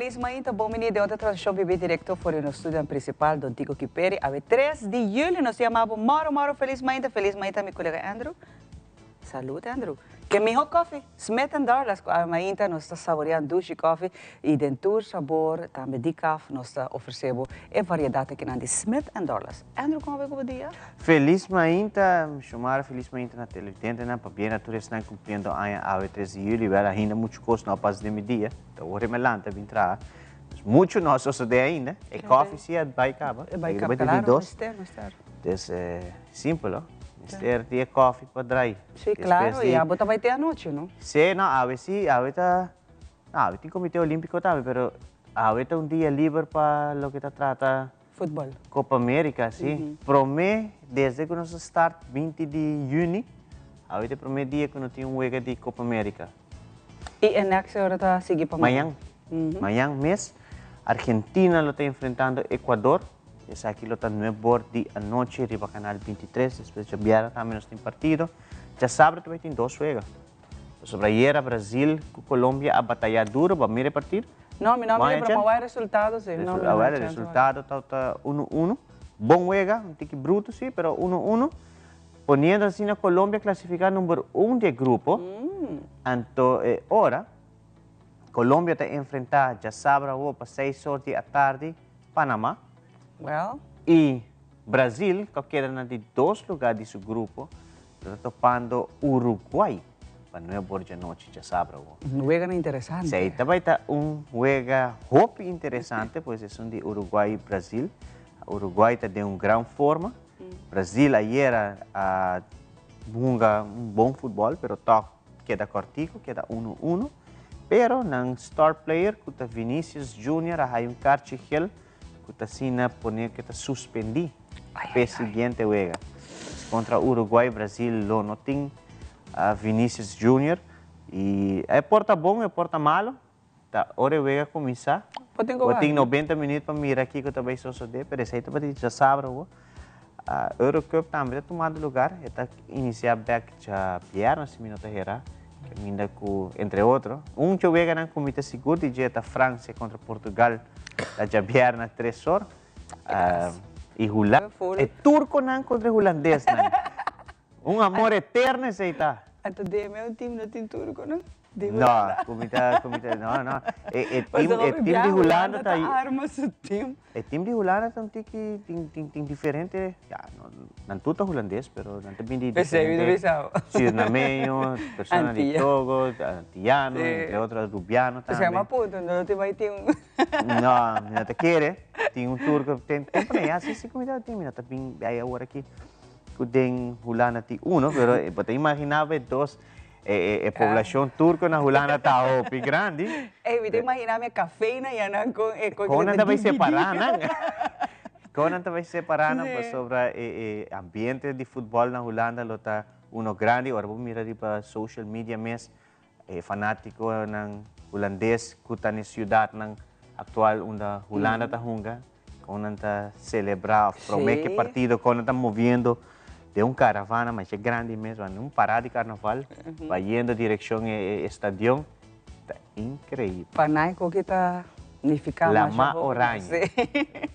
Felis mainta, bon bini den otro transmishon bibi direkto for di nos studio prinsipal Don Tico Kiperi. Awe 3 di yüli nos ta yama bo moro moro felis mainta, felis mainta mi kolega Andrew. Salud, Andrew. Ke miho koffie? Smith and Dorlas ku awe mainta nos ta saboreá dushi koffie i den tur sabor, tambe decaf, nos ta ofresé bo e variedat akinan di Smith and Dorlas. Andrew, kon a bai ku bo dia? Felis mainta, Xiomara, felis mainta na televidentenan, pabia na tur esnan kumpliendo aña awe 3 di yüli. Wèl, ainda muchu kos no a pasa den mi dia. Ta ora mi a lanta bin traha. Muchu no a sosodé ainda. E koffie si a bai kaba. E bai kaba, klaro, mester, mester. Dus, simpel, ho. Mester di e koffie pa drai. Si, claro, y abo ta bai te anochi, no? Si, no, awe si, awe ta, no, awe tin Comité Olímpico tambe, pero awe ta un dia liber pa loke ta trata Futbol. Copa America, si. Prome, desde cu nos a start 20 di juni, awe ta e prome dia cu no tin un wega di Copa America. Y e next ora ta sigui pa mañan? Mañan. Mañan mes, Argentina lo ta enfrentando Ecuador. Esaki lo ta nuebor di anochi riba Canal 23. Despues djabièrnè tambe nos tin partido. Djasabra ta bai tin dos wega. Pasobra ayera Brazil ku Colombia a batayá duro. Bo a mira e partido? No, mi no a mira, pero mi a wak e resultado si. No, mi no a E resultado ta uno uno. Bon wega, un tiki bruto si, pero uno uno. Poniendo asina Colombia klasifiká number un di e grupo. Anto e ora Colombia ta enfrentá djasabra awor pa seis or di atardi Panama. Well. Y Brazil, cu a keda na di dos lugar di su grupo, lo ta topando Uruguay pa nuebe or djanochi djasabra awor. Un weganan interesante. Si, ta bay ta un wega hopi interesante, pues esun di Uruguay y Brazil. Uruguay ta den un gran forma. Brazil ayera a hunga un bon futbol, pero toch keda cortico, keda uno uno. Pero nan star player cu ta Vinicius Junior a haya un carchi gel cu ta asina pone cu ta suspendi p'e siguiente wega. Contra Uruguay, Brazil lo no tin Vinicius Junior y e por ta bon e por ta malo, ta ora e wega cuminsa. Bo tin cu Bo tin 90 minuut pa mira kico ta bay sosode, pero esey ta bay djasabra awo. Eurocup tambe ta tumando lugar, e ta inicia bek djabièrnè si mi no ta hera, caminda cu entre otro un dje weganan cu mi ta sigur di dje ta Francia contra Portugal ta djabièrnè tres or y Hulanda, e turconan contra e hulandesnan, un amor eterno esey ta. Anto den meu team no tin turconan? Di No, Hulanda. ku mi ta, ku mi ta, no, no. E, e team, Pasobra e hopi team di biaha Hulanda Hulanda ta, ta arma su team. E team di Hulanda ta un tiki, tin, tin, tin diferente, ya, no, nan tur ta hulandes, pero nan ta bin di P'esei mi ta diferente bisa bo. Surinameño, persona di Antia. Togo, Antiano, Sí. entre otro, Arubiano P'esei tambe. mi a puntra, no lo tin bai tin un. No, mi no ta kere. Tin un turco, tin, tin por allá, sí, sí ku mi ta tin, mi no ta bin bai awor aki ku den Hulanda tin uno, pero bo ta imagina bo e dos E poblacion turco na Hulanda ta hopi grandi. Ey, mi ta imagina mi e café na yanan con e con Con nan ta bay separa nan? Con nan ta bay separa nan pasobra e ambiente di futbol na Hulanda lo ta uno grandi. Ora bo mira riba social media mes, e fanaticonan hulandes cu ta na e ciudadnan actual unda Hulanda ta hunga, Con nan ta celebra of prome ke partido con nan ta moviendo den un caravana masha grandi mes wak un parada di carnaval bayendo direccion e stadion ta increibel. Pa nan koki ta nifica masha Lama hopi. oranje.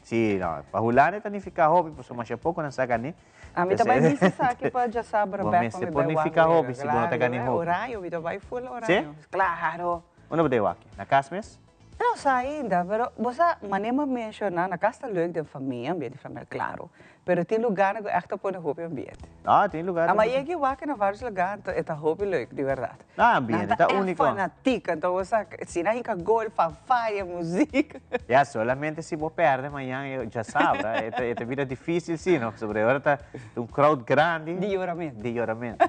Si no pa Hulanda ta nifica hopi pasobra masha poco nan sa gane. Ami ta bai bisa esaki pa djasabra Bo bek pa mester mi por bai wak nifica wega. hopi si bo no ta gane hopi. Oranje mi ta bai full oranje. Si? Claro. Unda bo ta e wak? Na cas mes? No sa ainda, pero bo sa manera mi a menciona, na cas ta leuk den famia, ambiente familiar, claro, pero tin lugarnan cu echt ta pone hopi ambiente. Ah, tin lugar. Ama yega y wak na varios lugar, anto e ta hopi leuk, di berdad. Ah, ambiente ta unico. Nan ta echt fanatic, anto bo sa, si nan hinca gol, fanfaria, muziek. Ya, solamente si bo perde mañan, djasabra, e ta bira dificil si, no? Pasobra e ora ta un crowd grandi. Di yoramento. Di yoramento.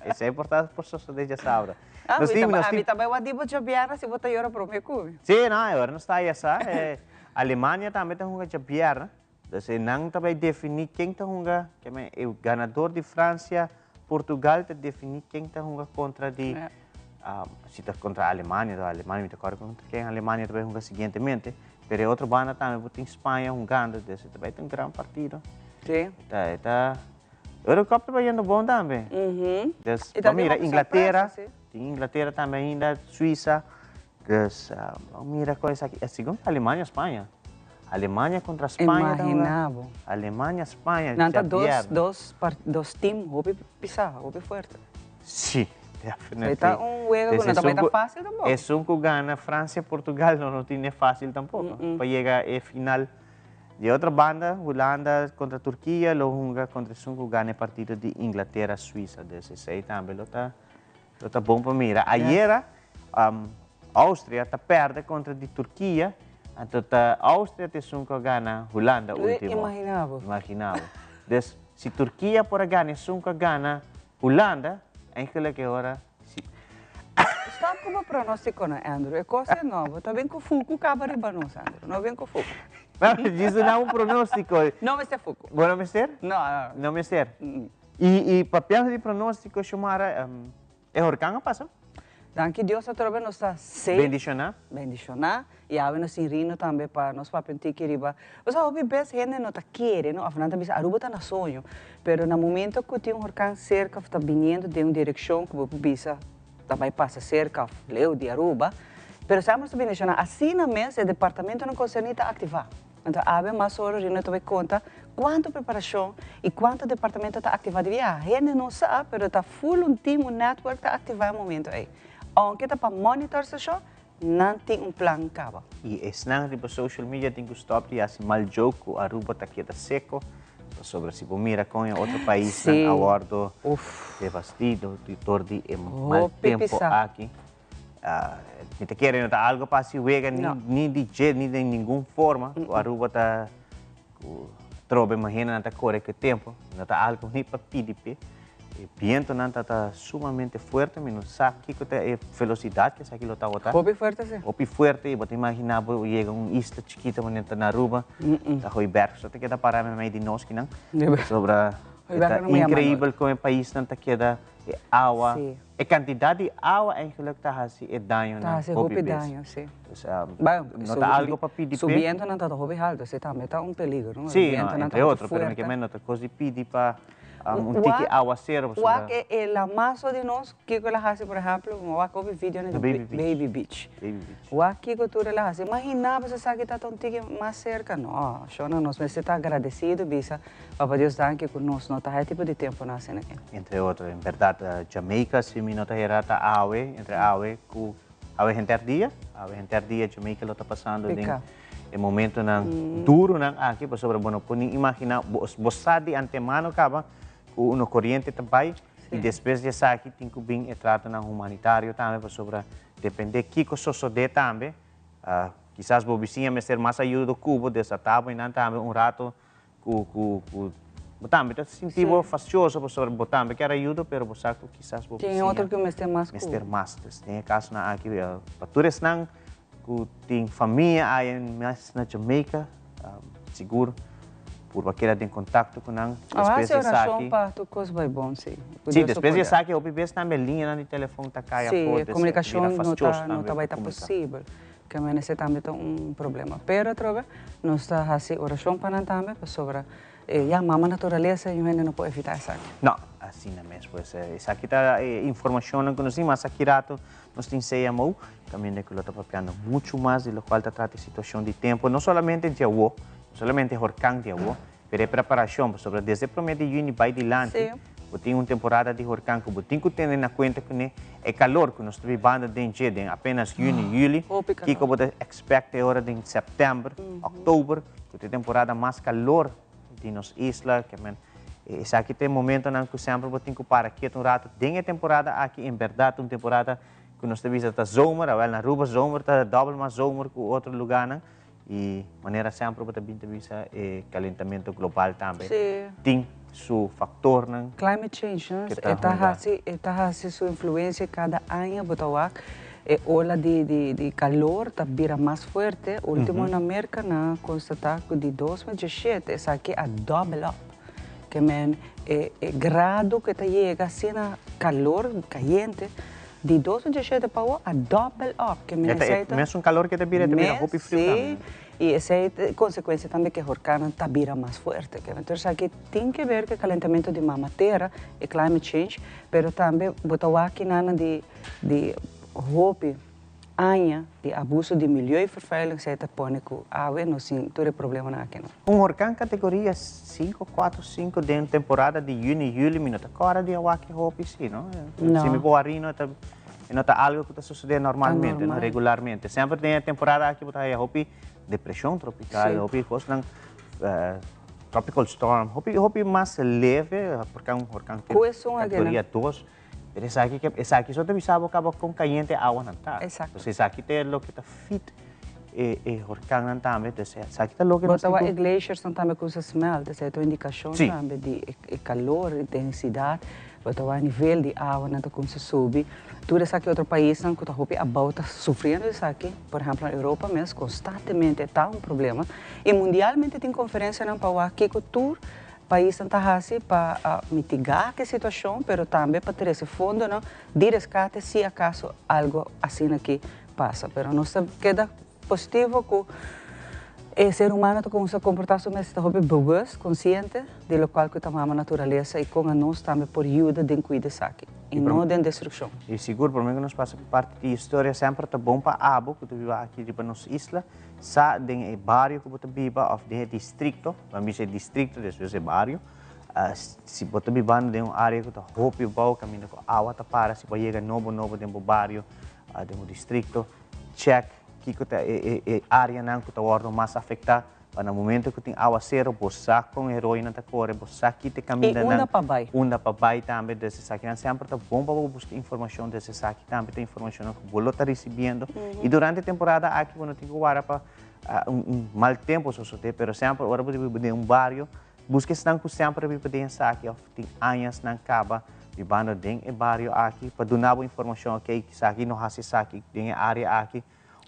Esey por ta por sosode djasabra. Ah, Nos mi tin, ta, nos ah, mi tin. ta bai wak di bo djabièrnè si bo ta yora promé ku mi. Sí, no, e ora nos ta haya sa. Eh, Alemania tambe ta hunga djabièrnè. Dus e nan ta bai definí ken ta hunga, ke men, e ganador di Francia, Portugal ta definí ken ta hunga kontra di, Ja. ah, si ta kontra Alemania, to Alemania mi ta kòrda kontra ken Alemania ta bai hunga siguientemente. Pero e otro banda tambe bo tin Spaña hungando, dus e ta bai ta un gran partido. Sí. E ta, e ta. Eurocup ta bayendo bon tambe. Mhm. Des, Y ta bo mira tin hopi Inglaterra, sorpresa, sí. tin Inglaterra tambe ainda, Suiza. Dus, ban mira con esaki. Segun Alemania, Spaña. Alemania contra Spaña ta hunga. Imagina bo. Alemania, Spaña, Nan ta dos, djabièrnè. dos, dos team hopi pisá, hopi fuerte. Sí, definitely. E ta un wega ku no ta bai ta fácil tampoco. Esun ku gana Francia, Portugal no no tine fácil tampoco pa yega e final. Di otro banda, Hulanda contra Turkia lo hunga contra esun ku gana e partido di Inglatera, Suiza. Dus esei tambe lo ta Lo ta bon pa mira. Ayera Austria ta perde kontra di Turkia, anto ta Austria ta esun ku a gana Hulanda ultimo. Imagina bo. Imagina bo. Dus si Turkia por a gana esun ku a gana Hulanda, eigenlijk e ora si. Stop ku bo pronostikonan, Andrew. E kos e nobo. Ta bin ku fuku kaba riba nos, Andrew. No bin ku fuku. Djis duna un pronostiko. No mester fuku. Bo no mester? No. No mester? I i papiando di pronóstiko, Xiomara, e horkan a pasa? Danki Dios atrobe nos ta safe. Bendishoná. Bendishoná. I awe nos tin rino tambe pa nos papia un tiki riba. Bo sa hopi bes hende no ta kere no, of nan ta bisa Aruba ta na soño. Pero na momento ku tin un horkan serka of ta biniendo den un direkshon ku bo por bisa ta bai pasa serka of leu di Aruba, pero semper nos ta bendishoná. Asina mes e departamentonan konserní ta aktivá. Anto awe mas ora Rino ta bai konta kuantu preparashon i kuantu departamento ta aktivá di biaha. Hende no sa, pero ta full un team, un network ta aktivá e momento ei. Ounke ta pa monitor stashon, nan tin un plan kaba. I esnan riba social media tin ku stòp di hasi mal joke ku Aruba ta keda seko, pasobra si bo mira kon e otro paisnan a wòrdu devastido dor di e mal tempu aki. Mi ta kere no ta algo pa hasi wega ni di dje ni den ningun forma ku Aruba ta ku trobe mahendenan ta kore ku e tempu no ta algo ni pa pidi p'e. E bientonan ta ta sumamente fuerte mi no sa kiko ta e velosidat ku esaki lo tabata. Hopi fuerte si. Hopi fuerte i bo ta imagina bo yega un isla chikito manera ta na Aruba ta Hooiberg so ta keda para meimei di nos kinan pasobra e ta increibel kon e paisnan ta keda e awa. E kantidat di awa eigenlijk ta hasi e dañonan Ta hasi hopi hopi bes. daño, si. Dus, Bueno, no ta algo pa pidi su p'e. bientonan ta hopi halto, si tambe ta un peligro, no? Si, no, Bientonan ta entre hopi otro, pero mi ke fuerte. men no ta kos di pidi pa un tiki awasero pasobra. Wak e lamaso di nos, kiko el a hasi, por ehemplo, mi wak hopi videonan di Baby Beach. Baby Beach. Baby Beach. Wak kiko tur el a hasi. Imagina bo si esaki ta un tiki mas serka. No, shona, nos mester ta agradecido, bisa Papa Dios danki ku nos no ta haya tipo di temponan asina aki. Entre otro, en berdad Jamaica si mi no ta hera ta awe, entre awe ku awe henter dia, awe henter dia Jamaica lo ta pasando den e momentonan duronan aki pasobra bo no por ni imagina, bo sa di antemano kaba ku uno koriente ta bai i despues di esaki tin ku bin e tratonan humanitario tambe pasobra depende kiko sosode tambe, kisas bo bisiña mester mas ayudo ku bo, desata bo einan tambe un rato Ku ku ku bo tambe ta sinti bo fastioso pasobra bo tambe kier ayuda pero bo sa ku kisas bo Tin bisiña otro ku mester mas ku. Mester mas. Dus den e kasonan aki pa tur esnan ku tin famia aya mes na Jamaica sigur purba keda den kontakto ku nan Awa despues hasi di esaki. orashon pa tur kos bai bon si. Ku Si Dios su despues di poder. esaki hopi bes tambe liñanan di telefon ta kai Si afó e dus bira komunikashon no fastioso ta no tambe ta pa bai ta komunika. posibel. Ke mester tambe ta un problema. Pero atrobe nos ta hasi orashon pa nan tambe pasobra ya mama naturalesa i un hende no por evita esaki. No, asina mes. Pues esaki ta e informashonnan ku nos tin. Mas aki rato nos tin CMO kaminda ku lo ta papiando muchu mas di lokual ta trata e situashon di tempu, no solamente di awo, no solamente horkan di awo, Pero e preparashon, pasobra desde promé di yüni bai dilanti, bo tin un temporada di horkan ku bo tin ku tene na kuenta kuné e kalor ku nos ta bibando den dje den apenas yüni, yüli, kiko bo ta ekspèkt e ora den sèptèmber, òktober, ku ta e temporada mas kalor di nos isla. Ke men, esaki ta e momentonan ku semper bo tin ku para ketu un ratu den e temporada aki, en bèrdat un temporada ku nos ta bisa ta zomer, awèl na Aruba zomer ta dòbel mas zomer ku otro lugánan. I manera semper bo ta bin ta bisa e kalentamentu global tambe tin su faktornan. Climate change no e ta hasi e ta hasi su influencia kada aña bo ta wak e ola di di di kalor ta bira mas fuerte ultimo na Merka nan a konstata ku di 2017 esaki a double up ke men e e grado ku e ta yega asina kalor kayente Di 2017 pa awor a double up. Ke men esei ta. Mesun kalor ke ta bira, e ta bira hopi friu tambe. Sí, i esei ta konsekuensia tambe ke horkannan ta bira mas fuerte. Ke men tur esaki tin ke ber ku e kalentamentu di mama tera, e climate change, pero tambe bo ta wak kinan di di hopi. Aña di abuso di milieuvervuiling esei ta pone ku awe nos tin tur e problemanan aki no. Un horkan kategoria sinku, kuatro, sinku den temporada di yüni, yüli mi no ta kòrda di awaki hopi si no. No. Si mi por wak no ta e no ta algo ku ta sosodé normalmente no, regularmente. Semper den e temporada aki bo ta haya hopi depreshon tropikal, hopi kosnan tropical storm, hopi hopi mas leve porke un horkan kategoria dos. Pero esaki ke esaki so ta bisa bo kaba kon kayente awanan ta. Exacto. Entonces esaki ta e loke ta fit e e horkannan tambe. Entonces esaki ta loke Bo nos ta tin wak ku. e glaciersnan tambe ku sa smelt, esei ta un indikashon tambe di e e kalor, e densidat. Bo ta wak nivel di awanan ta kumsa subi. Tur esaki otro paisnan ku ta hopi abou ta sufriendo esaki. Por ehempel na Europa mes konstantemente ta un problema. I mundialmente tin konferensianan pa wak kiko tur Paisnan ta hasi pa mitigá ke situashon pero tambe pa trese fondonan di reskate si akaso algo asina aki pasa. Pero nos ta keda positivo ku e ser humano ta kuminsá komportá su mes, ta hopi bewust, konsiente di lokual ku ta mama naturalesa i kon anos tambe por yuda den kuida esaki i no den destrukshon. I sigur promé ku nos pasa pa parti di historia semper ta bon pa abo ku ta biba aki riba nos isla sa den e bario ku bo ta biba òf den e distrikto. Ban bisa e distrikto, despues e bario. Si bo ta bibando den un área ku ta hopi bou, kaminda ku awa ta para, si bo a yega nobo nobo den bo bario, den bo distrikto, chèk kiko ta e áreanan ku ta wòrdu mas afektá, pa na momento ku tin awasero bo sa kon e roinan ta kore, bo sa ki ta e kamindanan. I unda pa bai. Unda pa bai tambe. Des esakinan semper ta bon pa bo buska informashon, des esaki tambe ta informashonnan ku bo lo ta risibiendo. I durante e temporada aki bo no tin ku wara pa Un mal tempo sosodé, pero semper ora bo ta biba den un bario, buska esnan ku semper a biba den esaki òf tin añasnan kaba bibando den e bario aki pa duna bo informashon, okey, esaki no hasi esaki den e área aki.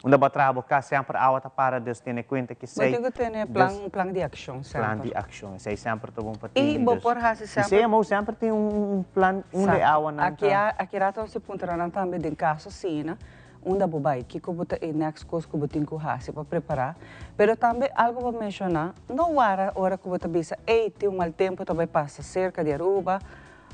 Unda bo a traha bo kas semper awa ta para, dus tene kuenta ku esei. Bo tin ku tene plan, un plan di akshon semper. Plan di akshon, esei semper ta bon pa tene. I bo por hasi semper. I CMO semper tin un plan unda e awanan ta. Aki rato nos ta puntra nan tambe den kaso asina. Unda bo bai, kiko bo ta e next kos ku bo tin ku hasi pa prepará. Pero tambe algu bo menshoná, no wara ora ku bo ta bisa, ey, tin un mal tempu ta bai pasa serka di Aruba,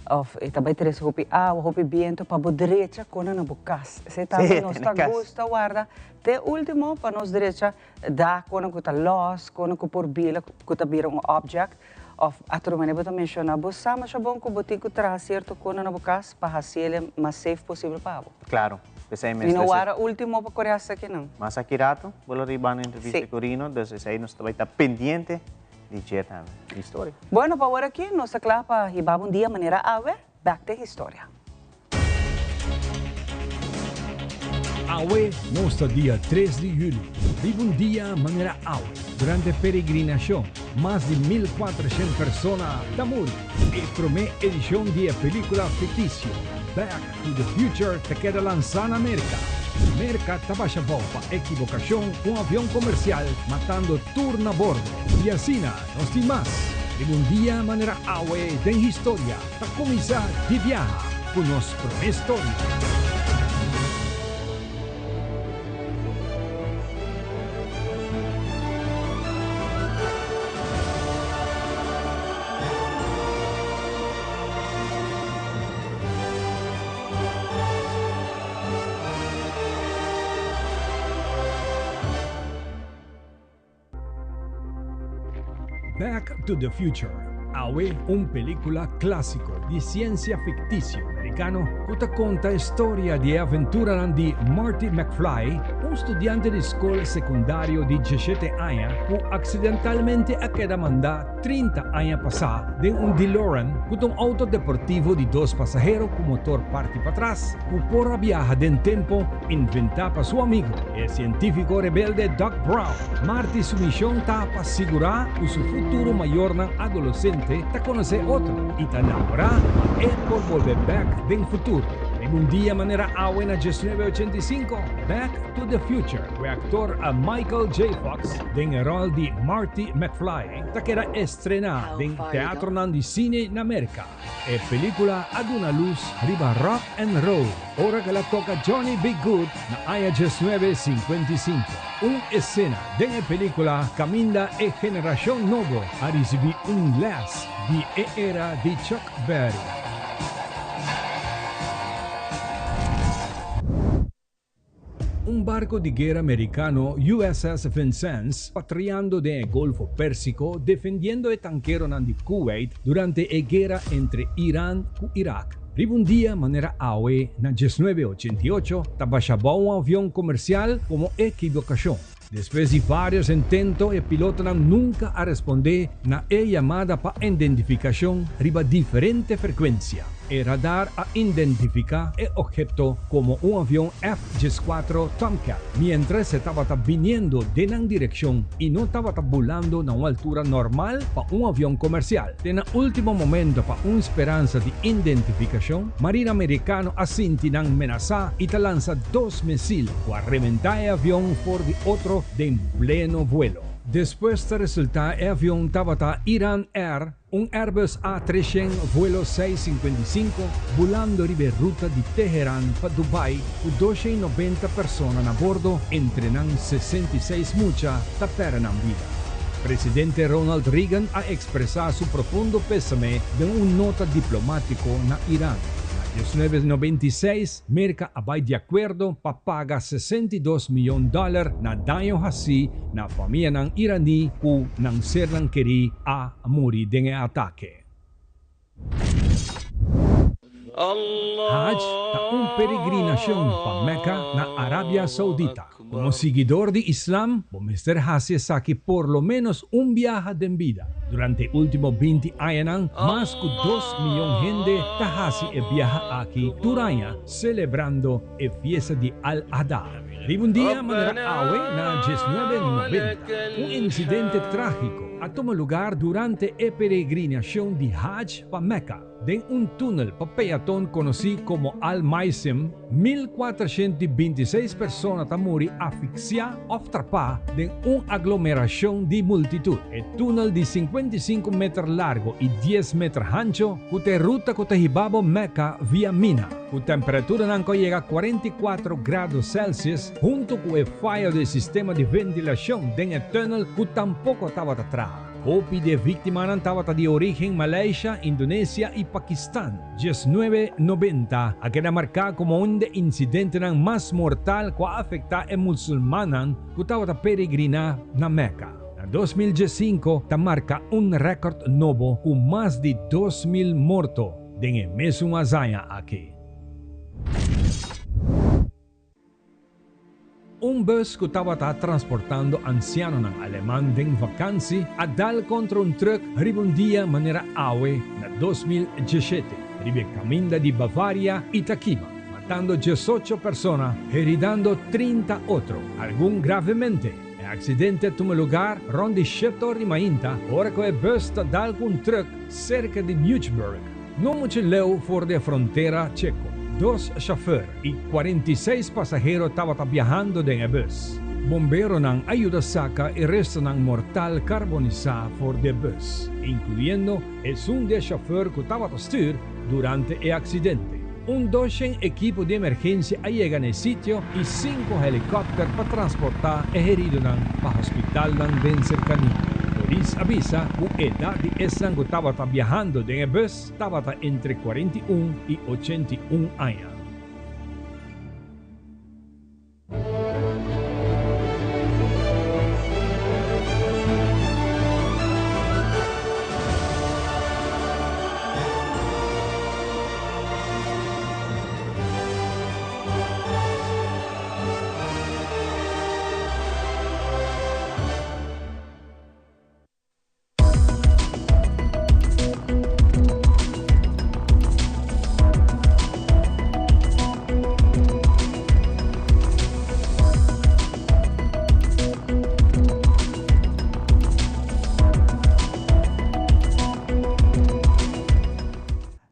òf e ta bai trese hopi awa, hopi bientu, pa bo drecha kona na bo kas. Esei tambe nos ta gusta warda te último pa nos drecha dak kona ku ta lòs, kona ku por bila, ku ta bira un object. Òf otro manera bo ta menshoná, bo sa masha bon ku bo tin ku traha sierto kona na bo kas pa hasiel mas safe posibel pa bo. Claro, p'esei mes. Mi no wara ultimo pa kore hasta aki nan. Mas aki rato bo lo riba na entrevista ku Rino, dus esei nos ta bai ta pendiente di dje tambe. Historia. Bueno, pa awor aki nos ta kla pa hiba bo un dia manera awe, bek den historia. Awe nos ta dia tres di juli. Riba un dia manera awe, durante peregrinashon, mas di 1400 persona ta muri. E promé edishon di e pelíkula fiktisio Back to the Future ta keda lansá na Merka. Merka ta basha bou pa ekibokashon ku un avion komersial matando tur na bordo. I asina nos tin mas riba un dia manera awe den historia ta kuminsá di biaha ku nos promé storia. Back to the Future, awe un pelicula clasico di ciencia ficticio mericano cu ta conta e storia di e aventuranan di Marty McFly, un studiante di scol secundario di diesshete aña cu accidentalmente a keda manda 30 aña pasá den un DeLorean ku ta un outo deportivo di dos pasahero ku motor parti patras ku por a biaha den tempo inventá pa su amigo, e sientífiko rebelde Doc Brown. Marty su mishon ta pa sigurá ku su futuro mayornan adolesente ta konosé otro i ta namorá pa e por bolbe bèk den futuro. Riba un dia manera awe na 1985, Back to the Future ku e aktor Michael J. Fox den e ròl di Marty McFly. Ta keda estrená den teatronan di sine na Merka. E pelíkula a duna lus riba rock and roll ora ku el a toka Johnny B. Goode na aña 1955. Un esena den e pelíkula kaminda e generashon nobo a risibí un lès di e era di Chuck Berry. Un barco di guera mericano USS Vincennes patruyando den e Golfo Persico defendiendo e tankeronan di Kuwait durante e guera entre Iran cu Irak. Riba un dia manera awe na 1988 ta basha bou un avion comercial como ekivocacion. Despues di varios intento e pilotonan nunca a responde na e yamada pa identificacion riba diferente frecuencia. E radar a identifica e obheto como un avion F-14 Tomcat, mientras e tabata biniendo den nan direccion y no tabata bulando na un altura normal pa un avion comercial. Te na ultimo momento pa un speransa di identificacion, Marina Mericano a sinti nan menasa y ta lansa dos misil cu a reventa e avion for di otro den pleno vuelo. Despues ta resulta e avion tabata Iran Air, un Airbus A300 vuelo 655, bulando riba ruta di Teheran pa Dubai cu 290 persona na bordo, entre nan 66 mucha, ta perde nan bida. Presidente Ronald Reagan a expresa su profundo pesame den un nota diplomatico na Iran. Na 1996, Merca a bay di acuerdo pa paga 62 miyon dollar na daño haci na famianan Irani cu nan sernan keri a muri den e atake. Hajj ta un peregrinacion pa Mecca na Arabia Saudita. Como siguidor di Islam, bo mester haci esaki por lo menos un biaha den bida. Durante ultimo 20 aña, mas cu 2 miyon hende ta haci e biaha aki tur aña, celebrando e fiesta di Al-Adha. Riba un dia manera awe na 1990, un incidente tragico a tuma lugar durante e peregrinacion di Hajj pa Mecca. Den un tunel pa peaton conoci como Al-Maisim, 1426 persona ta muri asfixia of trapa den un aglomeracion di multitud. E tunel di 55 meter largo y 10 meter hancho, cu ta e ruta cu ta hiba bo Mecca via Mina, cu temperaturanan cu a yega 44 grado Celsius, hunto cu e fayo di sistema di ventilacion den e tunel cu tampoco tabata traha. Hopi di e victimanan tabata di origen Malaysia, Indonesia y Pakistan. 1990 a keda marca como un di e incidentenan mas mortal cu a afecta e musulmannan cu tabata peregrina na Mecca. Na 2015 ta marca un record nobo cu mas di 2000 morto den e mesun hazaña aki. Un bus cu tabata transportando ancianonan aleman den vakantie a dal contra un truck riba un dia manera awe na 2017 riba e caminda di Bavaria y ta kima, matando 18 persona, heridando 30 otro, algun gravemente. E accidente a tuma lugar rond di 7 or di mainta, ora cu e bus ta dal cu un truck cerca di Muichberg, no mucho leu for di e frontera Checo. Dos chauffeur y 46 pasahero tabata biahando den e bus. Bomberonan a yuda saca e restonan mortal carbonisa for di e bus, incluyendo esun di e chauffeur cu tabata stuur durante e accidente. Un dozen ekipo di emergencia a yega na e sitio y cinco helicopter pa transporta e heridonan pa hospitalnan den cercania. Polis a bisa cu edad di esnan cu tabata biahando den e bus tabata entre 41 y 81 aña.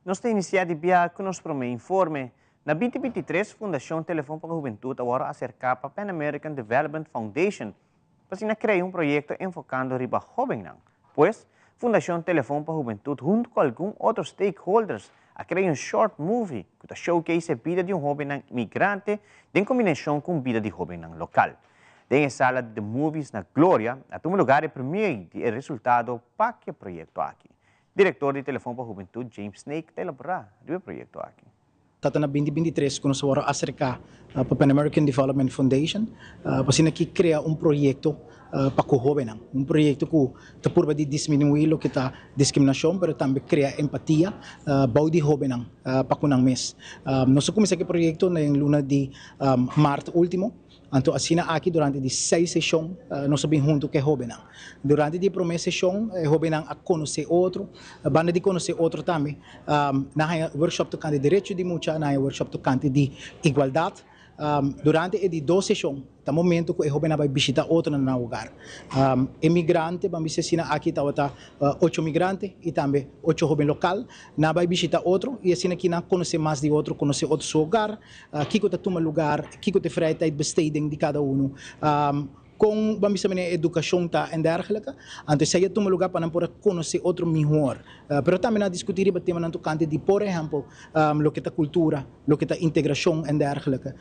Nos ta inicia di bia cu nos prome informe. Na 2023, Fundacion Telefon pa Hubentud awor a acerca pa Pan American Development Foundation pa asina crea un proyecto enfocando riba hobennan. Pues, Fundacion Telefon pa Hubentud hunto cu algun otro stakeholders a crea un short movie cu ta showcase e bida di un hobennan migrante den combinacion cu un bida di hobennan local. Den e sala di The Movies na Gloria a tuma lugar e premiere di e resultado pa cu e proyecto aki. Director di Telefon pa Hubentud James Snake ta elabora riba e proyecto aki. Ta na 2023 ku nos a wòrdu aserká pa Pan American Development Foundation pa asina ki krea un proyekto pa ku hóbennan. Un proyekto ku ta purba di disminuí loke ta diskriminashon pero tambe krea empatia bou di hóbennan pa ku nan mes. Nos a kuminsá ku e proyekto den luna di mart último. Anto asina aki durante di seis seshon nos a bin huntu ku e hóbennan. Durante di e promé seshon e hóbennan a konosé otro. Banda di konosé otro tambe nan haña workshop tokante derecho di mucha, nan haña workshop tokante di igualdat. Durante e di dos seshon ta momento ku e hóbennan bai bishita otro na nan hogar. E migrante, ban bisa asina aki tabata ocho migrante i tambe ocho hóben lokal. Nan bai bishita otro i asina ki nan konosé mas di otro, konosé otro su hogar. Kiko ta tuma lugar, kiko ta e vrije tijd besteding di kada unu, kon ban bisa manera edukashon ta en dergelike. Anto esei a tuma lugar pa nan por a konosé otro mihor. Pero tambe nan a diskutí riba temanan tokante di por ehèmpel loke ta kultura, loke ta integrashon en dergelike.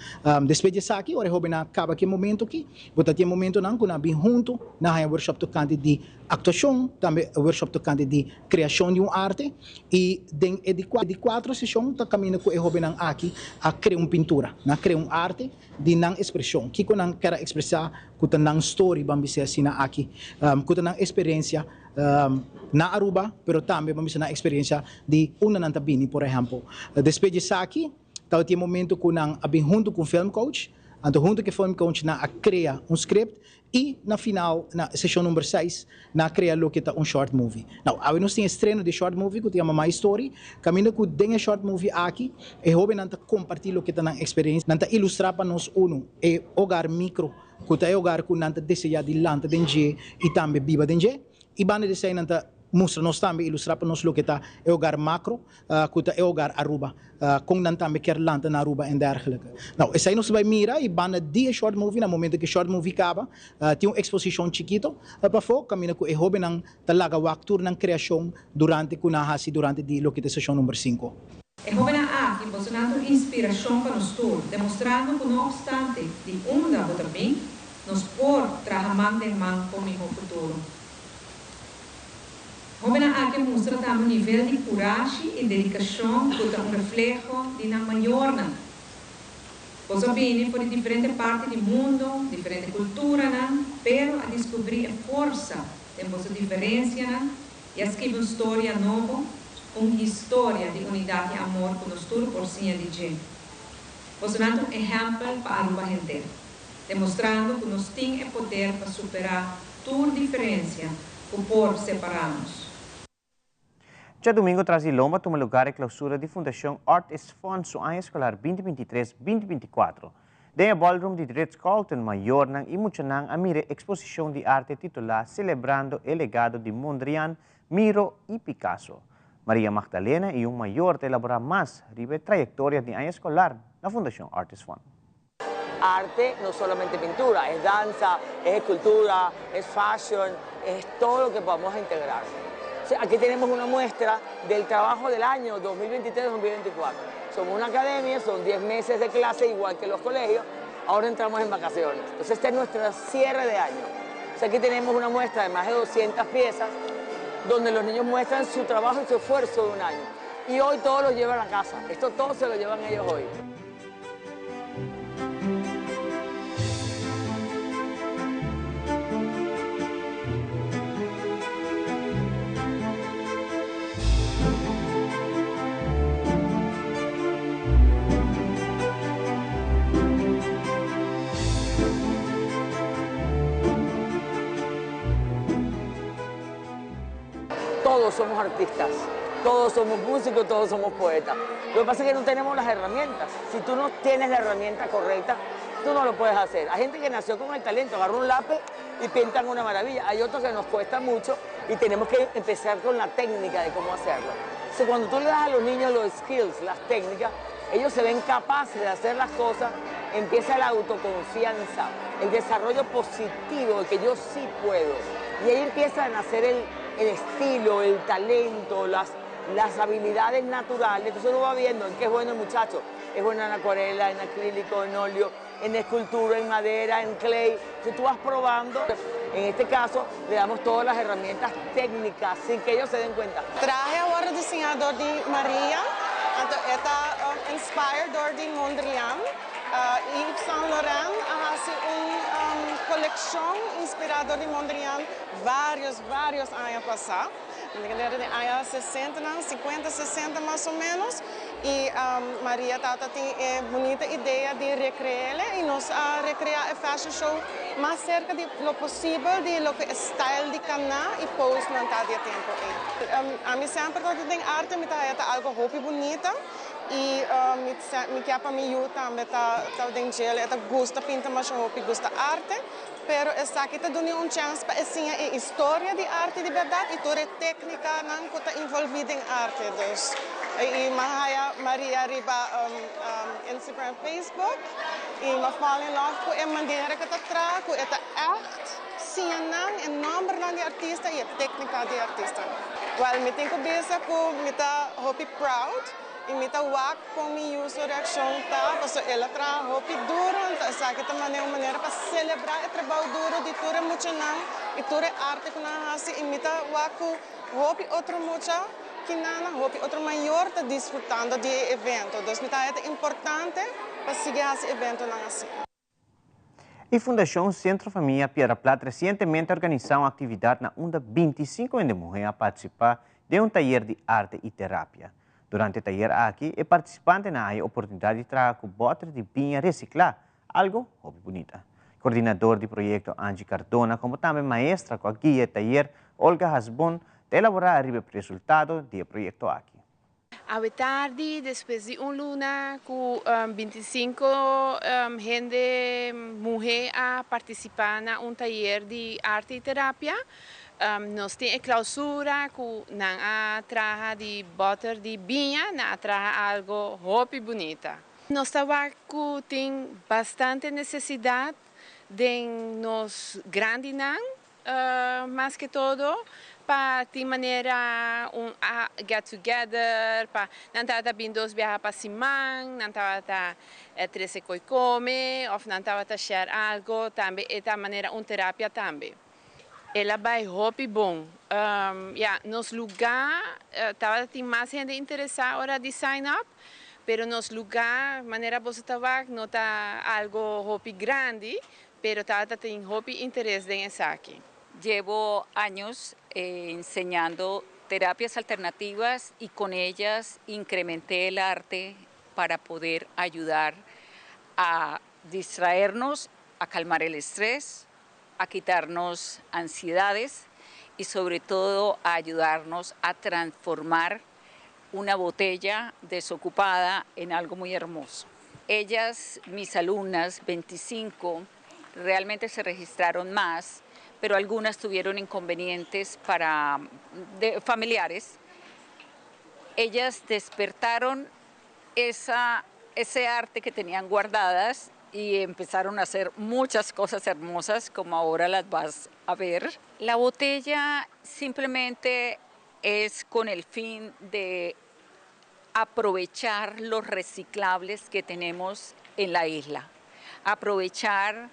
Despues di esaki ora e hóbennan a kaba ku e momento aki, bo ta tin e momentonan ku nan a bin huntu, nan a haña workshop tokante di aktuashon, tambe workshop tokante di kreashon di un arte i den e di di kuatro seshon ta kaminda ku e hóbennan aki a krea un pintura, nan a krea un arte di nan ekspreshon, kiko nan ker a ekspresá ku ta nan story ban bis'é asina aki, ku ta nan eksperensia na Aruba pero tambe ban bisa nan eksperensia di unda nan ta bini por ehèmpel. Despues di esaki tabatin e momento ku nan a bin huntu ku un film coach, anto huntu ku e film coach nan a krea un script I na final, na seshon number seis, nan a krea loke ta un short movie. Nou, awe nos tin estreno di e short movie ku ta yama My Story, kaminda ku den e short movie aki e hóbennan ta kompartí loke ta nan eksperensia. Nan ta ilustrá pa nos unu e hogar mikro ku ta e hogar ku nan ta deseá di lanta den dje i tambe biba den dje. I banda di esei nan ta mustra nos tambe, ilustrá pa nos loke ta e hogar makro, ku ta e hogar Aruba, kon nan tambe kier lanta na Aruba en dergelike. Nou, esei nos ta bai mira i banda di e short movie, na momento ku e short movie kaba, tin un eksposishon chikito pafó, kaminda ku e hóbennan ta laga wak tur nan kreashon durante ku nan hasi durante di loke ta e seshon number sinku. E hóbennan aki bosonan ta un inspirashon pa nos tur, demostrando ku no opstante di unda bo ta bin, nos por traha man den man pa un mihó futuro. Hóbennan aki a mustra tambe un nivel di kurashi i dedikashon ku ta un refleho di nan mayornan. Boso a bini for di diferente parti di mundu, diferente kulturanan, pero a diskubrí e forsa den boso diferensianan i a skibi un storia nobo, un historia di unidat i amor ku nos tur por siña di dje. Bosonan ta un ehèmpel pa Aruba henter, demostrando ku nos tin e poder pa superá Tur diferencia cu por separa nos. Djadumingo tras di lomba tuma lugar e clausura di Fundacion Art is Fun su aña escolar 2023, 2024. Den e ballroom di Ritz Carlton mayornan y muchanan a mira e exposicion di arte titula Celebrando e legado di Mondrian, Miro y Picasso. Maria Magdalena y un mayor ta elabora mas riba e trayectoria di aña escolar na Fundacion Art is Fun. Arte no solamente pintura, es danza, es escultura, es fashion, es todo lo que podamos integrar. Aquí tenemos una muestra del trabajo del año 2023-2024. Somos una academia, son 10 meses de clase igual que los colegios, ahora entramos en vacaciones. Entonces este es nuestro cierre de año. aquí tenemos una muestra de más de 200 piezas donde los niños muestran su trabajo y su esfuerzo de un año. Y hoy todos lo llevan a casa, esto todo se lo llevan ellos hoy. Todos somos artistas, todos somos músicos, todos somos poetas. Lo que pasa es que no tenemos las herramientas. Si tú no tienes la herramienta correcta, tú no lo puedes hacer. Hay gente que nació con el talento, agarra un lápiz y pintan una maravilla. Hay otros que nos cuesta mucho y tenemos que empezar con la técnica de cómo hacerlo. Entonces, cuando tú le das a los niños los skills, las técnicas, ellos se ven capaces de hacer las cosas, empieza la autoconfianza, el desarrollo positivo de que yo sí puedo. Y ahí empieza a nacer el, el estilo, el talento, las, las habilidades naturales. Entonces uno va viendo en qué es bueno el muchacho. Es bueno en acuarela, en acrílico, en óleo, en escultura, en madera, en clay. Entonces tú vas probando. En este caso, le damos todas las herramientas técnicas sin que ellos se den cuenta. Trahe a wòrdu diseñá dor di Maria. Anto e ta inspired door di Mondriaan. Yves Saint Laurent a hasi un coleccion inspira door di Mondriaan varios, varios aña pasa. Mi ta kere den aña sesentanan, sinkuenta, sesenta mas o ménos. I Maria tata tin e bunita idea di rekre'é i nos a rekreá e fashion show mas serka di lo posibel di loke e style di kaná i pose nan ta di e tempu ei. Ami semper tabata den arte, mi ta haya ta algo hopi bunita i mi kia pa mi yu tambe ta den djel, e ta gusta pinta masha hopi, gusta arte. Pero esaki ta duna un chèns pa e siña e historia di arte di bèrdat i tur e téknikanan ku ta involví den arte. Dus, i m'a haya Maria riba Instagram, Facebook i m'a fall in love ku e manera ku e ta traha, ku e ta ègt siña nan e nòmbernan di artista i e téknika di artistanan. Wèl, mi tin ku bisa ku mi ta hopi proud i mi ta wak. Kon mi yu su reakshon ta? Pasobra el a traha hopi duru, anto esaki ta manera un manera pa selebrá e trabou duru di tur e muchanan i tur e arte ku nan a hasi. I mi ta wak ku hopi otro mucha kinana, hopi otro mayor ta disfrutando di e evento. Dus mi ta haña ta importante pa sigui hasi eventonan asina. E Fundashon Sentro Famia Piedra Plat resientemente a organisá un aktividat na unda bintisinko hende muhé a partisipá den un tayer di arte i terapia. Durante e tayer aki e partisipantenan a haña oportunidat di traha ku bòter di biña resiklá, algu hopi bunita. Kordinador di proyekto Angie Cardona komo tambe maestra ku a guia e tayer, Olga Hasbun, ta elaborá riba e resultado di e proyekto aki. Awe tardi, despues di un luna ku bintisinko hende muhé a partisipá na un tayer di arte i terapia, nos tin e klausura ku nan a traha di bòter di biña, nan a traha algo hopi bunita. Nos ta wak ku tin bastante nesesidat den nos grandinan Mas ke todo pa tin manera un get together pa nan tabata bin dos biaha pa siman, nan tabata trese koi kome of nan tabata share algo tambe e ta manera un terapia tambe. El a bai hopi bon. Ya nos luga tabata tin mas hende interesa ora di sign up pero nos luga manera boso ta wak no ta algo hopi grandi Pero tabata tin hopi interes den esaki. Llevo años enseñando terapias alternativas y con ellas incrementé el arte para poder ayudar a distraernos, a calmar el estrés, a quitarnos ansiedades y sobre todo a ayudarnos a transformar una botella desocupada en algo muy hermoso. Ellas, mis alumnas, 25, realmente se registraron más, pero algunas tuvieron inconvenientes para, de, familiares. Ellas despertaron esa, ese arte que tenían guardadas y empezaron a hacer muchas cosas hermosas como ahora las vas a ver. La botella simplemente es con el fin de aprovechar los reciclables que tenemos en la isla, aprovechar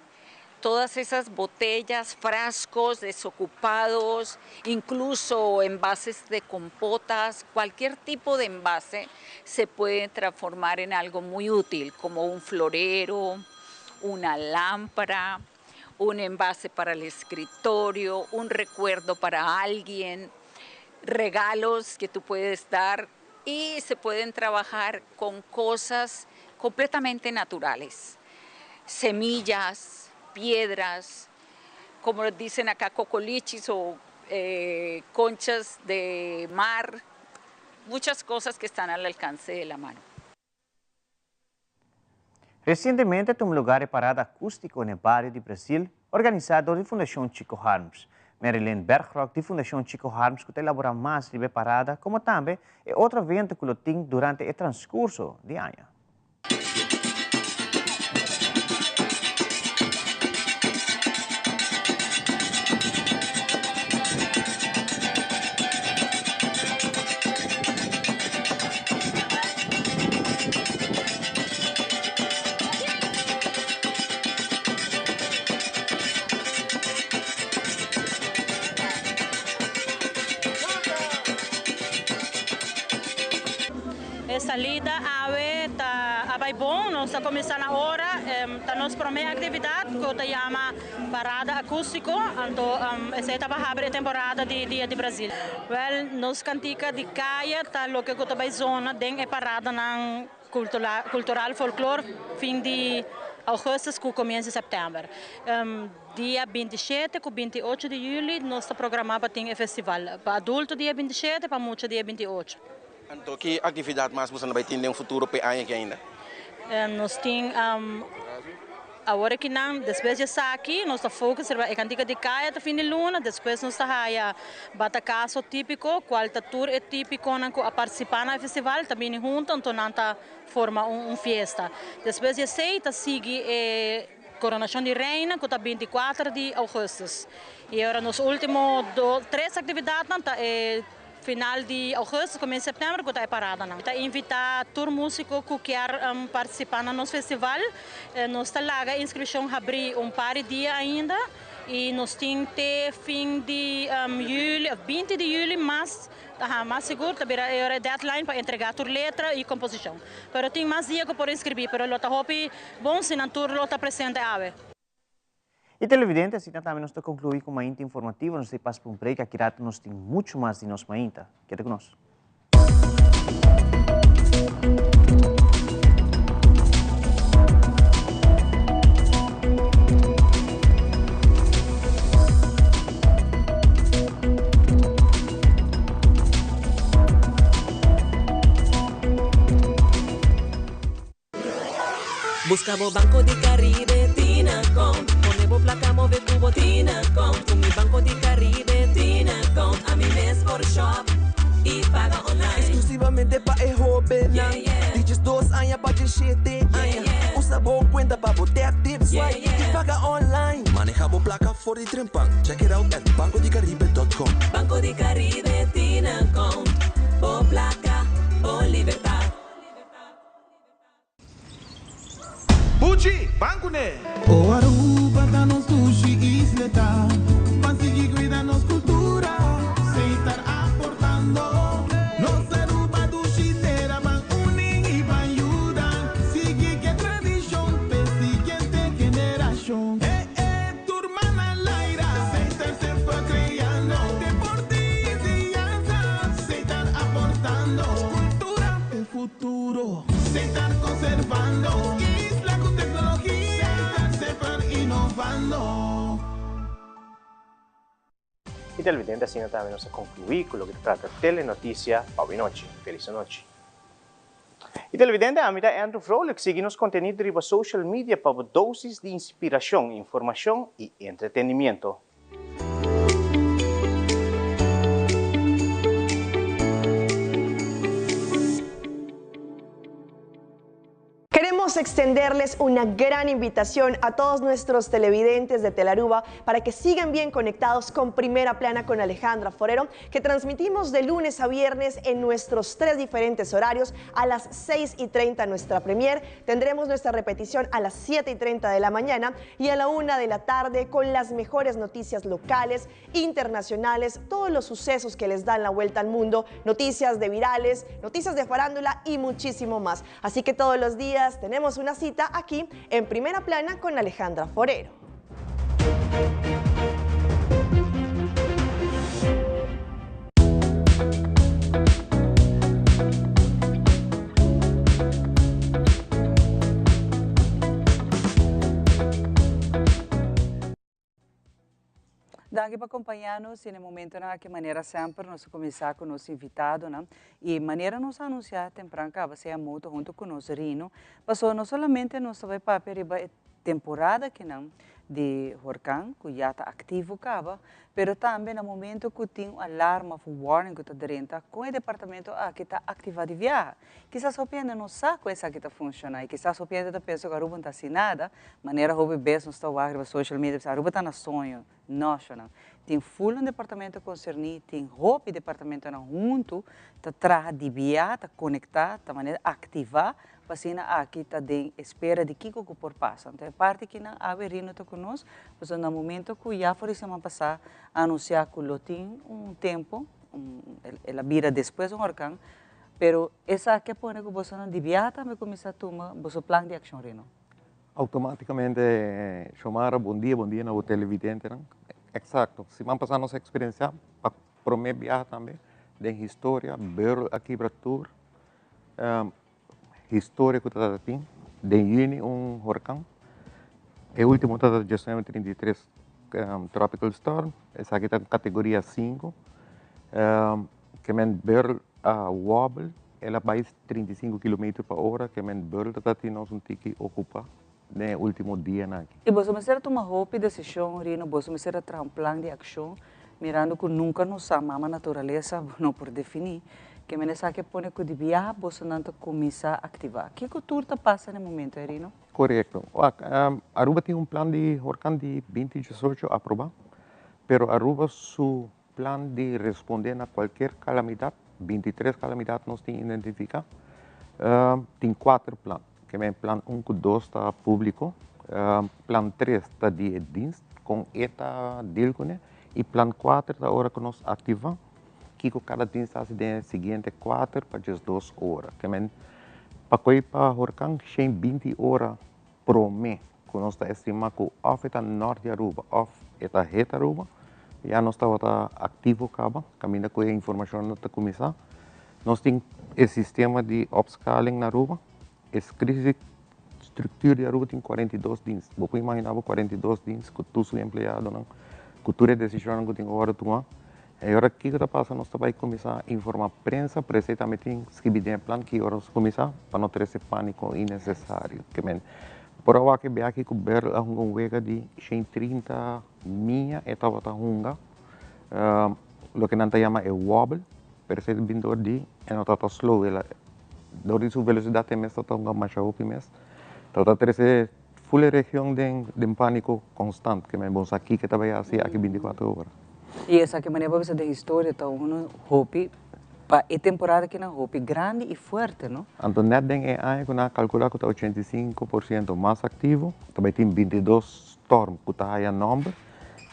todas esas botellas, frascos desocupados, incluso envases de compotas, cualquier tipo de envase se puede transformar en algo muy útil, como un florero, una lámpara, un envase para el escritorio, un recuerdo para alguien, regalos que tú puedes dar y se pueden trabajar con cosas completamente naturales, semillas, piedras, como dicen acá, cocolichis o eh, conchas de mar, muchas cosas que están al alcance de la mano. Resientemente a tuma lugar e parada akústiko na e bario di Brasil, organisá dor di Fundashon Chico Harms. Marilyn Bergrock di Fundashon Chico Harms ku ta elaborá mas riba e parada komo tambe e otro evento ku lo tin durante e transkurso di aña. E salida awe ta a bai bon, nos a kuminsá na ora, ta nos promé aktividat ku ta yama Parada Akústiko, anto esei ta pa habri e temporada di Dia di Brasil. Wèl, nos kantika di kaya ta loke ku ta bai zona den e paradanan kultural folklor fin di ougùstus ku komienso di sèptèmber. Dia 27 ku 28 di yüli nos ta programá pa tin e festival, pa adulto dia 27, pa mucha dia 28. Anto ki aktividat mas boso na bai tin den futuro p'e aña aki ainda? Nos tin awor akinan, despues di esaki nos ta focus riba e kantika di kaya ta fin di luna, despues nos ta haya batakaso tipiko kual ta tur e tipikonan ku a partisipá na e festival ta bini hunto anto nan ta forma un fiesta. Despues di esei ta sigui e koronashon di reina ku ta 24 di ougùstus. I ora nos ultimo tres aktividatnan ta e. Final di augustus, comienzo september cu ta e paradanan. Ta invita tur musico cu kier participa na nos festival. Nos ta laga inscripcion habri un par di dia ainda y nos tin te fin di juli of 20 di juli mas mas sigur ta bira e ora e deadline pa entrega tur letra y composicion. Pero tin mas dia cu por inscribi pero lo ta hopi bon si nan tur lo ta presente awe. Y televidente, asina tambe nos ta conclui cu Mainta Informativo. Nos ta pasa pa un break, aki rato nos tin mucho mas di nos Mainta. Keda cu nos. Busca bo Banco di Caribe Tinacom. Pone bo placa move cu bo Tinacom. Cu mi Banco di Caribe Tinacom. Ami mes por shop y paga online. Exclusivamente pa e hobennan. Di 12 aña pa 17 aña. Usa bo cuenta pa bo tap, tip, swipe y paga online. Maneha bo placa for di trempan. Check it out at bancodicaribe.com. Banco di Caribe Tinacom. Bo placa, bo libertad. Buchi, ban kuné! O Aruba ta nos dushi isleta, Ban sigui cuida nos cultura, Setar aportando. Nos Aruba dushi tera, Ban uni y ban yuda, Sigui cu e tradicion p'e siguiente generacion. Eh eh, tur man al aire, Setar semper creando, Deporte y enseñanza, Setar aportando. Cultura p'e futuro. Setar conservando isla cu tecnologia. Setar semper innovando. Y televidente asina tambe nos a conclui cu loke ta trata Telenoticia pa awinochi. Feliz anochi. Y televidente ami ta Andrew Vrolijk sigui nos contenido riba social media pa bo dosis di inspiracion, informacion y entretenimiento. Queremos extenderles una gran invitación a todos nuestros televidentes de Telaruba para que sigan bien conectados con Primera Plana con Alejandra Forero, que transmitimos de lunes a viernes en nuestros tres diferentes horarios a las 6:30 nuestra premier. Tendremos nuestra repetición a las 7:30 de la mañana y a la 1 de la tarde con las mejores noticias locales, internacionales, todos los sucesos que les dan la vuelta al mundo, noticias de virales, noticias de farándula y muchísimo más. Así que todos los días tenemos una cita aquí en Primera Plana con Alejandra Forero. Danki pa acompaña nos na e momentonan aki manera semper nos a cuminsa cu nos invitadonan y manera nos a anuncia tempran caba sea moto hunto cu nos Rino pasobra no solamente nos ta bay papia riba e temporada kinan di horcan cu ya ta activo caba, pero tambe na momento cu tin un alarma of un warning cu ta drenta, con e departamento aki ta activa di viaha. Kisas hopi hende no sa con esaki ta funciona y kisas hopi hende ta pensa cu Aruba no ta haci nada, manera hopi bes nos ta wak riba social media bisa Aruba ta na soño, no shona. Tin full un departamento concerni, tin hopi departamentonan hunto ta traha di biaha, ta conecta, ta manera activa Pa asina aki ta den espera di kiko ku por pasa. Anto e parti kinan awe Rino ta ku nos, pasobra na momento ku ya for di siman pasá a anunsiá ku lo tin un tempu, el a bira despues un orkan, Pero esaki a pone ku bosonan di biaha tambe kuminsá tuma boso plan di akshon, Rino. Outomátikamente, Shomara, bon dia, bon dia na bo televidentenan. Eksakto, siman pasá nos a eksperensiá pa promé biaha tambe den historia Beryl a kibra tur historia ku ta tin den yüni un horkan. E último ta diesnuebe 33 tropical storm, esaki ta kategoria sinku. Ke men Beryl a wobble, el a bai 35 kilometer pa ora, ke men Beryl ta tin nos un tiki okupá den e último dianan aki. I boso mester a tuma hopi desishon, Rino, boso mester a traha un plan di akshon, mirando ku nunka nos sa mama naturalesa, bo no por definí, ke men esaki a pone ku di biaha bosonan ta kuminsá aktivá. Kiko tur ta pasa na e momento ei, Rino? Korekto. Wak, Aruba tin un plan di horkan di binti diesocho aprobá, pero Aruba su Plan di respondé na kualkier kalamidat, 23 kalamidat nos tin identifiká, tin kuater plan. Ke men plan un ku dos ta públiko, plan tres ta di e dienst kon e ta deal kuné i plan kuater ta ora ku nos aktivá kiko kada dienst ta hasi den e siguiente kuater pa 12 ora. Ke men pa koe pa horkan 120 ora Promé ku nos ta estimá ku òf e ta nòrt di Aruba òf e ta het Aruba, ya nos tabata aktivo kaba, kaminda ku e informashonnan ta kuminsá. Nos tin e sistema di opschaling na Aruba. E crisis structuur di Aruba tin 42 dienst. Bo por imaginá bo 42 dienst ku tur su empleadonan, ku tur e desishonnan ku tin ku wòrdu tumá. E ora kiko ta pasa nos ta bai kuminsá informá prensa, pero esei tambe tin skibi den e plan ki ora nos kuminsá pa no trese pániko innesesario. Ke men por a wak e biaha ku Beryl a hunga un wega di 130 mia e tabata hunga loke nan ta yama e wobble, pero esei ta bin dor di e no tabata slow, el a dor di su velosidat e mes tabata hunga masha hopi mes, tabata trese Ful e region den den panico constant ke men bon sa kiko ta bay haci aki 24 ora. Y esaki manera bo bisa den historia ta uno hopi pa e temporada kinan hopi grandi y fuerte no. Anto net den e aña cu nan a calcula cu ta 85% mas activo ta bay tin 22 storm cu ta haya nomber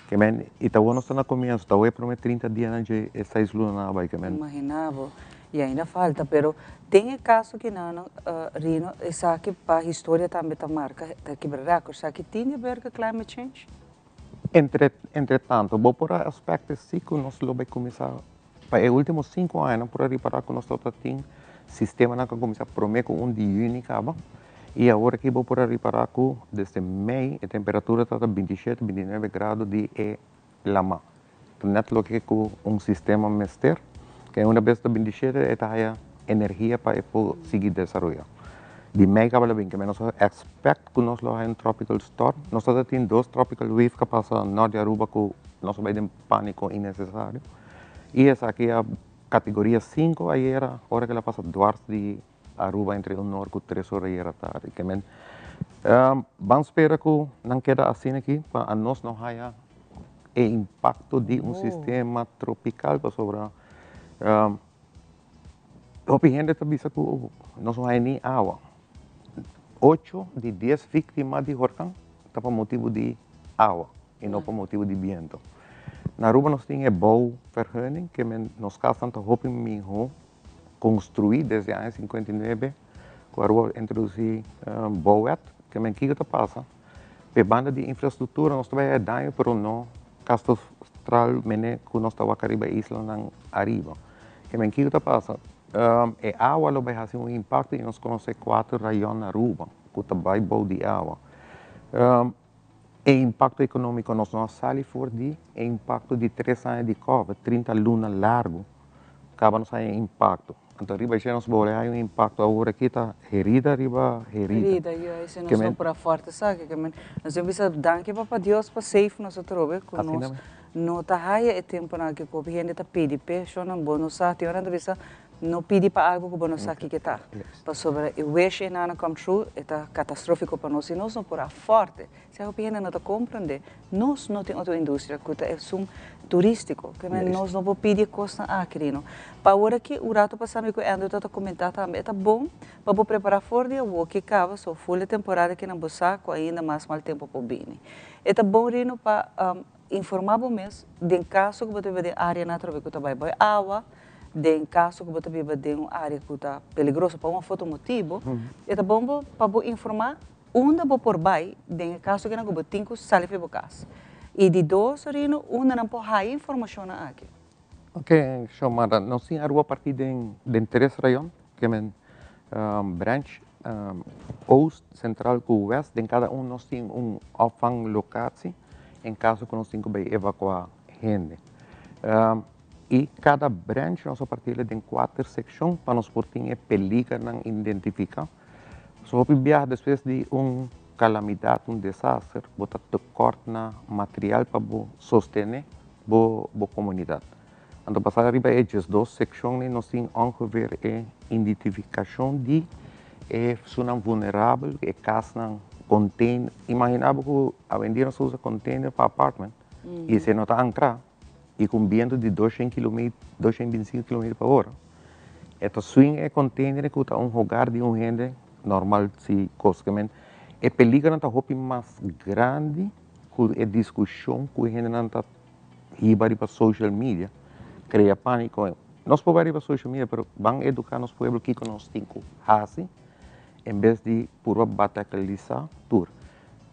ke men y ta awor nos ta na comienzo ta awor e prome 30 dianan dje e seis lunanan a bay ke men. Imagina bo. Y ainda falta, pero den e caso kinan Rino, esaki pa historia tambe ta marca, ta kibra record. Esaki tin di haber cu climate change? Entre, entre tanto, bo por a expecte si cu nos lo bay cuminsa, pa e ultimo cinco añanan por a ripara cu nos tabata tin sistemanan cu a cuminsa prome cu un di juni caba, y awor aki bo por a ripara cu desde mei e temperatura tabata 27, 29 grado di e lama. Ta net loke ku un sistema mester, ke una bes ta bin di shete e ta haya energia pa e por sigui desaroya. Di mei kaba lo bin ke nos a expect ku nos lo haya un tropical storm. Nos ta tin dos tropical wave ku a pasa nort di Aruba ku nos a bai den paniko innesesario. I esaki a kategoria sinku ayera ora ku el a pasa dwars di Aruba entre un or ku tres ora ayera tardi. Ke men ban spera ku nan keda asina aki pa anos no haya e impakto di un sistema tropikal pasobra hopi hende ta bisa ku nos no haya ni awa. Ocho di dies víktima di horkan ta pa motibu di awa i no pa motibu di biento. Na Aruba nos tin e bouwvergunning ke men nos kasnan ta hopi mihó construi desde aña 59 cu Aruba a introduci bouwwet, ke men kico ta pasa? P'e banda di infrastructura nos ta bay haya daño pero no castostral mene cu nos ta wak ariba e islanan ariba. Ke men kico ta pasa? E awa lo bay haci un impacto y nos conoce cuatro rayon na Aruba cu ta bay bou di awa. E impacto economico nos no a sali for di e impacto di tres aña di covid, 30 luna largo caba nos haña impacto. Anto riba esei nos bolbe haña un impacto awor aki ta herida riba herida. Herida, yo esei nos no por a fuerte esaki ke men nos tin bisa danki papa Dios pa safe nos atrobe ku nos no ta haya e temponan aki ku hopi hende ta pidi p'e shownan bo no sa tin ora nan ta bisa No pidi pa algo ku bo no sa kiko ta, pasobra e wish e nana come true e ta katastrofico pa nos i nos no por aforte. Si hopi hende no ta komprende, nos no tin otro industria ku ta esun turistiko, ke men nos no por pidi e kosnan aki rino. Pa awor aki un rato pasa mi ku Andrew ta ta komenta tambe, e ta bon pa bo prepara for di awor ki kaba so ful e temporada kinan bo sa ku ainda mas mal tempo por bini. E ta bon rino pa informa bo mes den kaso ku bo ta biba den areanan atrobe ku ta bai bai awa. Den kaso ku bo ta biba den un área ku ta peligroso pa un òf otro motibu, e ta bon bo pa bo informá unda bo por bai den e kaso kinan ku bo tin ku sali for bo kas. I di dos, Rino, unda nan por haya informashonnan aki? Ok, Xiomara, nos tin Aruba partí den den tres rayon, ke men branch, Oost, Central ku West. Den kada un nos tin un opvanglokatie en kaso ku nos tin ku bai evakuá hende. I kada branch nos a parti den kuater sekshon pa nos por tin e peligernan identifiká. So hopi biaha despues di un kalamidat, un desaster, bo ta tekort na material pa bo sostené bo bo komunidat. Anto basá riba e diesdos sekshon ei nos tin ongeveer e identifikashon di e personanan vulnerabel, e kasnan container. Imaginá bo ku awendia nos ta usa container pa apartment i esei no ta ankrá. i ku un bientu di doshent kilometer, doshent bintisinko kilometer pa ora, e ta swing e container ku ta un hogar di un hende normal si kos. Ke men e peligronan ta hopi mas grandi ku e diskushon ku e hendenan ta hiba riba social media, krea pániko. Nos por bai riba social media pero ban eduká nos pueblo kiko nos tin ku hasi en bes di purba batakalisá tur.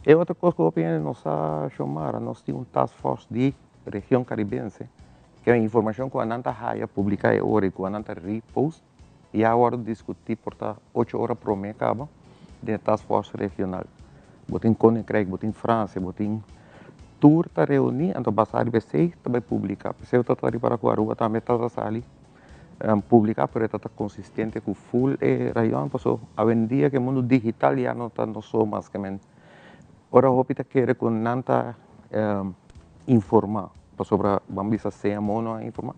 E otro kos ku hopi hende no sa, Xiomara, nos tin un task force di region karibense ku e informashon ku anan ta haya publiká e ora i ku anan ta repost ya a wòrdu diskutí por ta ocho ora promé kaba den e task force regional. Bo tin Koninkrijk, bo tin Fransia, bo tin tur ta reuní anto basá riba esei ta bai publiká. P'esei bo ta ta ripará ku Aruba tambe ta ta sali publiká pero e ta ta konsistente ku ful e rayon paso awendia ku e mundu digital ya no ta no so mas ke men ora hopi ta kere ku nan ta informá pasobra ban bisa CMO no a informá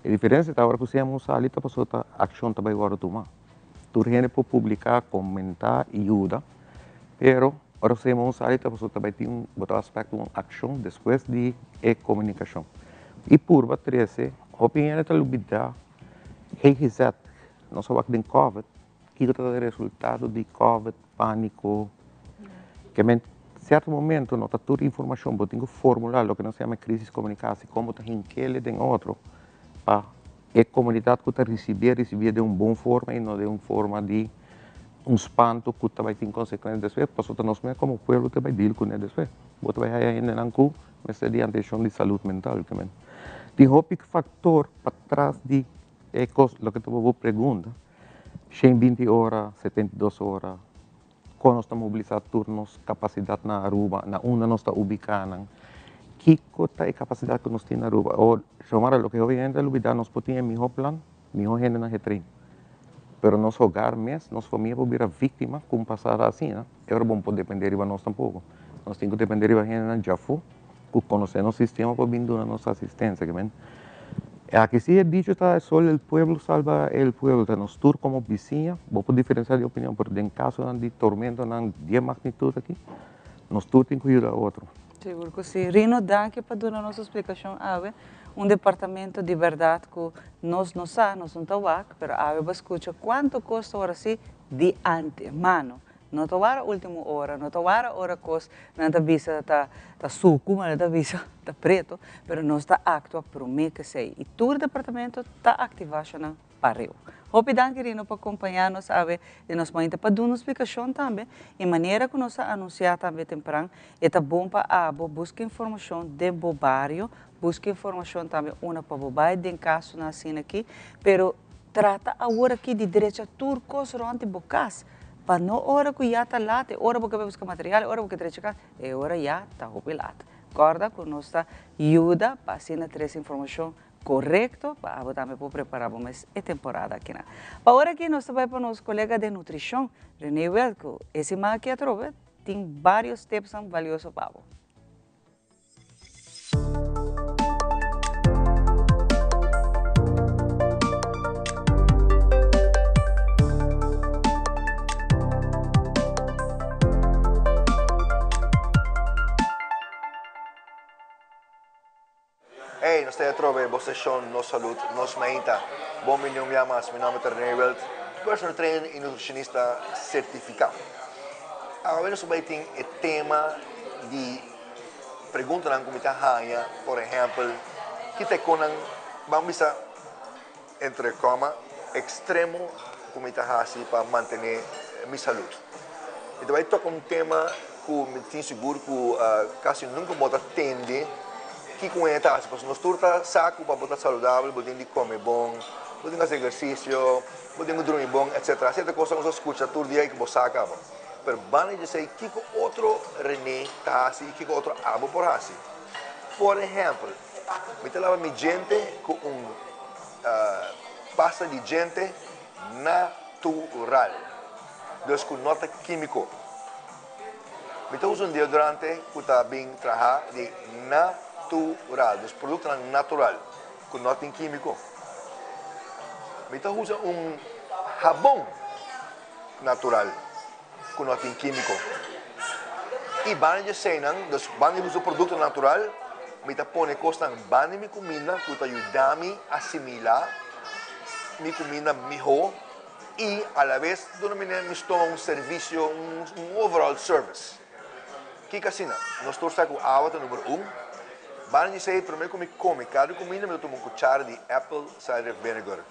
e diferensia ta ora ku CMO sali ta pasobra ta akshon ta bai wòrdu tumá tur hende por publiká komentá i yuda pero ora ku CMO sali ta pasobra ta bai tin un bo ta aspèkta un akshon despues di e komunikashon i purba trese Hopi hende ta lubida GGZ, nos a wak den covid, kiko ta e resultado di covid, panico, ke men cierto momento no ta tur informacion, bo tin ku formula loke nos yama crisis comunicatie, kon bo ta hinkele den otro pa e comunidad ku ta ricibié, ricibié den un bon forma y no den un forma di un spanto ku ta bai tin consecuencia despues, pasobra nos mes como pueblo ta bai deal kuné despues, bo ta bai haya hendenan ku Mester di atencion di salud mental tambe. Tin hopi factor patras di e cos, loke ta bo pregunta, shen binti ora, 72 ora, con nos ta mobilisa tur nos capacidad na Aruba, na unda nos ta ubica nan, kico ta e capacidad cu nos tin na Aruba. O, Xiomara, loke hopi hende ta lubida, nos por tin e miho plan, miho hendenan getrain, pero nos hogar mes, nos famia por bira victima cu un pasada asina. E ora bo no por depende riba nos tampoco. Nos tin cu depende riba hendenan djafó cu conoce nos sistema pa bin duna nos asistencia. Ke men aki si e dicho ta solo el pueblo salva el pueblo. Ta nos tur como bisiña, bo por diferencia di opinion, pero den casonan di tormentonan di e magnitud aki, nos tur tin cu yuda otro. Sigur cu si. Rino, danki pa duna nos explicacion awe. Un departamento di berdad cu nos no sa, nos no ta wak, pero awe bo a scucha cuanto cos ta ora si di antemano. No ta wara ultimo ora, no ta wara ora kos nan ta bisa ta ta suku, ma nan ta bisa ta preto, pero nos ta aktua promé ku esei i tur departamento ta aktivá shonnan pareu. Hopi danki Rino pa kompañá nos awe den nos mainta pa duna un splikashon tambe i manera ku nos a anunsiá tambe tempran e ta bon pa abo buska informashon den bo bario, buska informashon tambe unda pa bo bai den kasonan asina aki, pero trata awor aki di drecha tur kos rònt di bo kas. Pa no ora ku ya ta lat, e ora bo ke bai buska material, e ora bo ke drecha kas, e ora ya ta hopi lat. Kòrda ku nos ta yuda pa asina trese informashon korekto pa abo tambe por prepará bo mes e temporada akinan. Pa ora aki nos ta bai pa nos kolega den nutrishon, Rene Wild, ku e siman aki atrobe tin varios tipsnan valioso pa bo. Hey, nos ta atrobe bo seshon Nos Salud, Nos Mainta. Bon bini un bia mas. Mi nomber ta Rene Wild, personal trainer y nutricionista certifica. Awe nos ta bai tin e tema di preguntanan ku mi ta haña, por ehèmpel, ki ta e konan, ban bisa, entre comma, extremo cu mi ta haci pa mantene mi salud. Mi ta bay toca un tema cu mi tin sigur cu casi nunca bo ta tende kico un hende ta haci, pasobra nos tur ta sa cu pa bo ta saludabel bo tin di come bon, bo tin cu haci ehercicio, bo tin cu drumi bon, etc. Cierto cosnan cu nos ta scucha tur dia y cu bo sa caba. Pero banda di esey kico otro Rene ta haci y kico otro abo por haci? Por ehempel, mi ta laba mi djente cu un pasta di djente natural, dus cu no ta quimico. Mi ta usa un deodorante cu ta bin traha di natural, dus productonan natural cu no tin quimico. Mi ta usa un habon natural cu no tin quimico. Y banda di eseynan, dus banda di usa producto natural, mi ta pone cosnan banda di mi cuminda cu ta yuda mi asimila mi cuminda miho y a la vez duna mi mi stoma un servicio, un overall service. Kico asina? Nos tur sa cu awa ta numero un. Banda di esey, prome cu mi come cada cuminda mi ta tuma un cuchara di apple cider vinegar.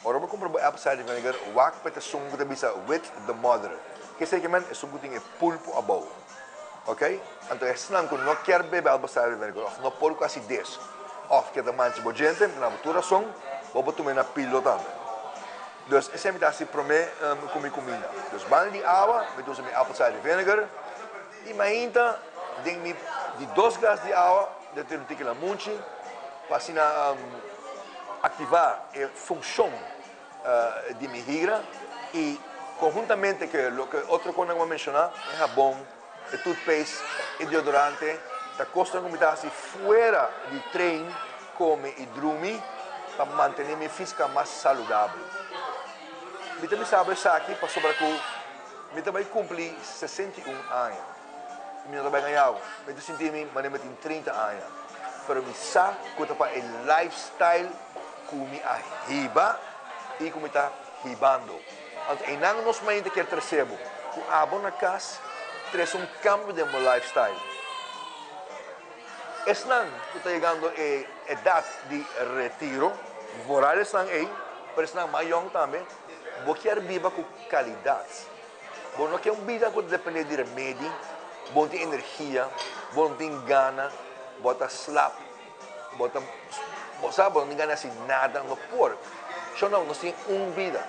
Ora bo kumpra bo apple cider vinegar, wak pa e ta esun ku ta bisa with the mother. Ke esei ke men? Esun ku tin e pulpo abou. Ok? Anto esnan ku no kier bebe apple cider vinegar òf no por ku asides òf ke ta mancha bo djente, mi ta na bo tur rason, bo por tuma e na pildo tambe. Dus esei mi ta hasi promé ku mi kuminda. Dus banda di awa, mi ta usa mi apple cider vinegar i mainta den mi di dos glas di awa, mi ta tira un tiki lamunchi pa asina Activa e funcion di mi higra y conhuntamente cu loke otro cosnan cu mi a menciona, e habon, e toothpaste, e deodorante, ta cosnan cu mi ta haci fuera di train, come y drumi pa mantene mi fisica mas saludabel. Mi ta bisa bo esaki pasobra cu mi ta bay cumpli 61 aña. Mi no ta bai gaña bo. Mi ta sinti mi manera mi tin 30 aña. Pero mi sa ku ta pa e lifestyle ku mi a hiba i ku mi ta hibando. Anto einan nos mainta kier trese bo ku abo na kas trese un kambio den bo lifestyle. Esnan ku ta yegando e edat di retiro, vooral esnan ei, pero esnan mas yong tambe, bo kier biba ku kalidat. Bo no ke un bida ku ta dependé di remedi, bo no tin energia, bo no tin gana, bo ta slap, bo ta, bo sa, bo no tin gana di hasi nada, no por. Sho no, nos tin un bida.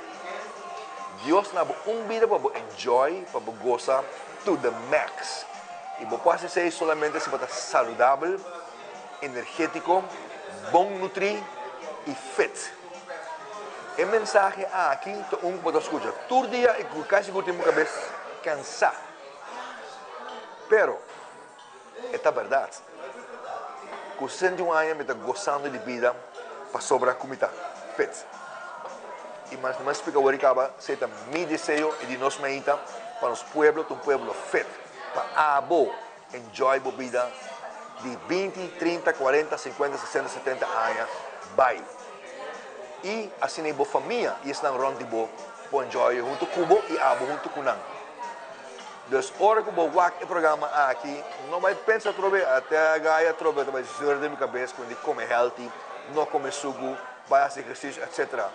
Dios na bo un bida pa bo enjoy, pa bo gosa to the max. I bo por hasi esei solamente si bo ta saludabel, energétiko, bon nutrí i fit. E mensahe aki ta un ku bo ta skucha tur dia i ku kasi ku tin bo kabes kansá. Pero, e ta bèrdat. Ku 61 aña mi ta gosando di bida pasobra ku mi ta fit. I mas mi a splika wor i kaba, esei ta mi deseo i di nos mainta pa nos pueblo ta un pueblo fit. Pa abo enjoy bo bida di 20, 30, 40, 50, 60, 70 aña bai. I asina bo famia i esnan rònt di bo por enjoy huntu ku bo i abo huntu ku nan. Dus ora ku bo wak e programa aki, no bai pensa atrobe, ate a gai atrobe ta bai zeur den mi kabes ku di kome healthy, no kome sugu, bai hasi ehersisio etc.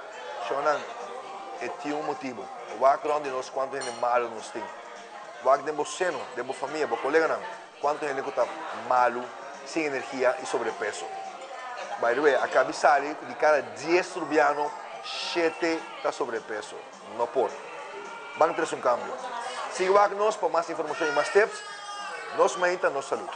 Shownan, e tin un motibu. Wak rònt di nos kuantu hende malu nos tin. Wak den bo seno, den bo famia, bo koleganan, kuantu hende ku ta malu, sin energia i sobrepeso. By the way, a kabi sali ku di kada dies rubiano, shete ta sobrepeso. No por. Ban trese un kambio. Sigui wak nos pa mas informashon i mas tips. Nos mainta, nos salud.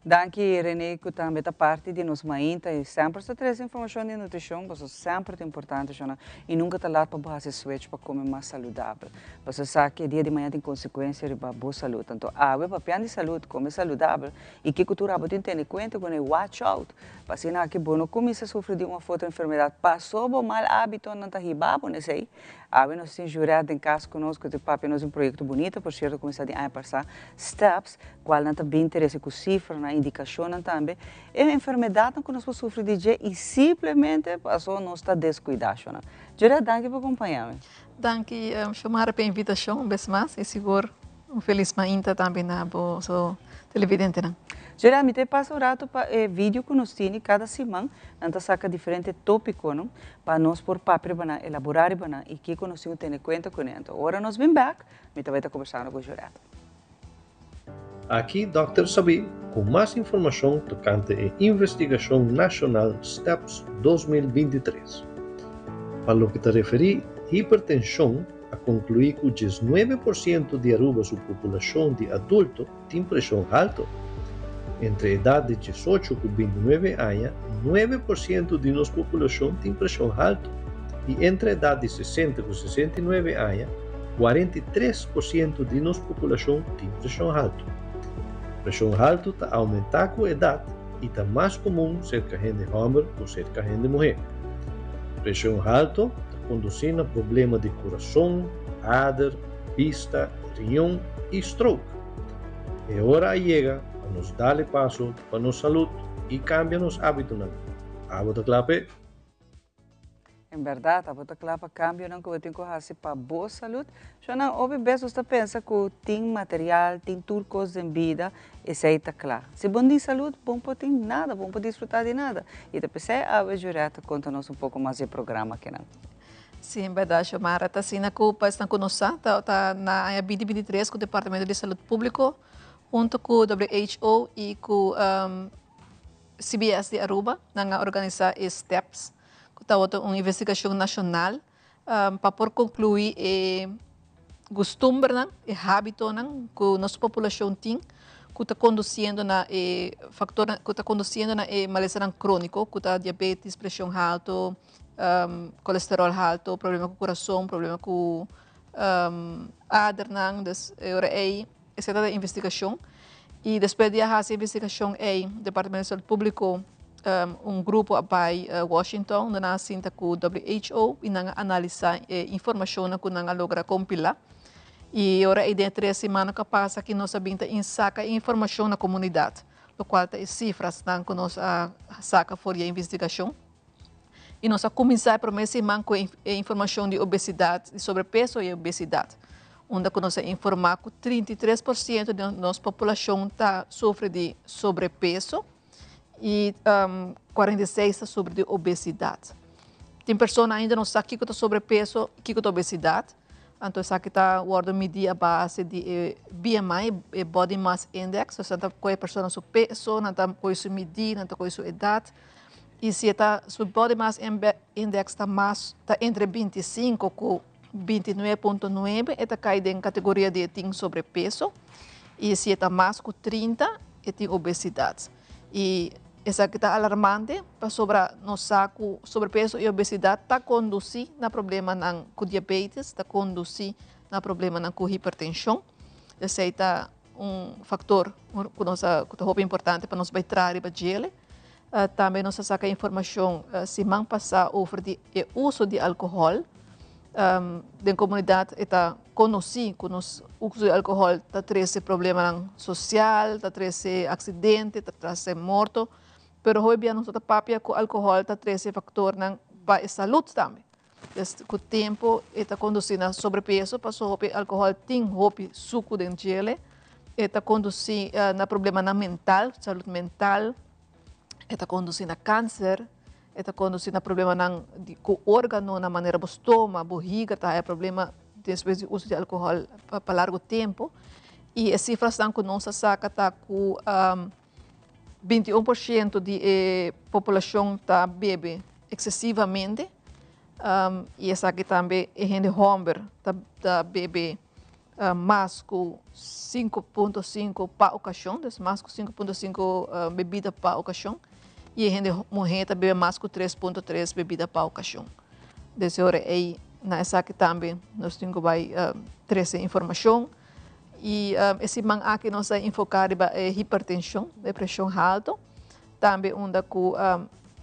Danki Rene ku tambe ta parti di nos mainta i semper ta trese informashon di nutrishon pasobra semper ta importante shona i nunka ta lat pa bo hasi switch pa kome mas saludabel. Pasobra sa ku e dia di mañana tin konsekuensia riba bo salud. Anto awe papian di salud, kome saludabel i kiko tur abo tin tene kuenta ku e watch out pa asina aki bo no kuminsa sufri di un of otro enfermedat paso bo mal hábitonan ta hiba bo na esei. Awe nos tin Jurette den kas ku nos ku ta papia nos di un proyekto bunita, por sierto kuminsá di aña pasá, Steps, kualnan ta bin trese ku sifranan i. indikashonnan tambe, e enfermedatnan ku nos por sufri di dje i simplemente paso nos ta deskuidá shonnan. Juliet, danki pa kompañá mi. Danki Shomara pa e invitashon un bes mas i sigur un felis mainta tambe na boso televidentenan. Juliet, mi ta e pasa un rato pa e video ku nos tini kada siman, nan ta saka diferente topikonan pa nos por papia riba nan, elaborá riba nan i kiko nos tin ku tene kuenta kuné. Anto ora nos bin bèk, mi ta bai ta kombersando ku Juliet. Aki Dòkter Sabí ku mas informashon tokante e investigashon nashonal Steps 2023. Pa loke ta referí hipertenshon a konkluí ku 19 porshento di Aruba su populashon di adulto tin preshon halto. Entre edat di 18 ku 29 aña, 9% di nos populashon tin preshon halto. I entre edat di 60 ku 69 aña, 43% di nos populashon tin preshon halto. Preshon halto ta oumentá ku edat i ta mas komun serka hende hòmber ku serka hende muhé. Preshon halto ta kondusí na problema di kurason, ader, bista, riñon i stroke. E ora a yega pa nos dal e paso pa nos salud i kambia nos hábitonan. Abo ta kla p'e? En berdad, abo ta kla pa kambionan ku bo tin ku hasi pa bo salud? Shonnan, hopi bes nos ta pensa ku tin material, tin tur kos den bida, esei ta kla. Si bo no tin salud, bo no por tin nada, bo no por disfruta di nada. I ta p'esei awe Jurette ta konta nos un poko mas di e programa akinan. Sí, en berdad, Xiomara, ta asina ku pa esnan ku no sa, ta ta na aña binti 23 ku Departamento di Salud Públiko hunto ku WHO i ku CBS di Aruba nan a organisá e STEPS, ku tabata un investigashon nashonal pa por konkluí e gustumbernan, e hábitonan ku nos populashon tin ku ta kondusiendo na e faktornan ku ta kondusiendo na e malesanan króniko ku ta diabetes, preshon haltu, kolesteròl haltu, problema ku kurason, problema ku adernan. Dus e ora ei esei ta e investigashon. I despues di a hasi e investigashon ei, Departamento di Salud Públiko, un grupo a bai Washington unda nan a sinta ku WHO i nan a analisá e informashonnan ku nan a logra kompilá. I e ora ei den e tres simannan ku a pasa aki nos a bin ta insaka e informashon na komunidat, lokual ta e sifrasnan ku nos a saka for di e investigashon. I nos a kuminsá e promé siman ku e informashon di obesidat, di sobrepeso i obesidat, unda ku nos a informá ku 33% di nos populashon ta sufri di sobrepeso i 46 ta sufri di obesidat. Tin persona ainda no sa kiko ta sobrepeso i kiko ta obesidat, anto esaki ta wòrdu midí a base di e BMI, e Body Mass Index, osea nan ta kohe e persona su peso, nan ta kohe su midí, nan ta kohe su edat. I si e ta su body mass index ta mas ta entre 25 ku 29.9 e ta kai den kategoria di e tin sobrepeso i si e ta mas ku 30 e tin obesidat. I esaki ta alarmante pasobra nos sa ku sobrepeso i obesidat ta kondusí na problemanan ku diabetes, ta kondusí na problemanan ku hipertenshon. Esei ta un faktor ku nos a ku ta hopi importante pa nos bai traha riba djele. Tambe nos a saka informashon siman pasá over di e uso di alkohòl. Den komunidat e ta konosí ku nos uso di alkohòl ta trese problemanan sosial, ta trese aksidente, ta trese morto, pero hopi bia nos no ta papia ku alkohòl ta trese faktornan pa e salud tambe. Des ku tempu e ta kondusí na sobrepeso pasobra hopi alkohòl tin hopi suku den djele. E ta kondusí na problemanan mental, salud mental, e ta kondusí na kanser, e ta kondusí na problemanan di ku órganonan manera bo stoma, bo higra ta haya problema despues di uso di alkohòl pa largu tempu. I e sifrasnan ku nos a saka ta ku 21% di e populashon ta bebe eksesivamente i esaki tambe e hende hòmber ta bebe mas ku 5.5 pa okashon, dus mas ku 5.5 bebida pa okashon i e hende muhé ta bebe mas ku 3.3 bebida pa okashon. Des e ora ei na esaki tambe nos tin ku bai trese informashon. I e siman aki nos a enfoká riba e hipertenshon, e preshon haltu. Tambe unda ku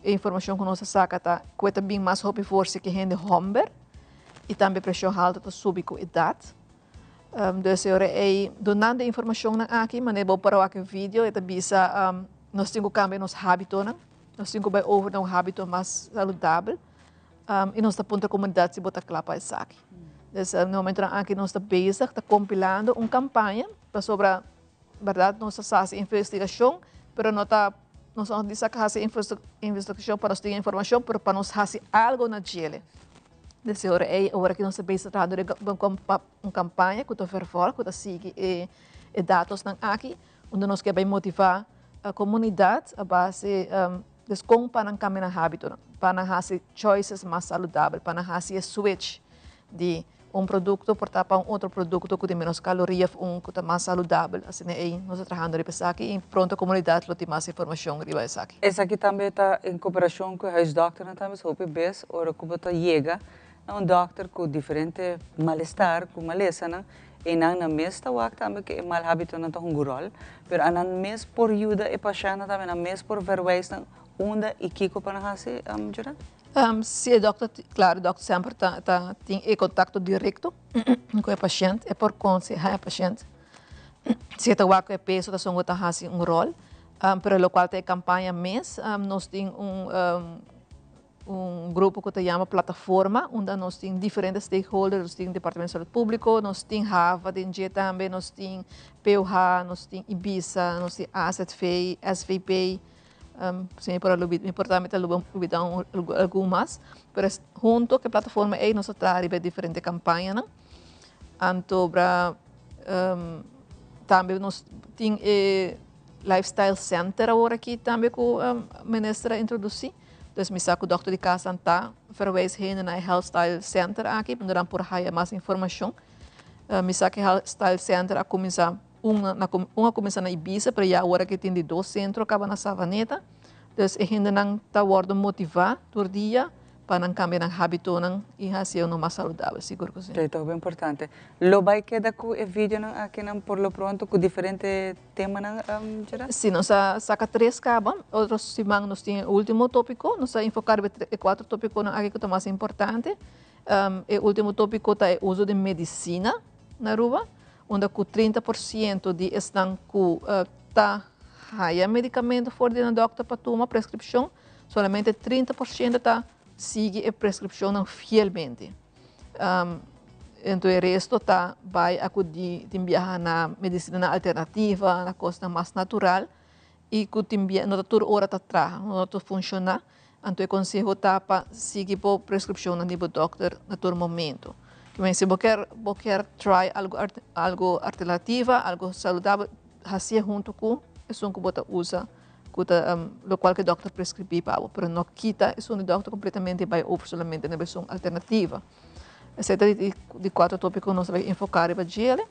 e informashon ku nos a saka ta ku e ta bin mas hopi for si ke hende hòmber i tambe preshon haltu ta subi ku edat. Dus e ora ei dunando e informashonnan aki, manera bo por a wak e video, e ta bisa nos tin ku kambia nos hábitonan, nos tin ku bai over na un hábito mas saludabel i nos ta puntra komunidat si bo ta kla pa esaki. Dus na momentonan aki nos ta bezig, ta kompilando un kampaña pasobra Berdad nos a hasi investigashon, pero no ta nos no bisa ku hasi investigashon pa nos tin informashon, pero pa nos hasi algo na djele. Desde ora ei, ora ku nos ta bezig trahando riba un kampaña ku ta vervolg, ku ta sigui e e datosnan aki, unda nos ke bai motivá komunidat a base des kon pa nan kambia nan hábitonan, pa nan hasi choices mas saludabel, pa nan hasi e switch di Un produkto por ta pa un otro produkto ku tin menos kaloria of un ku ta mas saludabel. Asina ei nos ta trahando riba esaki i pronto komunidat lo tin mas informashon riba esaki. Esaki tambe ta en koperashon ku e huisdòkternan tambe. So hopi bes ora ku bo ta yega na un dòkter ku diferente malestar, ku malesanan, einan nan mes ta wak tambe ku e mal hábitonan ta hunga un ròl, pero anan mes por yuda e pashèntnan tambe, nan mes por verwijs nan unda i kiko pa nan hasi, Jurette? Si e dokter, klaro e dokter semper ta ta tin e kontakto direkto ku e pashènt, e por konsehá e pashènt. Si e ta wak ku e peso ta songo ta hasi un ròl, pero lokual ta e kampaña mes nos tin un un grupo ku ta yama plataforma unda nos tin diferente stakeholders, nos tin departamento di salud públiko, nos tin hava den dje tambe, nos tin POH, nos tin IBISA, nos tin AZV, SVP. Si mi por a lubida, mi por tambe ta lubida algun mas, pero hunto ku e plataforma ei nos a traha riba e diferente kampañanan. Anto bra tambe nos tin e lifestyle center awor aki tambe ku minister a introdusí. Dus mi sa ku dòkter di kas nan ta verwijs hende na e healthstyle center aki, pasobra nan por haya mas informashon. Mi sa ku e healthstyle center a kuminsá. Un na un a kuminsá na Ibiza, pero ya awor aki tin di dos sentro kaba na Savaneta. Dus e hendenan ta wòrdu motivá tur dia pa nan kambia nan hábitonan i hasi uno mas saludabel, sigur ku si. Esei ta hopi importante. Lo bai keda ku e videonan akinan por lo pronto ku diferente temanan, Gerard? Si, nos a saka tres kaba. Otro siman nos tin e último tópiko. Nos a enfoká riba e kuater tópikonan aki ku ta mas importante. E último tópiko ta e uso di medisina na Aruba. Unda ku 30% di esnan ku ta haya medikamento for di nan dòkter pa tuma preskripshon, solamente 30% ta sigui e preskripshonnan fielmente. Enton e resto ta bai akudí tin biaha na medisinanan alternativa, na kosnan mas natural i ku tin bia no ta tur ora ta traha, no ta funshoná. Anto e konseho ta pa sigui bo preskripshonnan di bo dòkter na tur momento. Kimen si bo kier bo kier try algu algu alternativa, algu saludabel, hasié huntu ku esun ku bo ta usa ku ta lokual ku e dòkter preskribí pa bo, pero no kita esun di dòkter kompletamente i bai over solamente na esun alternativa. Esei ta di kuater tópiko ku nos ta bai enfoká riba djele.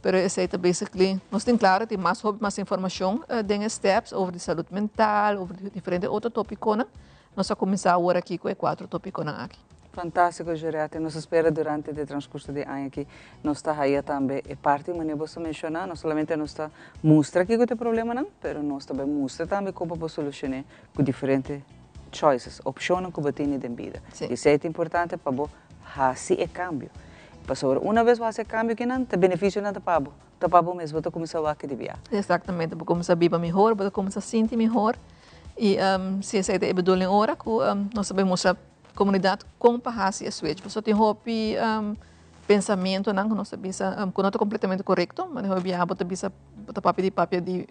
Pero esei ta basically, nos tin klaro tin mas hopi mas informashon den e steps over di salud mental, over di diferente otro tópikonan. Nos a kuminsá awor aki ku e kuater tópikonan aki. Fantástiko Jurette, nos a spera durante di transkurso di aña aki nos ta haya tambe e parti manera bo ta menshoná, no solamente nos ta mustra kiko ta e problemanan, pero nos ta bai mustra tambe kon pa bo solushoné ku diferente choices, opshonnan ku bo tene den bida. Esei ta importante pa bo hasi e kambio. Pasobra una bes bo hasi e kambio kinan, ta benefisionan ta pa bo, ta pa bo mes, bo ta kuminsá wak di bia. Exactamente, bo kuminsá biba mihor, bo ta kuminsá sinti mihor i si esei ta e bedoeling ora ku nos ta bai mustra komunidat kon pa hasi e switch. Pasobra tin hopi pensamentonan ku nos ta bisa ku no ta kompletamente korekto, manera hopi biaha bo ta bisa bo ta papia di papia di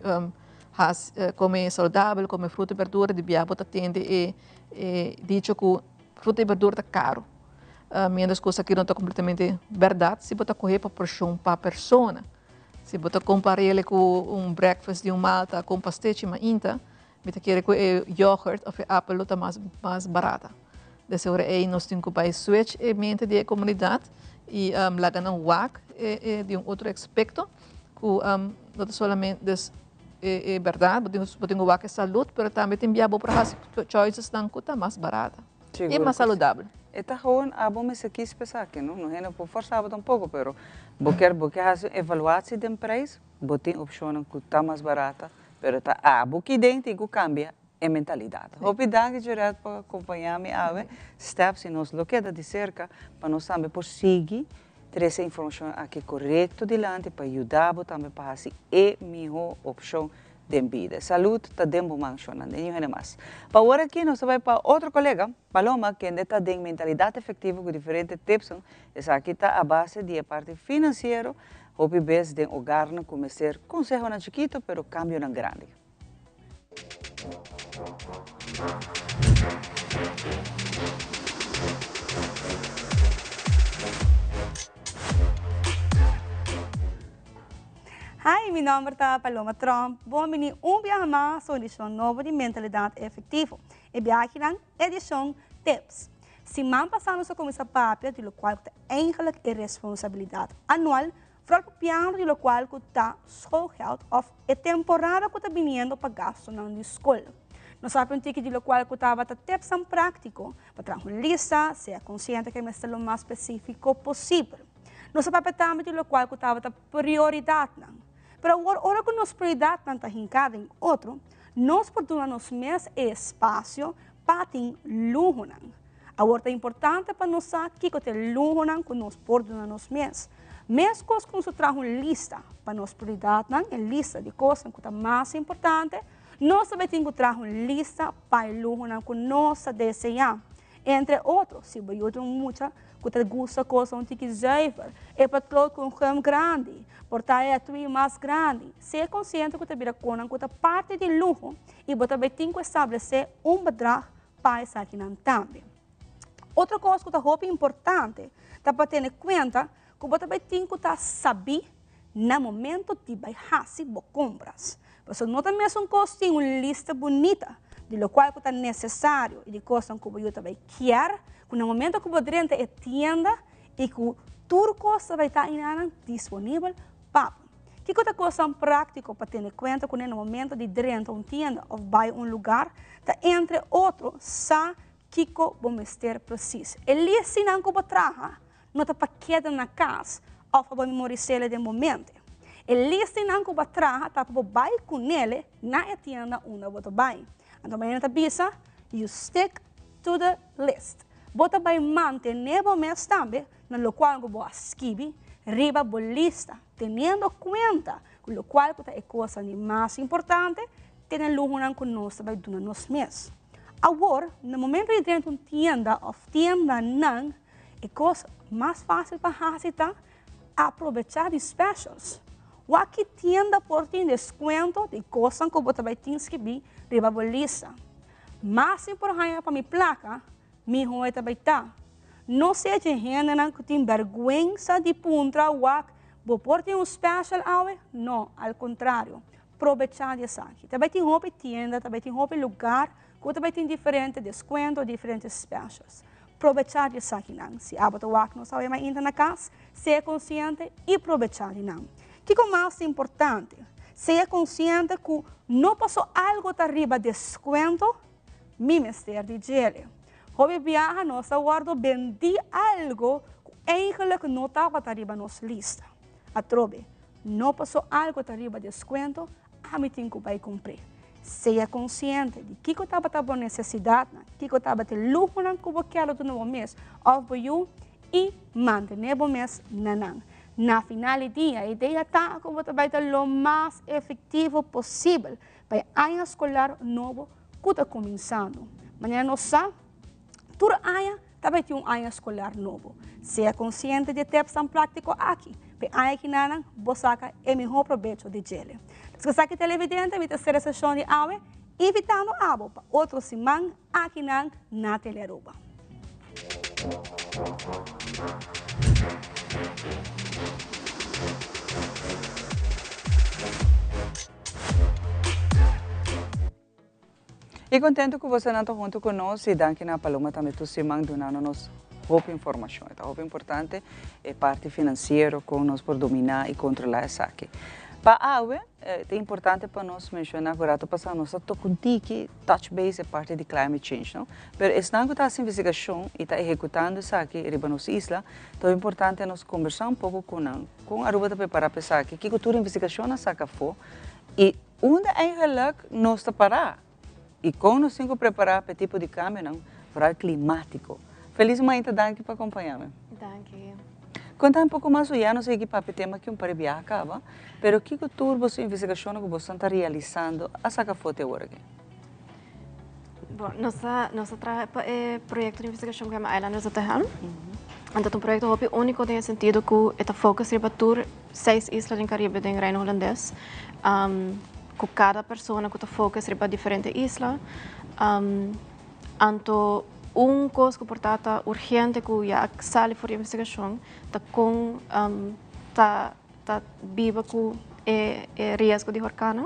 hasi kome saludabel, kome fruta i berdura, di biaha bo ta tende e dicho ku fruta i berdura ta karu. Mientras ku esaki no ta kompletamente bèrdat si bo ta kohe pa porshon pa persona. Si bo ta kompar'é ku un breakfast di un malta ku un pastechi mainta, mi ta kere ku e yoghurt òf e apel lo ta mas mas barata. Des ora ei nos tin ku bai switch e mente di e komunidat i laga nan wak e di un otro aspekto ku no ta solamente des e bèrdat bo tin bo tin ku wak e salud pero tambe tin bia bo por hasi choicesnan ku ta mas barata i mas saludabel. E ta gewoon abo mester kies pa esaki no, no hende por forsa abo tampoco pero bo kier bo kier hasi un evaluatie den prijs bo tin opcionnan cu ta mas barata pero ta abo ki den tin cu cambia e mentalidad. Hopi danki Jurette pa acompaña mi awe, steps y nos lo keda di cerca pa nos tambe por sigui. trese informashon aki korekto dilanti pa yuda bo tambe pa hasi e mihó opshon den bida. Salud ta den bo man shonnan, den niun hende mas. Pa awor aki nos ta bai pa otro kolega, Paloma, kende ta den Mentalidat Efektivo ku diferente tipsnan. Esaki ta a base di e parti finansiero, hopi bes den ogarnan ku mester konsehonan chikito pero kambionan grandi. Hi, mi nomber ta Paloma Tromp. Bon bini un biaha mas un edicion nobo di Mentalidad Efectivo. E biahakinan edicion Tips. Siman pasa nos a cuminsa papia di locual cu ta eigenlijk e responsabilidad anual Vooral papiando di locual cu ta schoolgeld of e temporada cu ta biniendo pa gastonan di scol. Nos a papia un tiki di locual cu tabata tipsnan practico pa traha un lista, sea consciente cu e mester lo mas specifico posibel. Nos a papia tambe di locual cu tabata prioridadnan. Pero awor ora cu nos prioridadnan ta hinca den otro, nos por duna nos mes e espacio pa tin luhonan. Awor ta importante pa nos sa kiko ta e luhonan ku nos por duna nos mes. Meskos ku nos a traha un lista pa nos prioridatnan, e lista di kosnan ku ta mas importante, nos tambe tin ku traha un lista pa e luhonan ku nos ta deseá. Entre otro, si bo yuda un mucha ku ta gusta kosnan un tiki zuiver, e patroon ku un gum grandi, por ta e etui mas grandi, sea konsiente ku ta bira konan ku ta parti di luho i bo ta bai tin ku establesé un bedrag pa esakinan tambe. Otro kos ku ta hopi importante ta pa tene kuenta ku bo ta bai tin ku ta sabí na momento di bai hasi bo kompras. Pasobra no ta mesun kos tin un lista bunita di lokual ku ta nesesario i di kosnan ku bo yu ta bai kier, ku na momento ku bo drenta e tienda i ku tur kos ta bai ta einanan disponibel pa bo. Kiko ta kosnan práktiko pa tene kuenta kuné na momento di drenta un tienda òf bai un lugar? Ta entre otro sa kiko bo mester presis. E listinan ku bo traha no ta pa keda na kas òf pa bo memoris'é den bo mente. E listinan ku bo a traha ta pa bo bai kunele na e tienda unda bo ta bai. Anto manera ta bisa, You stick to the list. Bo ta bai mantené bo mes tambe na lokual ku bo a skibi riba bo lista, teniendo kuenta ku lokual ku ta e kosnan di mas importante, tene luhonan ku nos ta bai duna nos mes. Awor, na momento di drenta un tienda òf tiendanan, e kos mas fásil pa hasi ta aprovechá di specials. Wak ki tienda por tin deskuento di kosnan ku bo ta bai tin skibí riba bo lista. Mas mi por haña pa mi plaka, Miho e ta bai ta. No sea dje hendenan ku tin bèrgwensa di puntra wak bo por tin un special awe? No, al kontrario, probechá di esaki. Ta bai tin hopi tienda, ta bai tin hopi lugar ku ta bai tin diferente deskuento, diferente specials. Probechá di esakinan. Si abo ta wak nos awe mainta na kas, sea konsiente i probechá di nan. Kiko mas ta importante? Sea konsiente ku no paso algu ta riba deskuento, Mi mester di djele. Hopi biaha nos ta wordo bendi algo cu eigenlijk no tabata riba nos lista. Atrobe, no paso algo ta riba descuento, ami tin cu bay cumpr'e. Sea consciente di kico tabata bo necesidadnan, kico tabata e luhonan cu bo kier lo duna bo mes of bo yu y mantene bo mes na nan. Na final di dia, e idea ta cu bo ta bay ta lo mas efectivo posibel Pa e aña skolar nobo ku ta kuminsando. Manera nos sa, tur aña ta bai tin un aña skolar nobo. Sea konsiente di e tepsnan práktiko aki pa e aña kinanan bo saka e mihó probecho di djele. Esaki televidente, mi ta sera e seshon di awe invitando abo pa otro siman akinan na Telearuba. Y contento cu bosonan ta hunto cu nos y danki na Paloma tambe tur siman dunando nos hopi informacion. E ta hopi importante e parti financiero con nos por domina y controla esaki. Pa awe ta importante pa nos menciona cu rato pasa nos ta toca un tiki touch base e parti di climate change no. Pero esnan cu ta haci investigacion y ta ehecutando esaki riba nos isla ta hopi importante nos conversa un poco cu nan con Aruba ta prepara pa esaki, kico tur investigacion a saca afo y unda eigenlijk nos ta para y con nos tin cu prepara pa e tipo di cambionan vooral climatico. Feliz mainta, danki pa acompaña mi. Danki. Konta un poko mas, ya nos a yega papia tema aki un par di biaha kaba, pero kiko tur boso investigashonnan ku boso ta realisando a saka afó te awor aki? Bon, nos a nos a traha pa e proyekto di investigashon ku yama Islanders at the Helm. Anto ta un proyekto hopi úniko den e sentido ku e ta focus riba tur seis isla den Karibe den Reino Hulandes. Ku kada persona ku ta focus riba diferente isla. Anto un kos ku por ta ta urgente ku ya a sali for di investigashon ta kon ta ta biba ku e e riesgo di horkannan.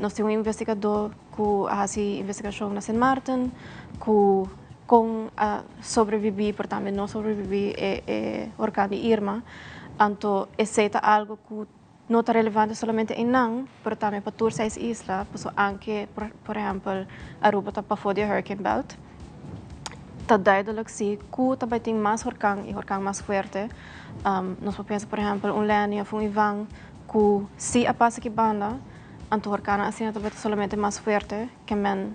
Nos tin un investigadó ku a hasi investigashon na Sint Maarten ku kon a sobrebibí pero tambe no sobrebibí e e horkan di Irma. Anto esei ta algu ku no ta relevante solamente einan pero tambe pa tur seis isla pasobra anke por ehèmpel Aruba ta pafó di e hurricane belt. Ta duidelijk si ku ta bai tin mas horkan i horkan mas fuerte. Nos por pensa por ehèmpel un Lenny òf un Ivan ku si a pasa aki banda, anto horkannan asina ta bai ta solamente mas fuerte ke men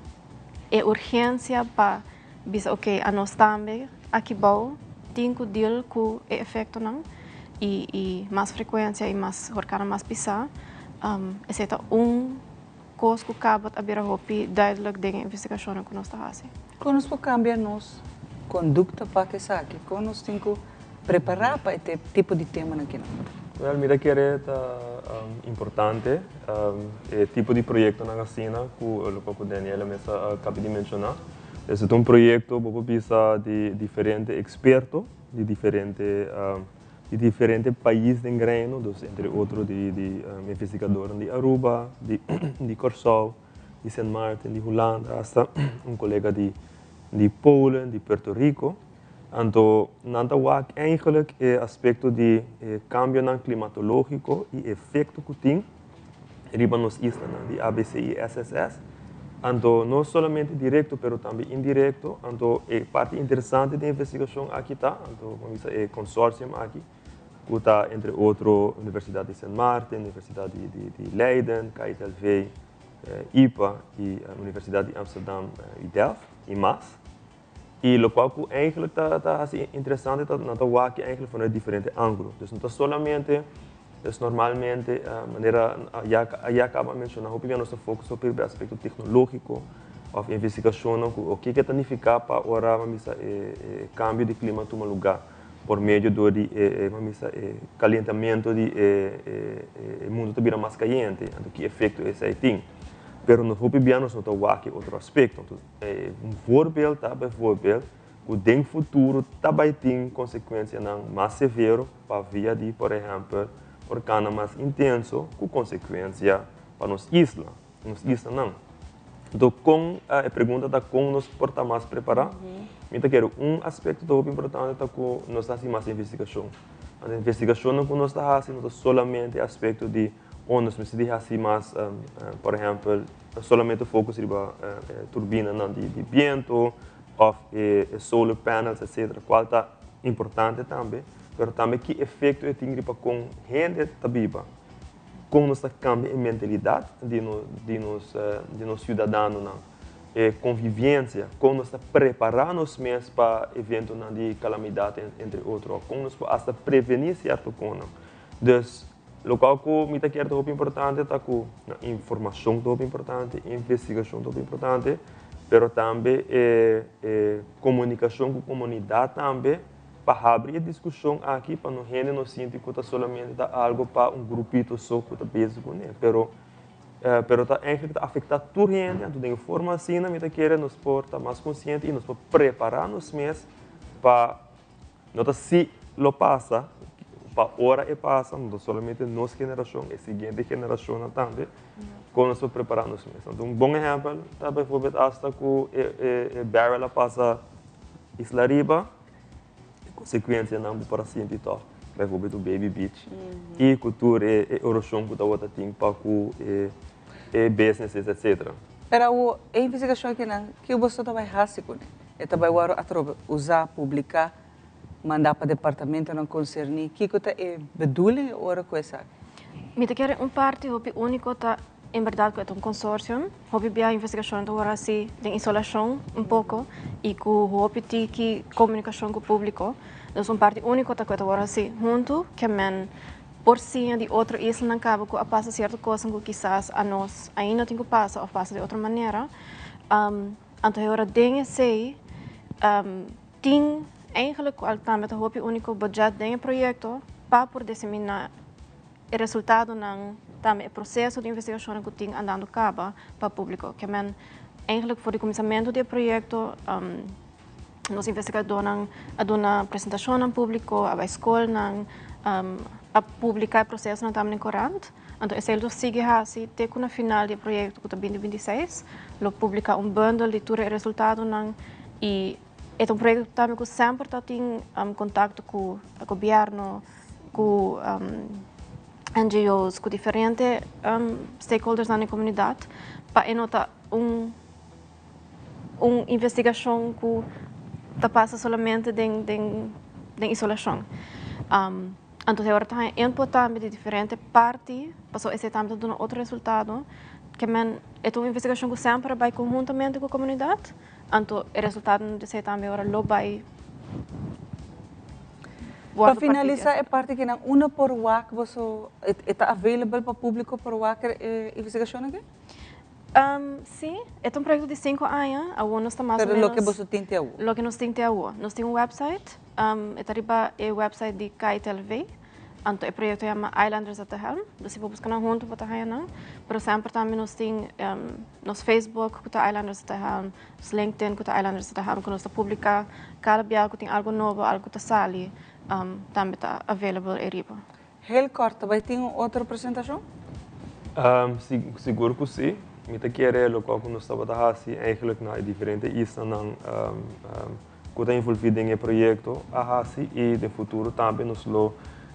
e urgensia pa bisa oke anos tambe aki bou tin ku deal ku e efektonan i i mas frekuensia i mas horkannan mas pisá. Esei ta un Kos ku Cabot a bira hopi duidelijk den e investigashonnan ku nos ta hasi. Kon nos por kambia nos kondukta pa ku esaki? Kon nos tin ku prepará pa e tipo di temanan kinan? Wèl, mi ta kere ta importante e tipo di proyektonan asina ku loke ku Daniela mes a kaba di menshoná. Esei ta un proyekto bo por bisa di diferente eksperto di diferente di diferente pais den Reino, dus entre otro di di investigadornan di Aruba, di di Kòrsou, di Sint Maarten, di Hulanda, hasta un kolega di di Polen, di Puerto Rico. Anto nan ta wak eigenlijk e aspekto di e kambionan klimatológiko i efekto ku tin riba nos islanan di abc i SSS. Anto no solamente direkto pero tambe indirekto. Anto e parti interesante den investigashon aki ta, anto bo bisa e consortium aki, ku ta entre otro Universidat di Sint Maarten, Universidat di di di Leiden, KITLV, ipa i Universidat di Amsterdam i Delft i mas. I lokual ku eigenlijk ta ta hasi interesante ta nan ta wak eigenlijk vanuit diferente ángulo. Dus no ta solamente, dus normalmente manera ya ya kaba a menshoná hopi bia nos ta focus hopi riba e aspekto teknológiko òf investigashonnan ku oke ke ta nifiká pa ora ban bisa e e kambio di klima tuma lugá por medio dor di e e ban bisa e kalientamentu di e e e mundu ta bira mas kayente anto ki efekto esei tin. Pero nos hopi bia nos no ta wak e otro aspekto. Un voorbeeld ta bijvoorbeeld ku den futuro ta bai tin konsekuensianan mas severo pa via di por ehèmpel orkannan mas intenso ku konsekuensia pa nos isla, nos islanan. Anto kon e pregunta ta kon nos por ta mas prepará? Mi ta kere un aspekto ta hopi importante ta ku nos ta hasi mas investigashon. Anto investigashonnan ku nos ta hasi no ta solamente aspekto di O nos mester di hasi mas, por ehèmpel, solamente focus riba e turbinanan di biento òf e solar panels etcetera, kual ta importante tambe, pero tambe ki efekto e tin riba kon hende ta biba, kon nos ta kambia e mentalidat di di nos di nos siudadanonan, e konviviensia, kon nos ta prepará nos mes pa eventonan di kalamidat entre otro, kon nos por asta prevení sierto konan. Dus. Lokual ku mi ta kier ta hopi importante ta ku informashon ta hopi importante, investigashon ta hopi importante, pero tambe e e komunikashon ku komunidat tambe pa habri e diskushon aki pa no hende no sinti ku ta solamente ta algu pa un grupito so ku ta bezig kuné, pero pero ta eigenlijk ta afektá tur hende, anto den e forma asina mi ta kere nos por ta mas konsiente i nos por prepará nos mes pa No ta si lo pasa, pa ora e pasa, no ta solamente nos generashon, e siguiente generashonnan tambe, kon nos por prepará nos mes. Anto un bon ehèmpel ta bijvoorbeeld asta ku e Beryl a pasa Isla Riba, e konsekuensianan bo por a sinti tòg, bijvoorbeeld un Baby Beach, i ku tur e eroshon ku tabata tin pa ku e businesses etcetera. Pero awor e investigashon akinan, ke boso ta bai hasi kuné? E ta bai wòrdu atrobe usá, publiká, mandá pa departamentonan konserní. Kiko ta e bedoeling e ora ku esaki? Mi ta kere un parti hopi úniko ta en berdad cu e ta un consortium. Hopi bia investigacion ta worde haci den isolacion un poco y cu hopi tiki comunicacion cu publico. Dus un parti unico ta cu e ta worde haci hunto ke men por siña di otro islanan caba cu a pasa cierto cosnan cu kisas anos ainda tin cu pasa of pasa di otro manera. Anto e ora den esey tin eigenlijk cual tambe ta hopi unico budget den e proyecto pa por disemina e resultadonan, tambe e proceso di investigacionnan cu tin andando caba pa publico. Ke men eigenlijk for di cuminsamento di e proyecto nos investigadornan a duna presentacionnan publico, a bay scolnan, a publica e procesonan tambe den corant. Anto esei lo sigui hasi te ku na final di e proyekto ku ta binti 26 lo publiká un bundel di tur e resultadonan i e ta un proyekto tambe ku semper ta tin kontakto ku gobièrnu, ku NGO's, ku diferente stakeholdersnan den komunidat pa e no ta un un investigashon ku ta pasa solamente den den isolashon. Anto e ora ta haña input tambe di diferente parti, pasobra esei tambe ta duna otro resultado. Ke men e ta un investigashon ku semper a bai konhuntamente ku komunidat, anto e resultadonan di esei tambe ora lo bai Pa finalisá e parti kinan, unda por wak boso, e ta available pa públiko por wak e investigashon aki? Sí, e ta un proyekto di sinku aña, awor nos ta mas o Pero ménos. loke boso tin te awor? Loke nos tin te awor. Nos tin un website, e ta riba e website di KITLV, anto e proyekto yama Islanders at the Helm, dus si bo buska nan huntu bo ta haña nan. Pero semper tambe nos tin nos Facebook ku ta Islanders at the Helm, nos LinkedIn ku ta Islanders at the Helm ku nos ta publiká kada bia ku tin algu nobo, algu ku ta sali, tambe ta available ei riba. Heel kort, ta bai tin un otro presentashon? Sigur ku si. Mi ta kere lokual ku nos tabata hasi eigenlijk na e diferente islanan ku ta envolví den e proyekto a hasi i den futuro tambe nos lo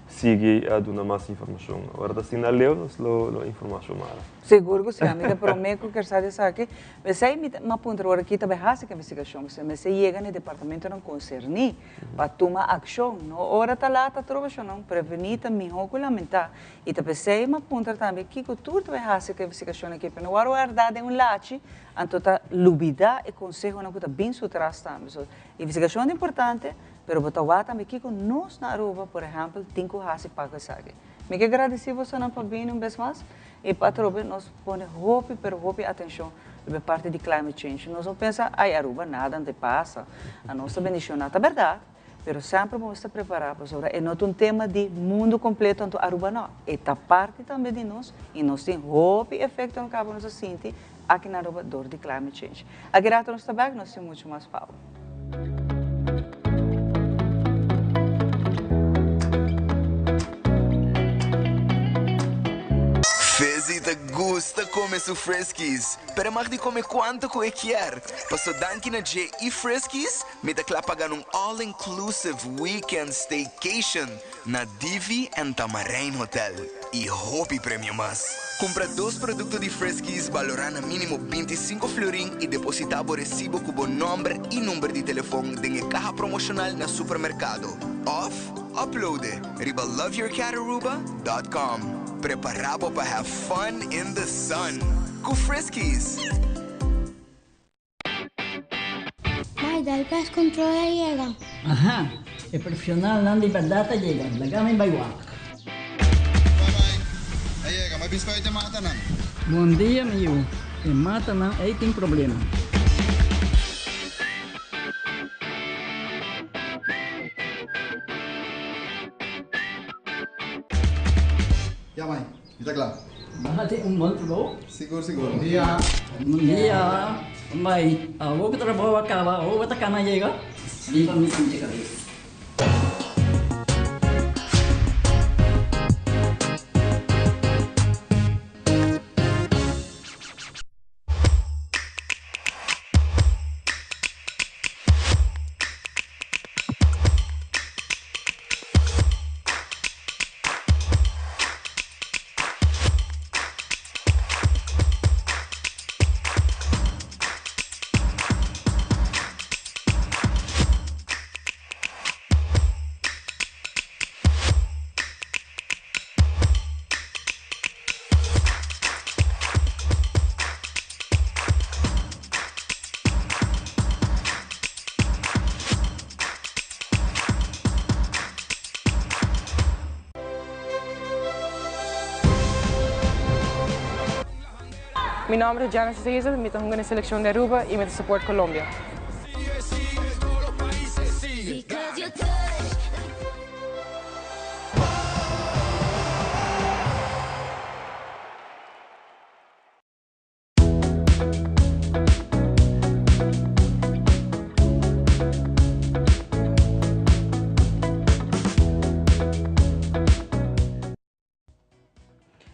sigui duna mas informashon. Ora ta asina leu nos lo informá Xiomara. Sigur ku si. Ami ta promé ku kier sa di esaki. P'esei mi ta puntra ora ki ta bai hasi ku investigashon. Pasobra mester yega na e departamentonan konserní pa tuma akshon. No ora ta lat atrobe shon prevení ta mihó ku lamentá. I ta p'esei mi a puntra tambe kiko tur ta bai hasi ku e investigashon aki. Pero no wòrdu wardá den un lachi, anto ta lubidá e konsehonan ku ta bin su tras tambe. So, investigashon ta importante, pero bo ta wak tambe kiko nos na Aruba, por ehèmpel, tin ku hasi pa ku esaki. Mi ke gradisí bosonan pa bini un bes mas i pa atrobe nos pone hopi pero hopi atenshon riba e parti di climate change. Nos no pensa, ay Aruba nada no ta pasa, anos ta bendishoná. Ta bèrdat, pero semper bo mester prepará pasobra e no ta un tema di mundu kompleto anto Aruba no. E ta parti tambe di nos i nos tin hopi efekto no kaba nos a sinti aki na Aruba dor di climate change. Aki rato nos ta bèk, nos tin muchu mas pa bo. Fizzy ta gusta come su Friskies, pero e mag di come cuanto cu e kier. Paso danki na dje y Friskies, mi ta cla pa gana un all inclusive weekend staycation na Divi and Tamarijn Hotel y hopi premio mas. Cumpra dos producto di Friskies balora na minimo 25 florin y deposita bo recibo cu bo nomber y number di telefon den e caha promocional na supermercado of upload e riba loveyourcataruba.com. Prepara bo pa have fun in the sun cu Friskies! Mai, dal pest control a yega. Aha, e profesionalnan di berdad a yega. Laga mi bai wak. Bye bye. A yega, ma biscoit e matanan. Bon dia mi yu. E matanan ei tin problema. Ya mai, mi ta kla. Bo hasi un bon trabou. Sigur sigur. Bon dia. Bon dia. Mai, awor ku trabou a kaba, awor bo ta kana yega? Riba mi sinti kabes. Mi nomber ta Genesis Hazel, mi ta hunga na seleccion di Aruba y mi ta support Colombia.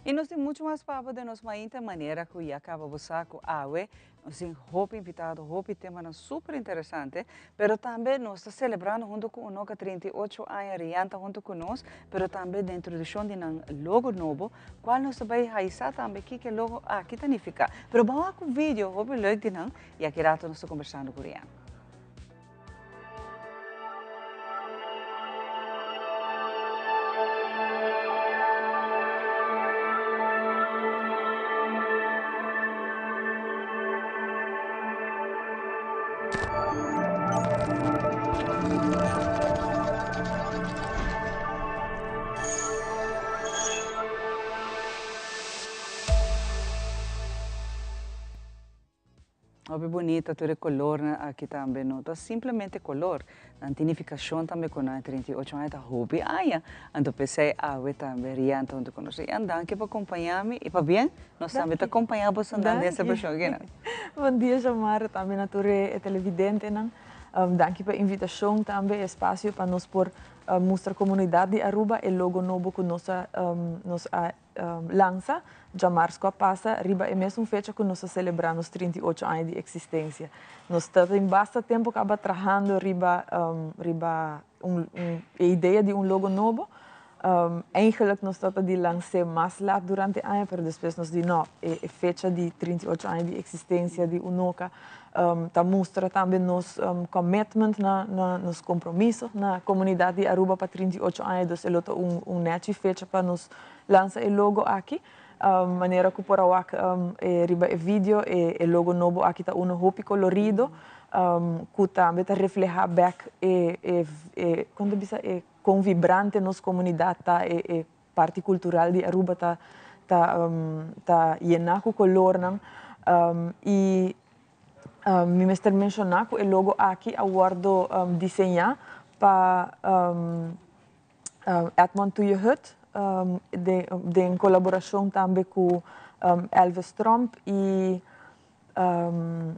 Y nos tin mucho mas pa bo den nos mainta manera cu ya caba bo sa cu awe nos tin hopi invitado, hopi temanan super interesante, pero tambe nos ta celebrando hunto cu Unoca 38 aña Rian ta hunto cu nos, pero tambe den introduccion di nan logo nobo, cual nos ta bay haisa tambe kico e logo aki ta nifica. Pero ban wak un video hopi leuk di nan y aki rato nos ta conversando cu Rian. Hopi bunita tur e colornan aki tambe no ta simplemente color, nan tin nificacion tambe cu nan e 38 aña ta hopi aña, anto p'esey awe tambe Rian ta hunto cu nos. Rian danki pa acompaña mi y pabien nos tambe ta acompaña bosonan den celebracion akinan. Bon dia Xiomara, tambe na tur e televidentenan. Danki pa e invitacion tambe, e espacio pa nos por mustra comunidad di Aruba e logo nobo cu nos a nos a lansa djamars cu a pasa riba e mesun fecha cu nos a celebra nos 38 aña di existencia. Nos ta tin basta tempo caba trahando riba riba un e idea di un logo nobo. Eigenlijk nos tabata di lans'é mas lat durante aña, pero despues nos di no, e fecha di 38 aña di existencia di Unoca ta mustra tambe nos commitment na na nos compromiso na comunidad di Aruba pa 38 aña, dus e lo ta un un nechi fecha pa nos lansa e logo aki. Manera cu por a wak riba e video, e logo nobo aki ta uno hopi colorido, cu tambe ta refleha bek e e e con ta bisa e Con vibrante nos comunidad ta, e e parti cultural di Aruba ta ta ta yena cu colornan y mi mester menciona cu e logo aki a wordo diseña pa Edmond Tuyehut den den colaboracion tambe cu Elvis Tromp y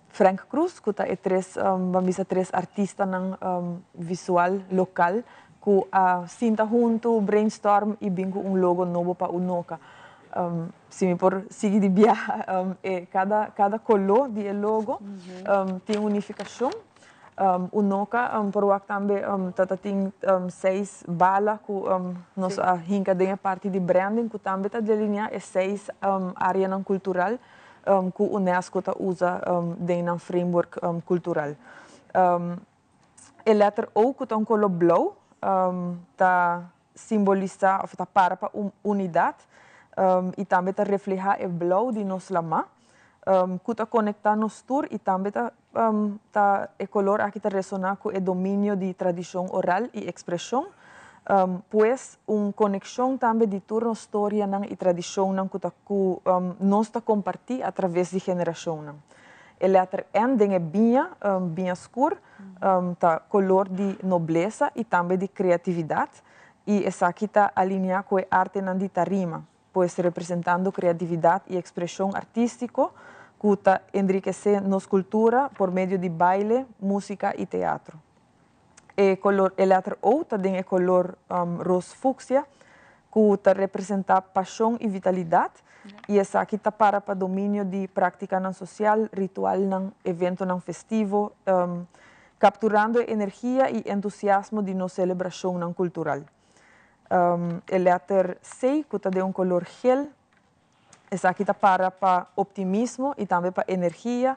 Frank Cruz ku ta e tres ban bisa tres artistanan visual lokal ku a sinta huntu, brainstorm i bin ku un logo nobo pa Unoca. Si mi por sigui di biaha e kada kada koló di e logo tin un nifikashon. Unoca por wak tambe ta ta tin seis bala ku nos a hinka den e parti di branding ku tambe ta delineá e seis áreanan kultural ku UNESCO ta usa den nan framework kultural. E lèter O ku ta un koló blou ta simbolisá òf ta para pa unidat i tambe ta reflehá e blou di nos lamá ku ta konektá nos tur i tambe ta ta e kolor aki ta resoná ku e dominio di tradishon oral i ekspreshon. Pues un konekshon tambe di tur nos storianan i tradishonnan ku ta ku nos ta kompartí atraves di generashonnan. E lèter N den e biña, biña skur, ta kolor di noblesa i tambe di kreatividat i esaki ta alineá ku e artenan di tarima, pues representando kreatividat i ekspreshon artístiko ku ta enrikesé nos kultura por medio di baile, músika i teatro. E kolor e lèter O ta den e kolor ros fuksia ku ta representá pashon i vitalidat i esaki ta para pa dominio di práktikanan sosial, ritualnan, eventonan festivo, kapturando e energia i entusiasmo di nos selebrashonnan kultural. E lèter C ku ta den un kolor gel Esaki ta para pa optimismo i tambe pa energia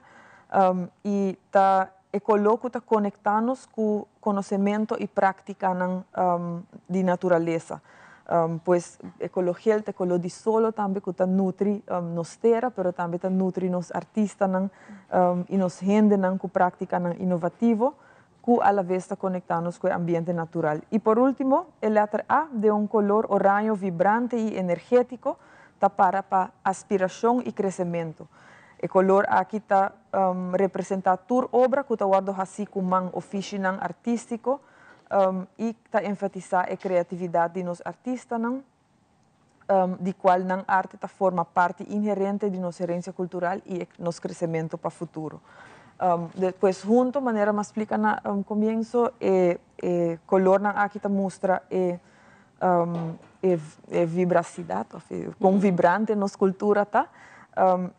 i ta e koló ku ta konektá nos ku konosementu i práktikanan di naturalesa. Pues e koló gel ta e koló di solo tambe ku ta nutri nos tera pero tambe ta nutri nos artistanan i nos hendenan ku práktikanan inovativo ku alaves ta konektá nos ku e ambiente natural. I por último, e lèter A den un kolor oraño vibrante i energétiko ta para pa aspirashon i kresementu. E color aki ta representa tur obra cu ta wordo haci cu man ofishinan artistico y ta enfatisa e creatividad di nos artistanan, di cual nan arte ta forma parti inherente di nos herencia cultural y nos crecemento pa futuro. Pues hunto, manera mi a splica na comienzo, e colornan aki ta mustra e e vibracidad of e con vibrante nos cultura ta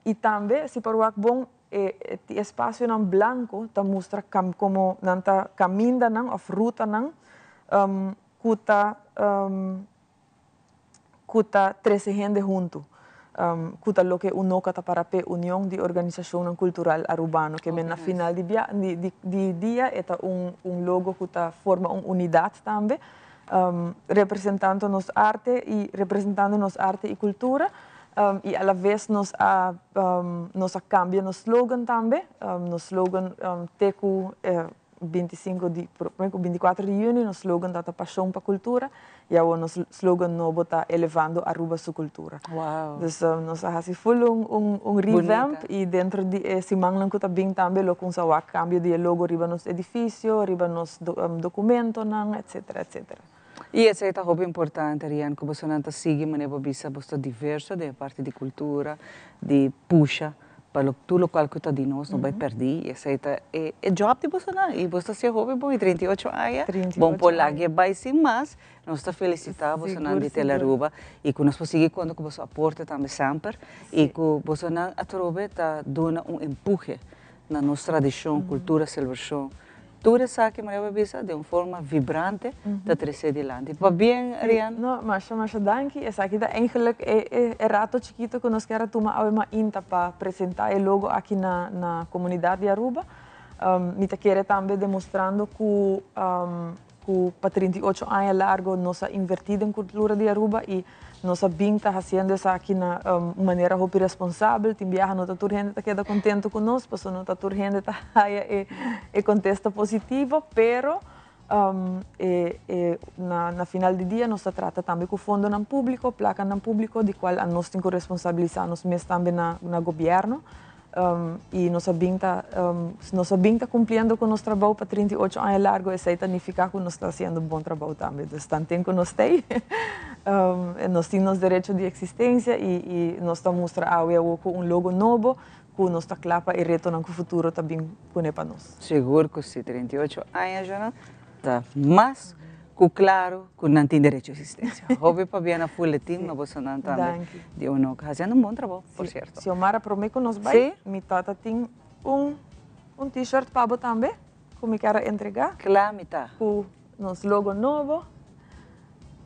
y tambe si por wak bon e espacionan blanco ta mustra como nan ta camindanan of rutanan cu ta cu ta trece hende hunto cu ta loke UNOCA ta para p'e, Union di Organisacionnan Cultural Arubano, ke men na final di bia di dia e ta un un logo cu ta forma un unidad tambe, representando nos arte y representando nos arte y cultura y a la vez nos a nos a cambia nos slogan tambe, nos slogan te cu 25 di, prome ku 24 di juni nos slogan ta ta Pashon pa Kultura i awor nos slogan nobo ta Elevando Aruba su Kultura. Wow. Dus nos a hasi full un un un revamp i dentro di e simannan ku ta bin tambe lo kumsa wak kambio di e logo riba nos edifisio, riba nos dokumentonan, etcetera, etcetera. I esei ta hopi importante, Rian, ku bosonan ta sigui manera bo bisa bo ta diverso den e parti di kultura, di pusha pa lo tur lokual ku ta di nos no bai pèrdí. I esei ta e e jòb di bosonan i bos ta hasié hopi bon i 38 aña bon por laga e bai sin mas. Nos ta felisitá bosonan di Telaruba i ku nos por sigui konta ku boso aporte tambe semper i ku bosonan atrobe ta duna un empuhe na nos tradishon, kultura, selebrashon. Tur esaki Maria bo bisa den un forma vibrante ta trece dilanti. Pabien Rian. No, masha masha danki. Esaki ta eigenlijk e e e rato chikito cu nos kier a tuma awe mainta pa presenta e logo aki na na comunidad di Aruba. Mi ta kere tambe demostrando cu cu pa 38 aña largo nos a inverti den cultura di Aruba y nos a bin ta haciendo esaki na un manera hopi responsabel. Tin biaha no ta tur hende ta keda contento cu nos, pasobra no ta tur hende ta haya e e contesta positivo, pero e e na na final di dia nos ta trata tambe cu fondonan publico, placanan publico, di cual anos tin cu responsabilisa nos mes tambe na na gobierno. Y nos a bin ta, nos a bin ta cumpliendo cu nos trabou pa 38 aña largo, esey ta nifica cu nos ta haciendo bon trabou tambe. Dus tanten cu nos t'ey, nos tin nos derecho di existencia y, y nos ta mustra awe awo cu un logo nobo cu nos ta cla pa e retonan cu futuro ta bin pone pa nos. Sigur cu si, 38 aña, Jonah, ta mas Cu claro cu nan tin derecho existencia. Hopi pabia na fuletin ma bosonan tambe di Unoca. Haciendo un bon trabou, por cierto. Xiomara, prome cu nos bay, mi tata tin un un t-shirt pa bo tambe cu mi kier a entrega. Cla mi ta. Cu nos logo nobo.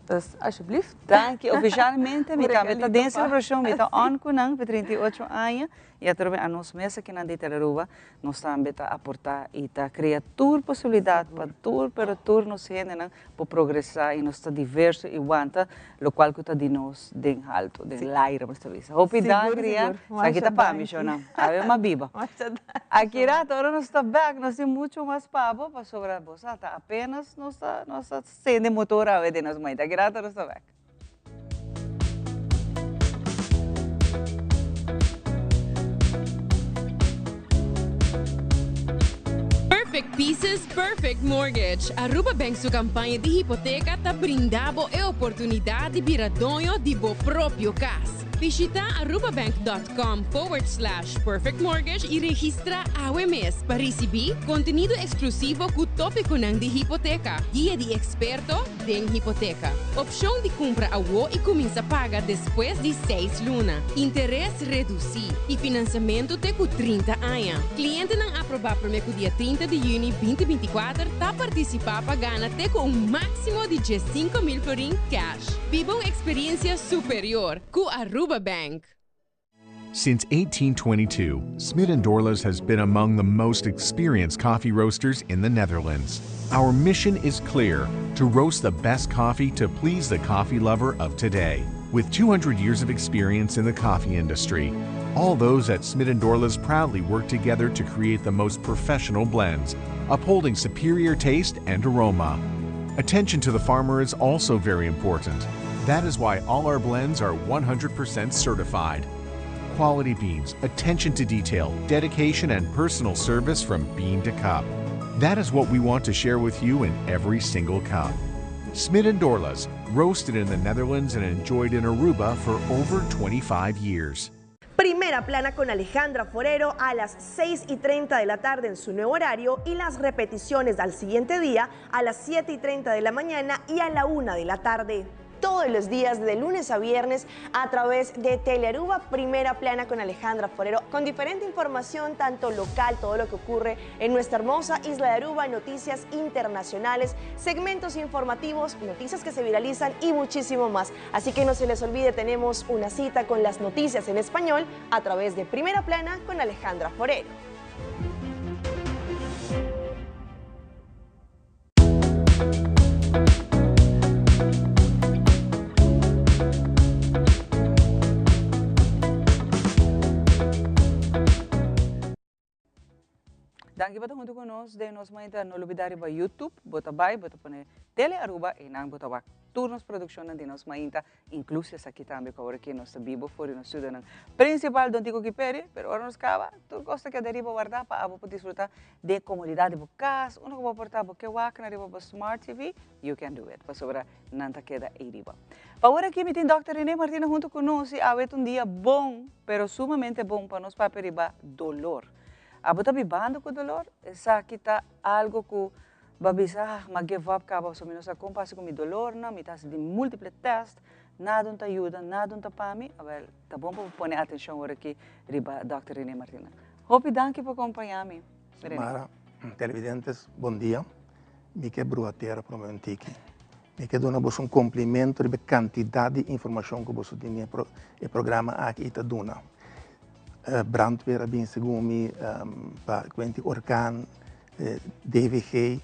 Dus alsjeblieft. Danki. Oficialmente mi tambe ta den celebracion. Mi ta on cu nan pa 38 aña. Y atrobe a nos mes akinan di Telaruba Nos tambe ta aportá i ta krea tur posibilidat pa tur pero tur nos hendenan por progresá i nos ta diverso i wanta lokual ku ta di nos den haltu, den laira nos ta bisa. Hopi danki Rian, esaki ta pa mi shownan. Awe m'a biba. Aki rato ora nos ta bèk nos tin muchu mas pa bo pasobra bo sa ta apenas nos ta nos ta sende motor awe den nos mente. Aki rato nos ta bèk. Perfect Pieces, Perfect Mortgage. Aruba Bank su campaña di hipoteca ta brinda bo e oportunidad di bira doño di bo propio cas. Bishita arubabank.com forward slash perfectmortgage y registra awe mes pa ricibi contenido exclusivo cu topiconan di hipoteca, guia di experto, Den hipoteca. Opcion di cumpra awo y cuminsa paga despues di seis luna. Interes reduci y financiamento te cu 30 aña. Clientenan aproba prome cu dia 30 di juni 2024 ta participa pa gana te cu un maximo di 15,000 florin cash. Biba un experiencia superior cu Aruba Bank. Since 1822, Smit & Dorlas has been among the most experienced coffee roasters in the Netherlands. Our mission is clear, to roast the best coffee to please the coffee lover of today. With 200 years of experience in the coffee industry, all those at Smit & Dorlas proudly work together to create the most professional blends, upholding superior taste and aroma. Attention to the farmer is also very important. That is why all our blends are 100% certified. Quality beans, attention to detail, dedication, and personal service from bean to cup. That is what we want to share with you in every single cup. Smit and Dorlas, roasted in the Netherlands and enjoyed in Aruba for over 25 years. Primera plana con Alejandra Forero a las 6 y 30 de la tarde en su nuevo horario y las repeticiones al siguiente día a las 7 y 30 de la mañana y a la 1 de la tarde. Todos los días de lunes a viernes a través de Telearuba Primera Plana con Alejandra Forero, con diferente información, tanto local, todo lo que ocurre en nuestra hermosa isla de Aruba, noticias internacionales, segmentos informativos, noticias que se viralizan y muchísimo más. Así que no se les olvide, tenemos una cita con las noticias en español a través de Primera Plana con Alejandra Forero. Danki pa ta hunto cu nos den nos mainta. No lubida riba YouTube, bo ta bay, bo ta pone Tele Aruba y nan bo ta wak tur nos produccionnan di nos mainta, incluso esaki tambe cu awor aki nos ta bibo for di nos ciudadnan principal Don Tico Kiperi, pero ora nos caba, tur cos ta keda riba warda pa abo por disfruta Den komodidat di bo kas, unda ku bo por ta, bo ke wak na riba bo smart TV, you can do it, pasobra nan ta keda ei riba. Pa ora aki mi tin Dòkter Rene Martina huntu ku nos i awe ta un dia bon, pero sumamente bon pa nos papia riba dolor. Abo ta bibando ku dolor? Esaki ta algo ku bo a bisa, ah, m'a give up kaba pasobra mi no sa kon pasa ku mi dolornan, mi ta hasi di multiple test, nada no ta yuda, nada no ta pa mi. Awel, ta bon pa bo pone atenshon ora aki riba Dòkter Rene Martina. Hopi danki pa kompañá mi, René. Mara, televidentes, bon dia. Mi ke brua tera prome un tiki. Mi ke duna boso un komplimento riba e kantidat di informashon ku boso tin den e programa aki i ta duna. Brandweer a bin segun mi pa kuenti orkan, DVG.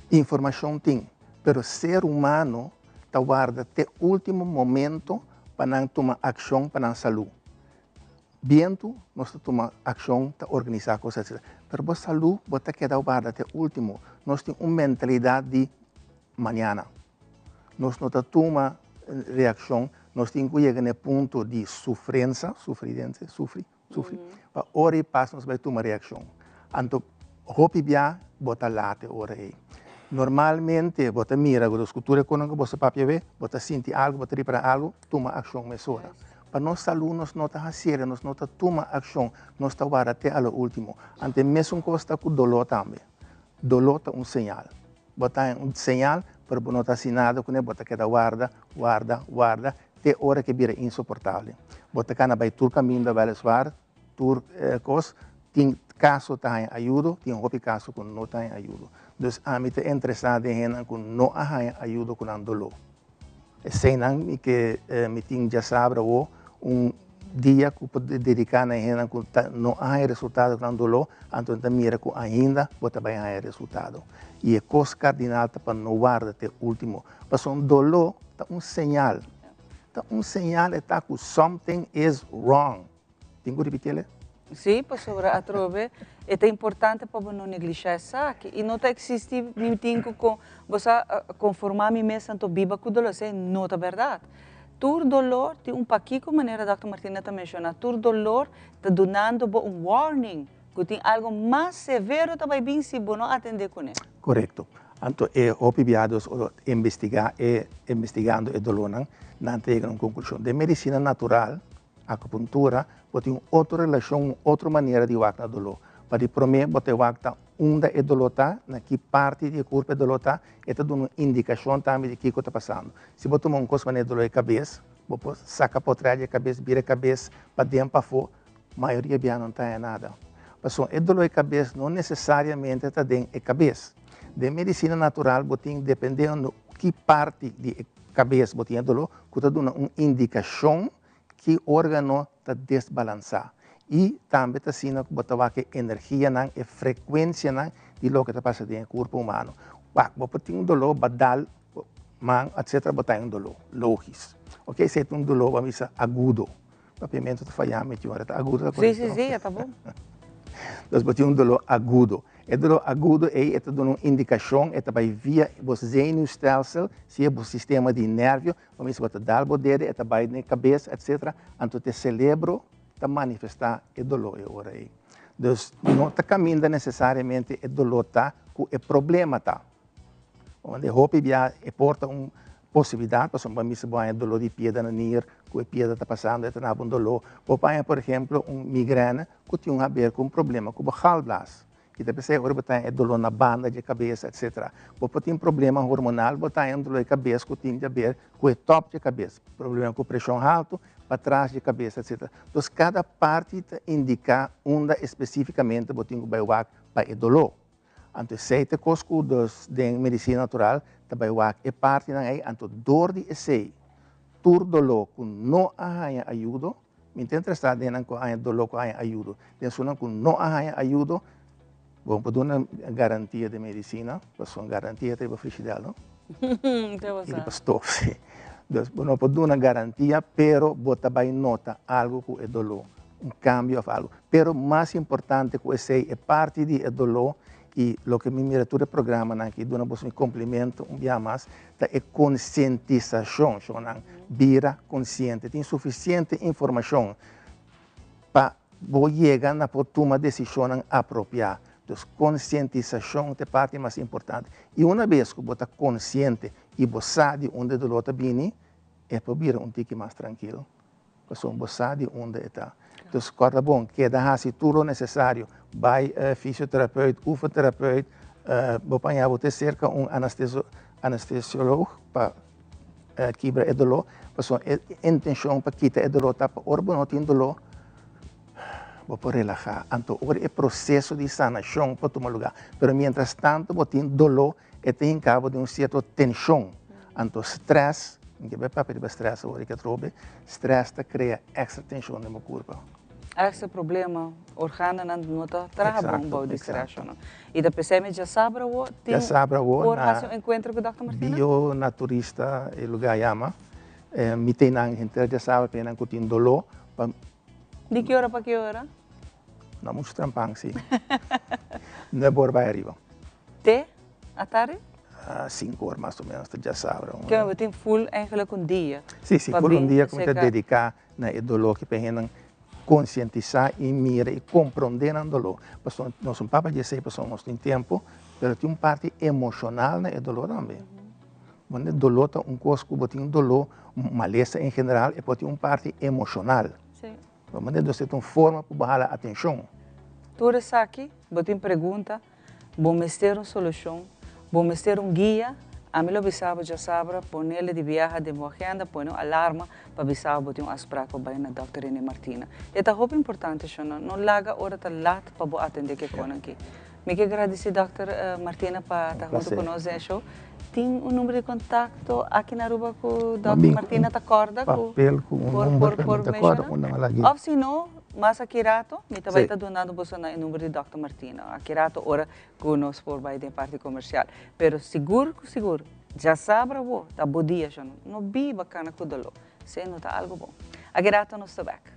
Informashon tin, pero ser humano ta warda te ultimo momento pa nan tuma akshon pa nan salú. Bientu, nos ta tuma akshon, ta organisá kos etcetera. Pero bo salú bo ta keda warda te último. Nos tin un mentalidat di mañana. Nos no ta tuma reakshon, nos tin ku yega na e punto di sufrensa, sufridense, sufri, sufri, pa ora i pas nos bai tuma reakshon. Anto hopi bia bo ta lat e ora ei. Normalmente bo ta mira ku tur e konan ku bo sa papia awe, bo ta sinti algu, bo ta ripará algu, tuma akshon mesora. Pa nos salú nos no ta hasier, nos no ta tuma akshon, nos ta warda te a lo último. Anto e mesun kos ta ku doló tambe. Doló ta un señal. Bo ta haña un señal, pero bo no ta hasi nada kuné, bo ta keda warda, warda, warda, te ora ke bira insoportable. Bo ta kana bai tur kaminda wèleswaar, tur kos, tin kaso ta haña ayudo, tin hopi kaso ku no ta haña ayudo. Dus ami ta interesá den hendenan ku no a haña ayudo ku nan doló. Eseinan mi ke mi tin djasabra awo un dia ku por dediká na e hendenan ku ta no a haña resultado ku nan doló, anto nan ta mira ku ainda bo ta bai haña resultado. I e kos kardinal ta pa no warda te último, pasobra un doló ta un señal, ta un señal e ta ku something is wrong. Tin ku ripitiel e? Sí, pasobra atrobe e ta importante pa bo no neglishá esaki. I no ta eksistí mi tin ku kon bo sa konformá mi mes anto biba ku doló. Esei no ta bèrdat. Tur dolor tin un pakiko manera Dòkter Martina ta menshoná. Tur dolor ta dunando bo un warning ku tin algu mas severo ta bai bin si bo no atendé kuné. Korekto. Anto e hopi biados ora investigá e investigando e dolónan nan ta yega na un konklushon. Den medisina natural Akupuntura, bo tin un otro relashon, un otro manera di wak na doló. Pa di promé bo ta wak ta unda e doló ta, na ki parti di e kurpo e doló ta, e ta duna un indikashon tambe di kiko ta pasando. Si bo tuma un kos manera doló di kabes, bo por saka potrèt di e kabes, bira e kabes paden pafó, mayoria bia no ta haña nada. Pasobra e doló di kabes no nesesariamente ta den e kabes. Den medisina natural bo tin dependiendo ki parti di e kabes bo tin e doló ku ta duna un indikashon ki órgano ta desbalansá i tambe ta asina ku bo ta wak e energianan, e frekuensianan di loke ta pasa den e kurpo humano. Wak, bo por tin un doló badal, man, etcetera, bo ta un doló, lógis. Ok, esei ta un doló, bo a bisa, agudo. Papiamentu ta fayá mi tin ora, ta agudo ta korekto? Sí, sí, sí, ta bon. Entonces bo tin un doló agudo. E doló agudo ei e ta duna un indikashon, e ta bai via bo zenuwstelsel, si e bo sistema di nervio, Bo mester bo ta dal bo dede, e ta bai den e kabes, etcetera. Anto te selebro ta manifestá e doló e ora ei. Dus no ta kaminda nesesariamente e doló ta ku e problema ta. Unda hopi bia e por ta un posibilidat, pasobra bo a mester bo haña doló di piedra na nir, ku e piedra ta pasando e ta daba un doló. Bo por haña por ehemplo un migrène ku tin un haber ku un problema ku bo galblaas. I ta p'esei ora bo ta haña e doló na banda dje kabes etcetera. Bo por tin problema hormonal, bo ta haña un doló di kabes ku tin di haber ku e tòp dje kabes, problema ku preshon haltu patras dje kabes etcetera. Dus kada parti ta indiká unda espesífikamente bo tin ku bai wak pa e doló. Anto esei ta e kos ku dus den medisina natural ta bai wak e partinan ei, anto dor di esei tur doló ku no a haña ayudo, Mi ta interesá den nan ku a haña doló ku a haña ayudo. Den esunnan ku no a haña ayudo, bo por duna garantia di medisina, pasobra garantia ta riba frishidèr, no? I riba stof, si. Dus bo no por duna garantia, pero bo ta bai nota algu ku e doló, un kambio òf algu. Pero mas importante ku esei, e parti di e doló i loke mi mira tur e programanan aki, duna boso mi komplimento un bia mas, ta e konsientisashon, shonnan bira konsiente, tin sufisiente informashon pa bo yega na por tuma desishonnan apropiá. Dus konsientisashon ta e parti mas importante. I una bes ku bo ta konsiente i bo sa di unda e doló ta bini, e por bira un tiki mas trankil. Pasobra bo sa di unda e ta. Dus kòrda bon, keda hasi tur lo nesesario. Bai fisioterapeut, oefenterapeut, bo paña bo te serka un anestesiolog pa kibra e doló. Pasobra e intenshon pa kita e doló ta pa ora bo no tin doló, bo por relahá. Anto ora e proseso di sanashon por tuma lugá. Pero mientras tanto bo tin doló, E ta hinka bo den un sierto tenshon. Anto stress, mi ke bai papia riba stress awor aki atrobe, stress ta krea extra tenshon den bo kurpa. Extra problema, organonan no ta traha bon bou di stress no. I ta p'esei mi djasabra awor tin por hasi un enkuentro ku Dòkter Martina? Bionaturista e lugá yama. Mi ta einan henter djasabra pa einan ku tin doló pa. Di ki ora pa ki ora? No muchu trampan si. Nuebe ora bai ariba. Te atardi? Sinku or mas o menos ta djasabra. Ke bo tin full eigenlijk un dia? Si, si, full un dia ku mi ta dediká na e doló ki pa e hendenan konsientisá i mira i komprondé nan doló. Pasobra nos no papia di esei pasobra nos tin tempu, pero tin un parti emoshonal na e doló tambe. Bo doló ta un kos ku bo tin doló, malesa en general, e por tin un parti emoshonal. Bo manera di ta un forma pa bo hala atenshon. Tur esaki, bo tin pregunta, bo mester un solushon, bo mester un guia, ami lo bisa bo djasabra, ponele di biaha den bo agenda, pone un alarma pa bisa bo bo tin un afsprak pa bai na Dòkter Rene Martina. E ta hopi importante shona, no laga ora ta lat pa bo atende ke konan aki. Mi ke gradisi Dòkter Martina pa ta huntu ku nos den e show. Tin un number di kontakto aki na Aruba ku Dòkter Martina ta kòrda ku por por menshona? Òf si no, mas aki rato mi ta bai ta dunando boso nan e number di Dòkter Martina. Aki rato ora ku nos por bai den parti komersial. Pero sigur ku sigur, djasabra bo ta bo dia shon. No biba kana ku doló. Esei no ta algu bon. Aki rato nos ta bèk.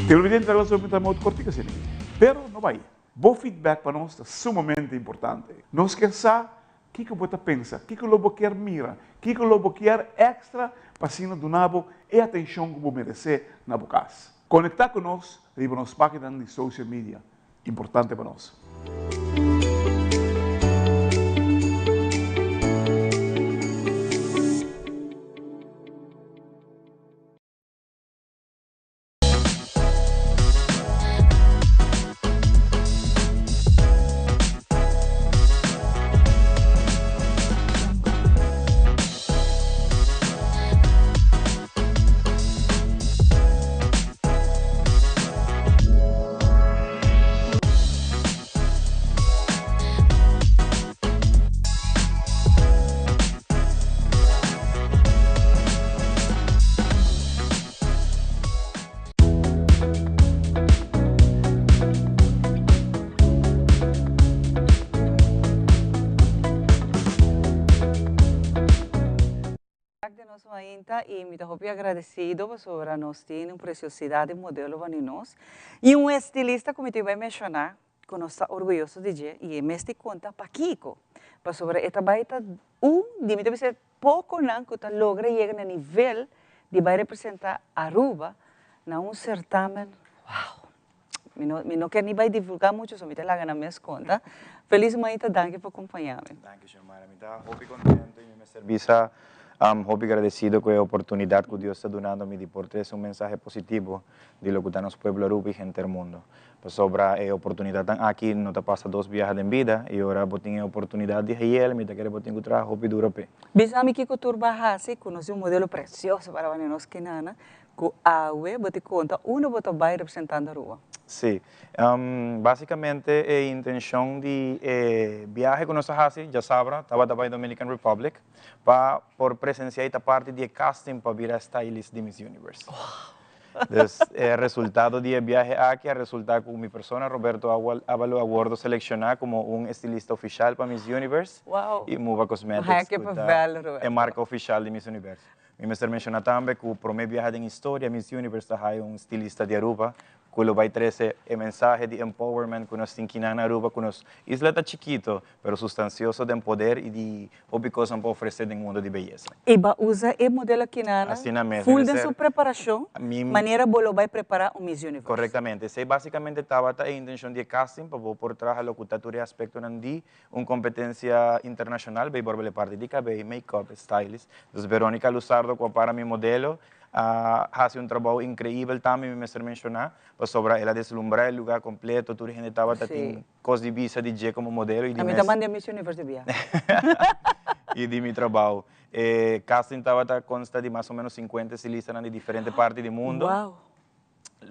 Televidente ta laso mi ta mout kortico asina aki. Pero no bai. Bo feedback pa nos ta sumamente importante. Nos kier sa kiko bo ta pensa, kiko lo bo kier mira, kiko lo bo kier extra pa asina duna bo e atencion ku bo merece na bo kas. Conecta ku nos riba nos paginan di social media. Importante pa nos. Bek den nos mainta y mi ta hopi agradecido pasobra nos tin un preciosidad di modelo bani nos y un estilista cu mi tin bay menciona cu nos ta orguyoso di dje y e mes tin conta pakico pasobra e ta bay ta un di mi ta bisa poconan cu ta logra yega na nivel. di bai representa Aruba na un certamen, wow! Mi no, mi no kier ni bai divulga mucho, so mi ta laga nan mes conta. Feliz mainta, danki pa acompaña mi. Danki Xiomara, mi ta hopi contento y mi mester bisa hopi gradecido cu e oportunidad cu Dios ta dunando mi di por trece un mensahe positivo di lo cu ta nos pueblo Aruba y henter mundo. Pasobra e oportunidadnan aki no ta pasa dos biaha den bida y ora bo tin e oportunidad di haciel mi ta kere bo tin cu traha hopi duro p'e. Bisa mi kico tur bo a haci cu nos tin un modelo precioso para bani nos kinana cu awe bo tin conta unda bo ta bay representando Aruba. Sí. Basicamente e intencion di e biahe cu nos a haci djasabra tabata bay Dominican Republic pa por presencia y ta parti di e casting pa bira stylist di Miss Universe. Dus e resultado di e biahe aki a resulta cu mi persona Roberto Abalo a wordo selecciona como un estilista oficial pa Miss Universe y Muva Cosmetics cu ta e marca oficial di Miss Universe. Mi mester menciona tambe cu prome biaha den historia Miss Universe ta haya un stilista di Aruba cu lo bay trece e mensahe di empowerment cu nos tin kinan na Aruba cu nos isla ta chikito pero sustancioso den poder y di hopi cosnan pa ofrece den mundo di beyesa. Y ba usa e modelo kinana Asina mes, full den mester su preparacion mi manera bo lo bay prepara un Miss Universe. Correctamente. Esey basicamente tabata e intencion di e casting pa bo por traha loke ta tur e aspectonan di un competencia internacional, bay borbele parti di cabey, make-up, stylist. Dus Veronica Luzardo cu a para mi modelo a haci un trabou increibel tambe mi mester menciona pasobra el a deslumbra e lugar completo, tur hende tabata tin Cos di bisa di dje como modelo y di A mi mes. ta manda Miss Universe di bia. Y di mi trabao. E casting tabata consta di mas o menos 50 estilistanan di diferente parti di mundo. Wow.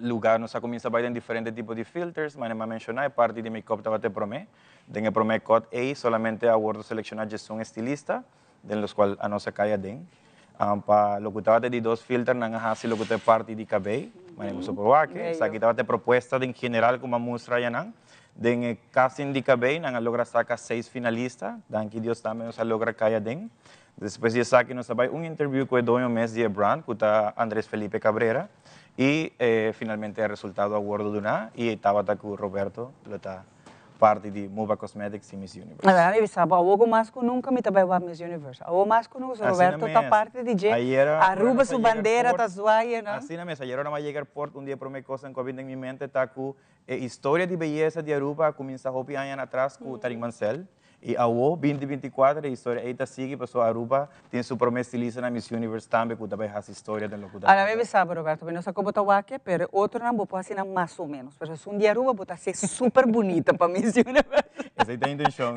Lugar nos a cuminsa bay den diferente tipo di filters, manera mi a menciona e parti di make-up tabata e prome. Den e prome cut ey solamente a wordo selecciona djesun estilista, den los cual anos a cay aden. Pa loke tabata e di dos filter nan a haci loke ta e parti di cabey, manera boso por wak. Esaki tabata e propuesta den general cu mi a mustra ayanan. Den e casting di cabey nan a logra saca seis finalista, danki Dios tambe nos a logra cay aden. Despues di esaki nos a bay un interview cu e doño mes di e brand cu ta Andres Felipe Cabrera y finalmente e resultado a wordo duna y tabata cu Roberto lo ta parti di Muba Cosmetics y Miss Universe. A mi bisa bo, awor ku mas ku nunka mi ta bai wak Miss Universe. Awor mas ku nunka, so Roberto ta parti di dje, Aruba su bandera ta zwaai, no? Asina mes, ayera ora mi a yega airport, un di e prome kosnan ku a bin den mi mente ta ku e historia di beyesa di Aruba a kuminsá hopi añanan atras ku Tarik Mansell. Y awo, binti binti kuater, e historia ey ta sigui pasobra Aruba tin su prome stilista na Miss Universe tambe cu ta bay haci historia den loke ta Ala mi bisa bo, Roberto, mi no sa como ta wak, pero e otronan bo por haci nan mas o menos. Pero esun di Aruba bo ta haci super bunita pa Miss Universe. Esey ta intencion.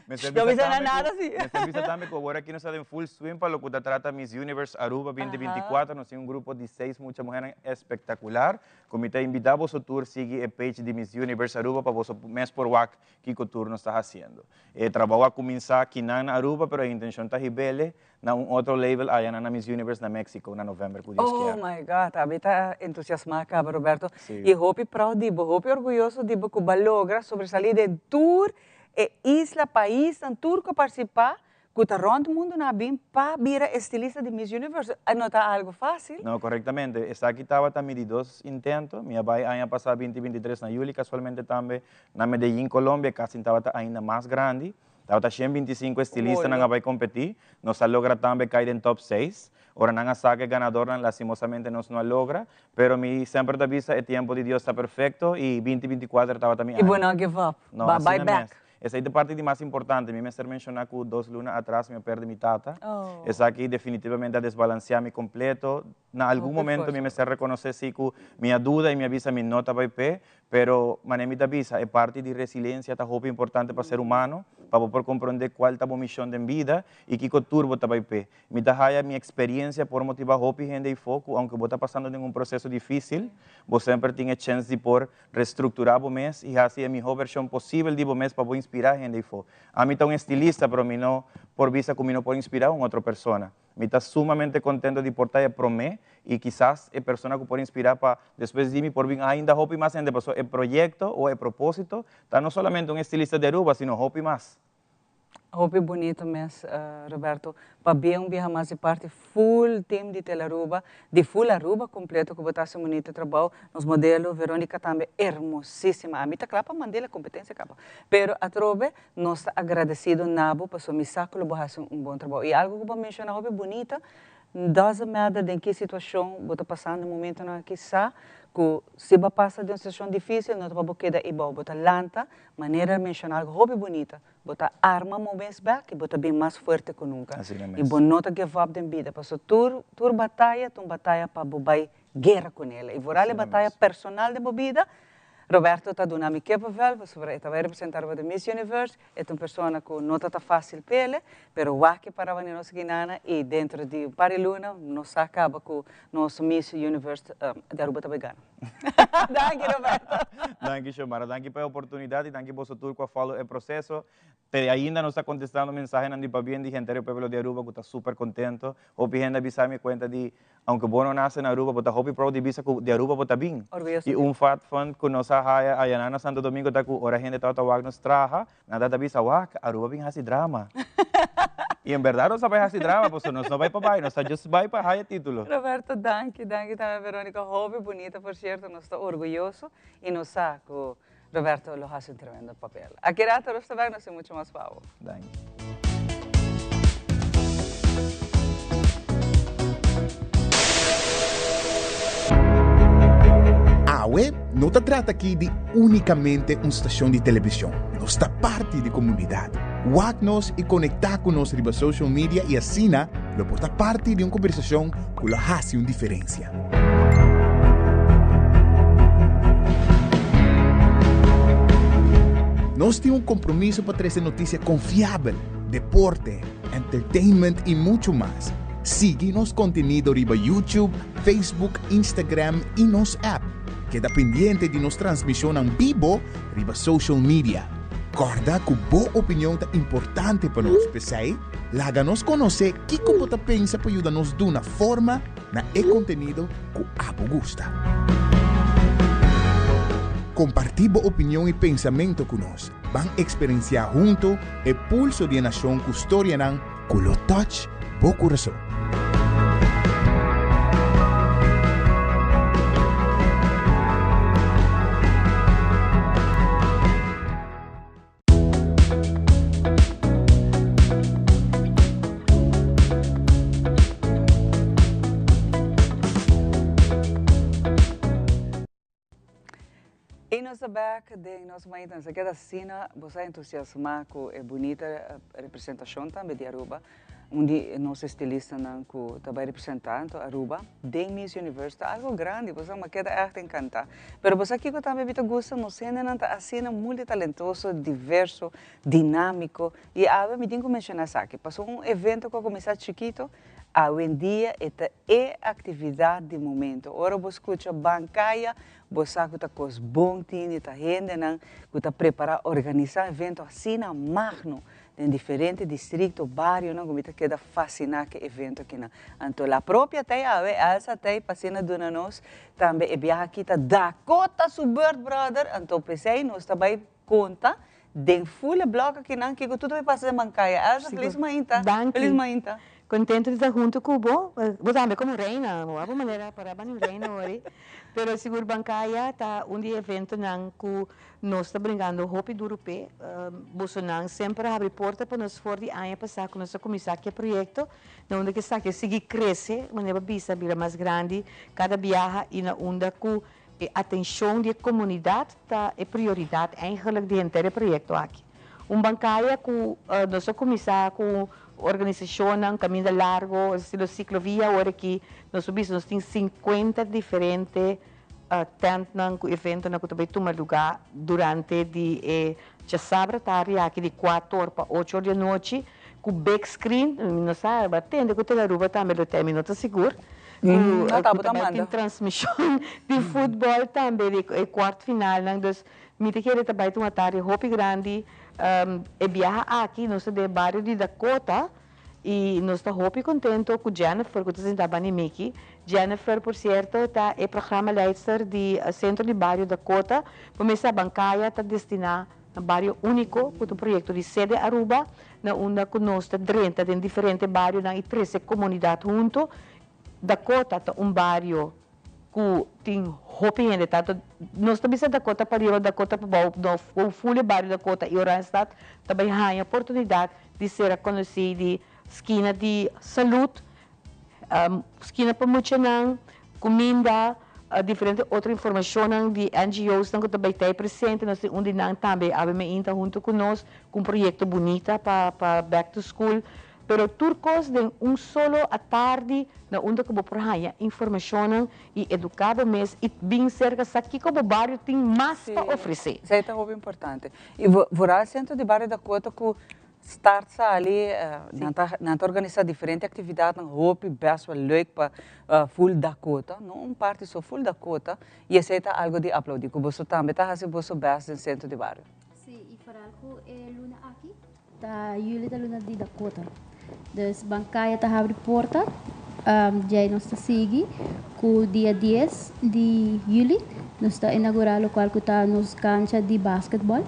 Mester No bisa bisa nan tambe nada cu, si. mester bisa tambe cu awor aki nos ta den full swing pa loke ta trata Miss Universe Aruba binti binti kuater. Nos tin un grupo di seis mucha muhernan espectacular cu mi ta invita boso tur sigui e page di Miss Universe Aruba pa boso mes por wak Kiko tur nos ta hasiendo. E trabou a kuminsá kinan na Aruba pero e intenshon ta hib'ele na un otro label aya na na Miss Universe na Mexico na november ku Dios Oh kier. my God, abi ta entusiasmá kaba Roberto. Sí. I hopi proud di bo, hopi orguyoso di bo ku bo a logra sobresalí den tur e isla, paisnan, tur ku a partisipá Cu ta rond mundo na bin pa bira estilista di Miss Universe no ta algo facil. No, correctamente. Esaki tabata mi di dos intento. Mi a bay aña pasa binti bintitres na juli, casualmente tambe na Medellin, Colombia. E casting tabata ainda mas grandi. Tabata shen bintisinco estilistanan a bay competi. Nos a logra tambe cay den top seis. Ora nan a saca e ganadornan, lastimosamente nos no a logra. Pero mi semper ta bisa e tiempo di Dios ta perfecto y binti binticuater tabata mi Y bo aña. no a give up. No, Ba bay asina back. mes. Esei ta parti di mas importante. Mi mester menshoná ku dos luna atras mi a pèrdè mi tata. Esaki definitivamente a desbalansiá mi kompleto. Na algun momento mi mester rekonosé sí ku mi a duda i mi a bisa mi no ta bai p'e, pero manera mi ta bisa e parti di resilensia ta hopi importante pa ser humano, pa bo por komprondé kual ta bo mishon den bida i kiko tur bo ta bai p'e. Mi ta haya mi experiencia por motiva hopi hende eyfo cu aunke bo ta pasando den un proceso dificil, bo semper tin e chens di por restructura bo mes y haci e miho version posibel di bo mes pa bo inspira hende eyfo. Ami ta un estilista pero mi no por bisa cu mi no por inspira un otro persona. Mi ta sumamente contento di por ta e prome y kisas e persona cu por inspira pa despues di mi por bin ainda hopi mas hende pasobra e proyecto o e proposito ta no solamente un estilista di Aruba sino hopi mas. Hopi bunito mes Roberto. Pabia un biaha mas di parti full team di Telaruba, di full Aruba completo cu bo ta haci un bunito trabao. Nos modelo Veronica tambe hermosisima. Ami ta cla pa mand'e la competencia caba. Pero atrobe nos ta agradecido na bo pasobra mi sa cu lo bo haci un bon trabao. Y algo cu bo a menciona hopi bunita. Doesn't matter den ki situashon bo ta pasando e momentonan aki, sa ku si bo a pasa den un situashon difísil no ta pa bo keda eibou, bo ta lanta, manera menshoná algu hopi bunita, bo ta arma bo mes bèk i bo ta bin mas fuerte ku nunka. I bo no ta give up den bida, pasobra tur tur bataya ta un bataya pa bo bai guera ku nel. I vooral e bataya personal den bo bida, Roberto ta duna mi kippenvel pasobra e ta bai representa Aruba den Miss Universe, e ta un persona ku no ta ta fásil p'ele, pero wak e para wanneer nos ginana i dentro di un par di luna nos sa kaba ku nos Miss Universe di Aruba ta bai gana. Danki Roberto. Danki Xiomara, danki pa e oportunidat i danki boso tur ku a follow e proseso. Te ainda nos ta contestando mensahenan di pabien di henter e pueblo di Aruba cu ta super contento. Hopi hende a bisa mi cuenta di aunke bo no nace na Aruba bo ta hopi proud di bisa cu di Aruba bo ta bin. Orguyoso Y di. un fat fun cu nos a haya ayanan na Santo Domingo ta cu ora hende tabata wak nos traha, nan tabata bisa wak Aruba bin haci drama. Y en berdad nos a bay haci drama pasobra nos no bay pa bay, nos ta just bay pa haya titulo. Roberto, danki, danki tambe Veronica, hopi bunita por cierto, nos ta orguyoso y nos sa cu Roberto lo haci un tremendo papel. Aki rato nos ta bek, nos tin mucho mas pa bo. Danki. Awe no ta trata aki di únikamente un stashon di televishon, nos ta parti di komunidat. Wak nos i konektá ku nos riba social media i asina lo por ta parti di un kombersashon ku lo hasi un diferensia. Nos tin un kompromiso pa trese notisia konfiabel, deporte, entertainment i muchu mas. Sigui nos kontenido riba YouTube, Facebook, Instagram i nos app. Keda pendiente di nos transmishonnan bibo riba social media. Kòrda ku bo opinion ta importante pa nos, p'esei laga nos konosé kiko bo ta pensa pa yuda nos duna forma na e kontenido ku abo gusta. Kompartí bo opinion i pensamentu ku nos. Ban eksperensiá huntu e pulso di e nashon ku storianan ku lo touch bo kurason. Y nos ta bek den nos mainta, nos a keda asina, bo sa entusiasma cu e bunita representacion tambe di Aruba. Un di nos estilistanan cu ta bay representa anto Aruba den Miss Universe ta algo grandi, bo sa, mi a keda echt encanta. Pero bo sa kico tambe mi ta gusta? Nos hendenan ta asina multitalentoso, diverso, dinamico y awe mi tin cu menciona esaki, pasobra un evento cu a cuminsa chikito, awendia e ta e actividad di momento. Ora bo scucha Bancaya, bo sa cu ta cos bon tin y ta hendenan cu ta prepara, organisa evento asina magno Den diferente districto, barionan cu mi ta keda fascina cu e evento akinan. Anto la propia tey awe, Elsa tey pa asina duna nos tambe e biaha aki ta Dakota su beurt brother, anto pesey nos ta bay conta den full e blog akinan kico tur ta bay pasa den Bancaya. Elsa feliz mainta. Danki. Feliz mainta. Contento di ta hunto cu bo. Bo tambe como reina, bo abo manera para bani un reina ori. Pero sigur Bancaya ta un di e eventonan cu Nos ta bringando hopi duru p'e. Bosonan semper a habri porta pa nos for di aña pasá ku nos a kuminsá ku e proyekto, na unda ku esaki a sigui krese, manera bo bisa, bira mas grandi kada biaha i na unda ku e atenshon di e komunidat ta e prioridat eigenlik di henter e proyekto aki. Un bankaya ku nos a kuminsá ku organisashonnan kaminda largo, estilo siklovia, awor aki nos a bisa nos tin sinkuenta diferente tentnan ku eventonan ku ta bai tuma lugá durante di e djasabra tardi aki di kuator pa ocho or di anochi ku big screen, mi no sa, bo a tende ku Tele Aruba tambe lo ten, mi no ta sigur, ku ta bai tin transmishon di futbòl tambe di e kuart finalnan, dus mi ta kere ta bai ta un atardi hopi grandi, e biaha aki nos ta den e bario di Dakota. Y nos ta hopi contento cu Jennifer cu ta sinta bani Mickey. Jennifer por cierto ta e programmaleidster di Centro di Bario Dakota. Bo mester a Bancaya ta destina na Bario Unico cu ta un proyecto di Sede Aruba na unda cu nos ta drenta den diferente barionan y trece comunidad hunto. Dakota ta un bario cu tin hopi hende tanto nos ta bisa Dakota pariba Dakota pabao no cu full e bario Dakota y Oranjestad ta bay haya oportunidad di ser a conoci di skina di salud. Skina pa muchanan, kuminda, diferente otro informashonnan di NGO's nan ku ta bai tei presente. Nos tin un di nan tambe awe meinta huntu ku nos ku un proyekto bunita pa pa back to school. Pero tur kos den un solo atardi na unda ku bo por haña informashonnan i eduká bo mes i bin serka sa kiko bo bario tin mas pa ofresé. Esei ta hopi importante. I vooral Sentro di Bario Dakota ku start sali, nan ta nan ta organisá diferente aktividatnan hopi bèst wel leuk pa full Dakota, no un parti so, full Dakota i esei ta algu di aplaudí ku boso tambe ta hasi boso bèst den Sentro di Bario. Sí, i vooral ku e luna aki Ta juli ta luna di Dakota. Dus Bancaya ta habri porta. Djei nos ta sigui ku dia dies di juli nos ta inaugurá lokual ku ta nos kancha di basketbòl.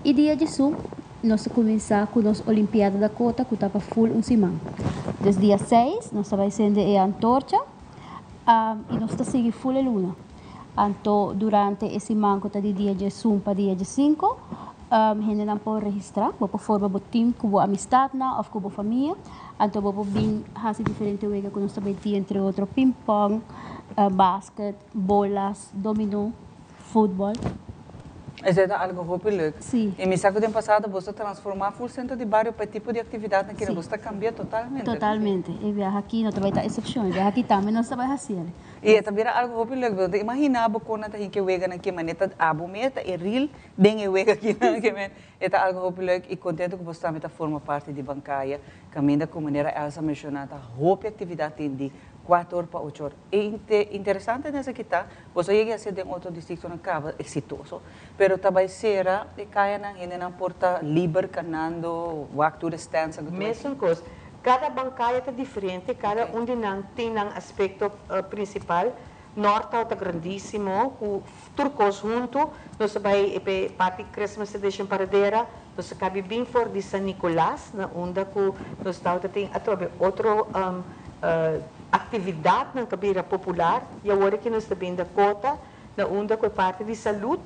I dia djesun nos ta kuminsá ku nos Olimpiada Dakota ku ta pa ful un siman. Dus dia seis nos ta bai sende e antorcha i nos ta sigui ful e luna. Anto durante e siman ku ta di dia djesun pa dia djesinku Hendenan por registrá, bo por forma bo tim ku bo amistatnan òf ku bo famia. Anto bo por bin hasi diferente wega ku nos ta bay tin, entre otro pingpong, basket, bolas, dominó, futbòl. Esei ta algu hopi leuk. Sí. I mi sa ku den pasado boso a transformá ful sentro di bario pa e tipo di aktividatnan kina boso ta kambia totalmente. Totalmente. E biaha aki no ta bay ta eksepshon. E biaha aki tambe nos ta bay hasi el. I e ta bira algu hopi leuk. Bo ta imaginá bo kon nan ta hinka e weganan ke manera ta abo mes ta e ril Den e wega akinan ke men e ta algo hopi leuk i kontento ku bos tambe ta forma parti di Bancaya kaminda ku manera Elsa menshoná ta hopi aktividat tin di kuater or pa ocho or. E interesante den esaki ta boso a yega hasi den otro distriktonan kaba eksitoso pero ta bai sera e kayanan hendenan por ta liber kanando wak tur e stands ku tur. Mesun kos. Kada Bancaya ta diferente, kada un di nan tin nan aspekto prinsipal. Nortao ta grandísimo ku tur kos huntu. Nos a bai e parti Christmas Edition Paradera. Nos a kabi bin for di San Nicolas na unda ku nos tabata tin atrobe otro aktividatnan ku a bira popular. I awor aki nos ta bin Dakota na unda ku e parti di salud.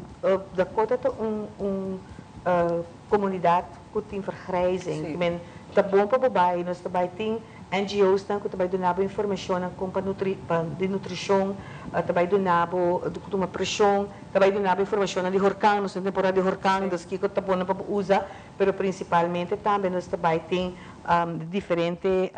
Dakota ta un un komunidat ku tin vergrijzing. Men ta bon pa bo bai. Nos ta bai tin NGO's nan ku ta bai duna bo informashonnan kon pa nutri pa di nutrishon, ta bai duna bo ku tuma preshon, ta bai duna bo informashonnan di horkan, nos tin temporada di horkan, dus kiko ta bon pa bo usa, pero prinsipalmente tambe nos ta bai tin diferente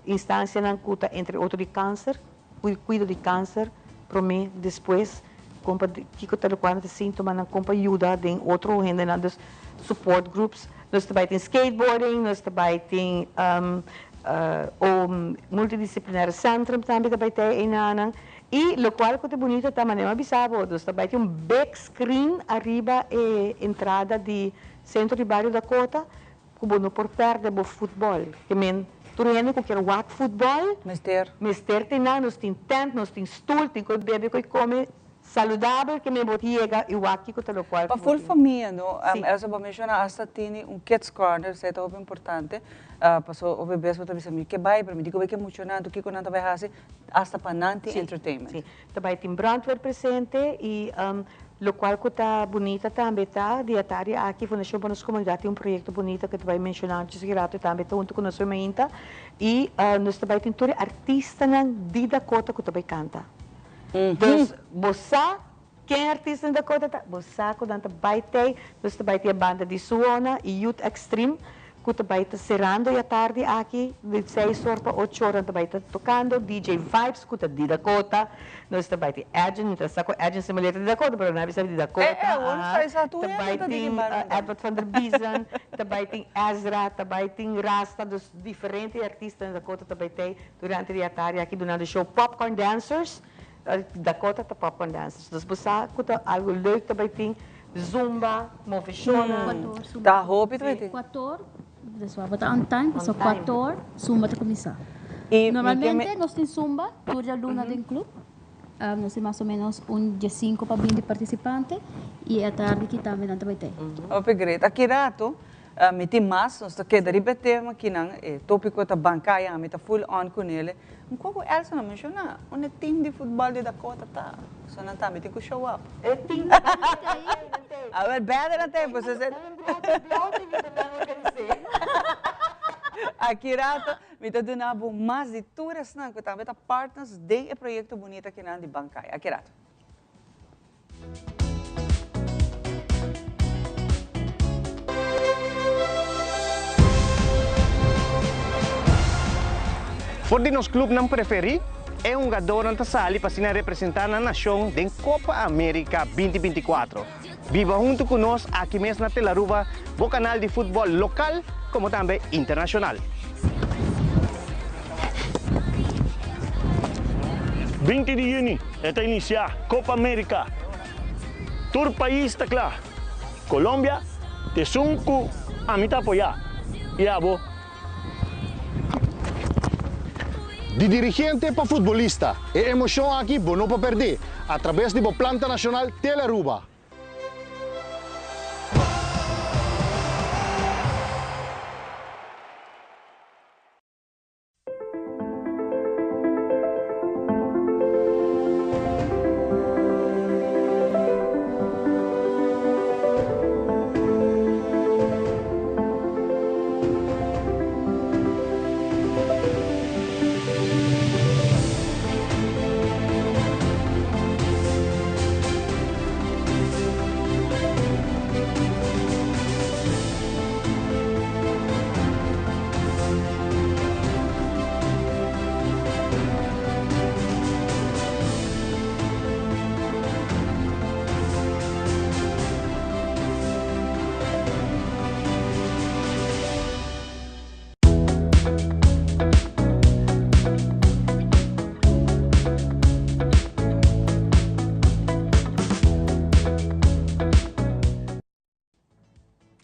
instansianan ku ta entre otro di kanser, kuido di kanser, promé, despues, kon pa kiko ta lokual nan ta sintomanan, kon pa yuda den otro hendenan, dus support groups. Nos ta bai tin skateboarding, nos ta bai tin o multidisciplinaire centrum tambe ta bai tei einanan. I lokual ku ta bunito ta manera mi a bisa bo, nos ta bai tin un big screen ariba e entrada di Centro di Bario Dakota ku bo no por pèrdè bo futbòl. Ke men tur hende ku kier wak futbòl Mester. mester tin nan. Nos tin tènt, nos tin stul, tin koe bebe, koe kome saludabel ke men bo yega i wak kiko ta lokual Pa ku bo full tin. famia no. Sí. Elsa bo a menshoná asta tini un kids corner, esei ta hopi importante. Paso hopi bes bo ta bisa mi ke bai pero mi di ku bai ke muchanan anto kiko nan ta bai hasi asta pa nan tin Sí, entertainment. sí. Ta bai tin brandweer presente i lokual ku ta bunita tambe ta di atardi aki Fundashon pa Nos Komunidat tin un proyekto bunita ku ta bai menshoná djis aki rato tambe ta huntu ku nos mainta i nos ta bai tin tur e artistanan di Dakota ku ta bai kanta. Dus bo sa ken artistanan di Dakota ta, bo sa ku nan ta bai tei, nos ta bai tin e banda di Suona i Youth Extreme ku ta bai ta serando e atardi aki di seis or pa ocho or nan ta bai ta tokando, DJ Vibes ku ta di Dakota, nos ta bai tin Edjean, mi ta sa ku Edjean si maleta di Dakota pero nan a bisa di Dakota, aha, ta bai tin Edward van der Biezen, ta bai tin Ezra, ta bai tin Rasta, dus diferente artistanan di Dakota ta bai tei durante di atardi aki dunando show Popcorn Dancers. Dakota ta popcorn dancers. Dus bo sa cu ta algo leuk ta bay tin zumba, moveshonnan. Ta hopi ta bay tin. Cuator, dus wou ta on time, pasobra cuator zumba ta cuminsa. Y Normalmente nos tin zumba tur djaluna den club. Nos tin mas o menos un diescinco pa binti participante y e atardi aki tambe nan ta bay tey. Hopi great. Aki rato Mi tin mas, nos ta keda riba e tema akinan, e tópiko ta bankaya, ami ta full on ku nele. Un koko Elsa no menshoná, un e team di futbòl di Dakota ta, so nan tambe tin ku show up. E team di Dakota. Awel bède nan ta e, pues esei. Aki rato mi ta duna bo mas di tur esnan ku tambe ta partners den e proyekto bunita akinan di Bankaya. Aki rato. For di nos clubnan preferi, e hungadornan ta sali pa asina representa nan nacion den Copa America 2024. Biba hunto cu nos aki mes na Telaruba, bo canal di futbol local como tambe internacional. 20 di juni e ta inicia Copa America. Tur pais ta cla. Colombia ta esun cu ami ta apoya y abo. Di dirigente pa futbolista, e emocion aki bo no por perde a traves di bo planta nacional Telearuba.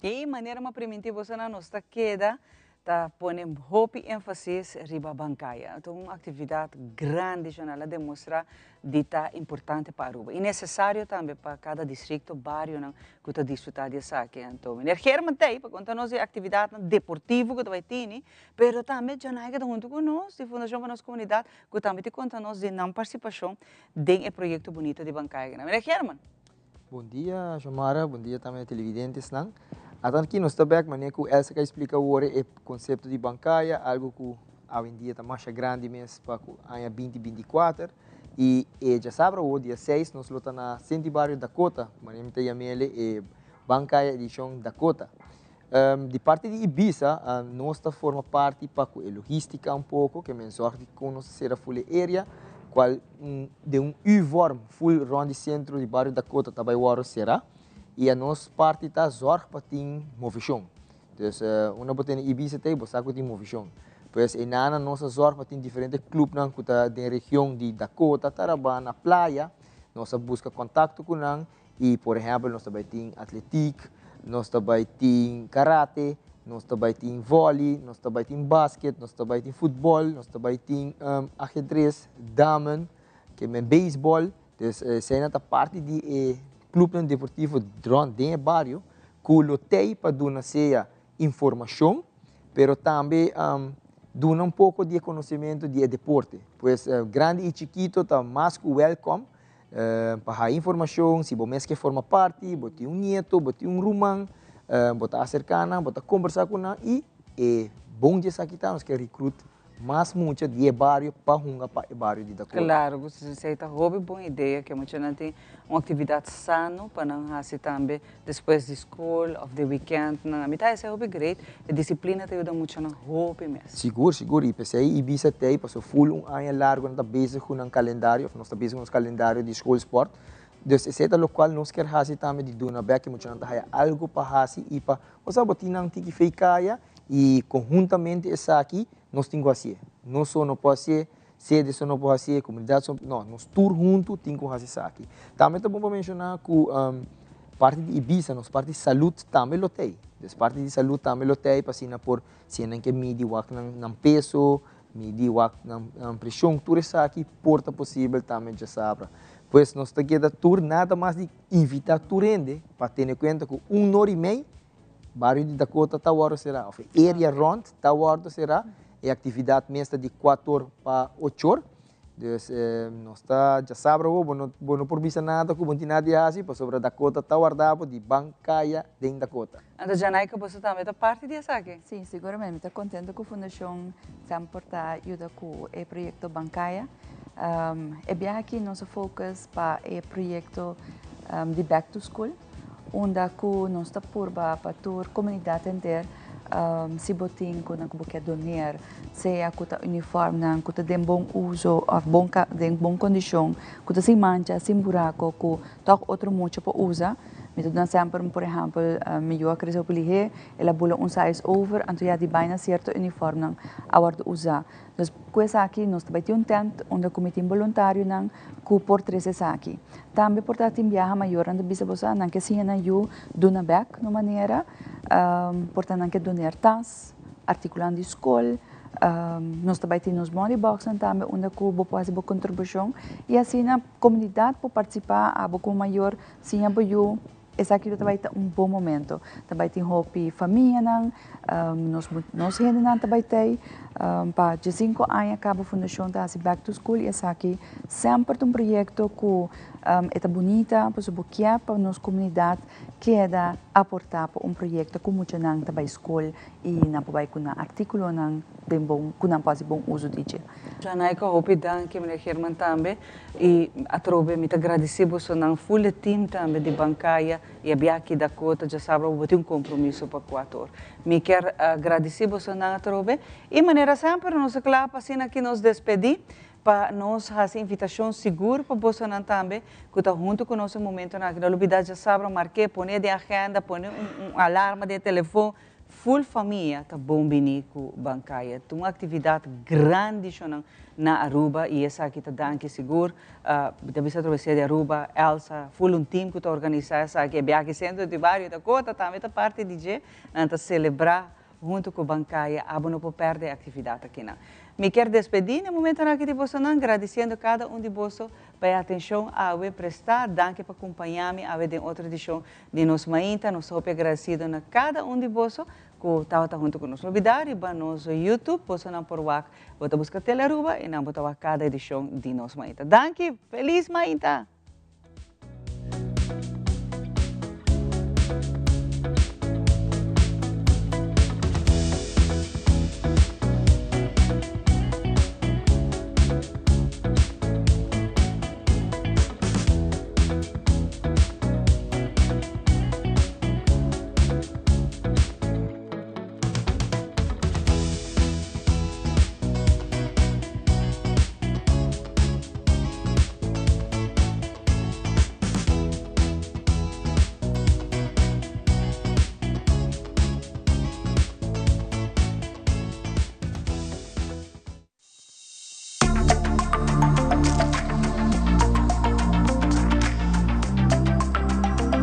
E manera m'a primintí bosonan nos ta keda ta pone hopi énfasis riba bankaya. Ta un aktividat grandi Jonel a demostrá di ta importante pa Aruba i nesesario tambe pa kada distrikto, barionan ku ta disfrutá di esaki. Anto meneer German ta ei pa konta nos di e aktividatnan deportivo ku ta bai tini, pero tambe Janaika ta huntu ku nos di Fundashon pa Nos Komunidat ku tambe ta konta nos di nan partisipashon den e proyekto bunito di bankaya. Meneer German. Bon dia Xiomara, bon dia tambe televidentesnan. Atan aki nos ta bek manera ku Elsa ka explica awor e concepto di bancaya, algo ku awendia ta masha grandi mes pa ku aña 2024 y e djasabra awor dia 6 nos lo ta na Senti Bario Dakota, manera mi ta yam'ele e Bancaya Edicion Dakota. Di parti di Ibisa nos ta forma parti pa cu e logistica un poco, ke men zorg di con nos ta cera full e area, cual den un U-vorm full rond di centro di bario Dakota ta bay worde cera, y a nos parti ta zorg pa tin movecion. Dus unda bo tene Ibisa ta ey bo sa cu tin movecion. Pues eynana nos a zorg pa tin diferente clubnan cu ta den region di Dakota, Tarabana, Playa, nos a busca contacto cu nan, Y por ehempel nos ta bay tin atletiek, nos ta bay tin karate, nos ta bay tin volley, nos ta bay tin basket, nos ta bay tin futbol, nos ta bay tin ajedrez, damen, ke men beisbol. Dus eseinan ta parti di e clubnan deportivo rond den e bario cu lo tey pa duna sea informacion, pero tambe duna un poco di e conocemento di e deporte. Pues grandi y chikito ta mas cu welcome Pa haya informashon, si bo mes ke forma parti, bo tin un nieto, bo tin un ruman, bo ta aserká nan, bo ta kombersá ku nan i e bon di esaki ta nos ke rekrut mas mucha di e bario pa hunga pa e bario di Dakota. Klaro ku si, esei ta hopi bon idea ke muchanan tin un aktividat sano pa nan hasi tambe despues di skol òf di wikèntnan. Mi ta hasi hopi great, e disiplina ta yuda muchanan hopi mes. Sigur, sigur, i p'esei Ibisa t'ei pasobra ful un aña largu nan ta bezig ku nan kalendario òf nos ta bezig ku nos kalendario di schoolsport. Dus esei ta lokual nos kier hasi tambe di duna bèk e muchanan ta haya algu pa hasi i pa, osea bo tin nan tiki fei kaya i konhuntamente esaki nos tin ku hasié. Nos so no por hasié, sede so no por hasié, komunidat so, no, nos tur huntu tin ku hasi esaki. Tambe ta bon pa menshoná ku parti di Ibisa, nos parti salud tambe lo t'ei. Dus parti di salud tambe lo t'ei pa asina por si nan ke midi wak nan peso, midi wak nan preshon, tur esaki por ta posibel tambe djasabra. Pues nos ta keda tur nada mas di invitá tur hende pa tene kuenta ku un nor i mei bario di Dakota ta wòrdu será òf e area rònt ta wòrdu será. E aktividat mes ta di kuator pa ochor. Dus nos ta djasabra awor, bo no bo no por bisa nada ku bo no tin nada di hasi pasobra Dakota ta warda bo di ban kaya den Dakota. Anto Janaika boso tambe ta parti di esaki? Si, siguramente. Mi ta kontento ku Fundashon Semper ta yuda ku e proyekto Ban Kaya. E biaha aki nos a focus pa e proyekto di Back to School. Unda ku nos ta purba pa tur komunidat henter si bo tin ku nan ku bo ke doner, sea ku ta uniformnan ku ta den bon uso òf bon den bon kondishon, ku ta sin mancha, sin burako, ku tòg otro mucha por usa. Mi ta duna semper por ehèmpel mi yu a krese hopi lihé, el a bula un size over, anto ya di bai na sierto uniformnan a wòrdu usá. Dus ku esaki nos ta bai tin un tent unda ku mi tin boluntarionan ku por trese esaki. Tambe por ta tin biaha mayornan ta bisa boso nan ke siña nan yu duna bek na un manera, por ta nan ke doner tas, artikulonan di skol, nos ta bai tin nos money boxnan tambe unda ku bo por hasi bo kontribushon i asina komunidat por partisipá, abo komo mayor siña bo yu. Esaki lo ta bai ta un bon momento. Ta bai tin hopi famianan, nos nos hendenan ta bai tei. Pa diesinco aña caba fundacion ta haci back to school y esaki semper ta un proyecto cu e ta bunita pasobra bo kier pa nos comunidad keda aporta pa un proyecto cu muchanan ta bai school y nan por bai cu nan articulonan den bon cu nan por haci bon uso di dje. Janaika hopi danki meneer Geerman tambe y atrobe mi ta gradici bosonan full e team tambe di Bancaya y a biaha aki Dakota djasabra bo tin un compromiso pa cuater or. Mi kier gradici bosonan atrobe y manera semper nos a cla pa asina aki nos despedi pa nos haci invitacion sigur pa bosonan tambe cu ta hunto cu nos e momentonan aki. No lubida djasabra marke pone den agenda pone un alarma den e telefon Full famia ta bon bini cu Bancaya. Ta un actividad grandi shonan na Aruba y esaki ta danki sigur. Mi ta bisa atrobe di Aruba, Elsa, full un team cu ta organisa esaki. E biaha Centro di Bario Dakota tambe ta parti di dje. Nan ta celebra hunto cu Bancaya. Abo no por perde e actividad akinan. Mi kier despedi na e momentonan aki di bosonan gradiciendo cada un di boso pa e atencion awe presta. Danki pa compaña mi awe den otro edicion Di nos mainta nos ta hopi agradecido na cada un di boso cu tabata hunto cu nos. No olbida riba nos YouTube bosonan por wak bo ta busca Telearuba y nan bo ta wak cada edicion di nos mainta. Danki! Feliz mainta!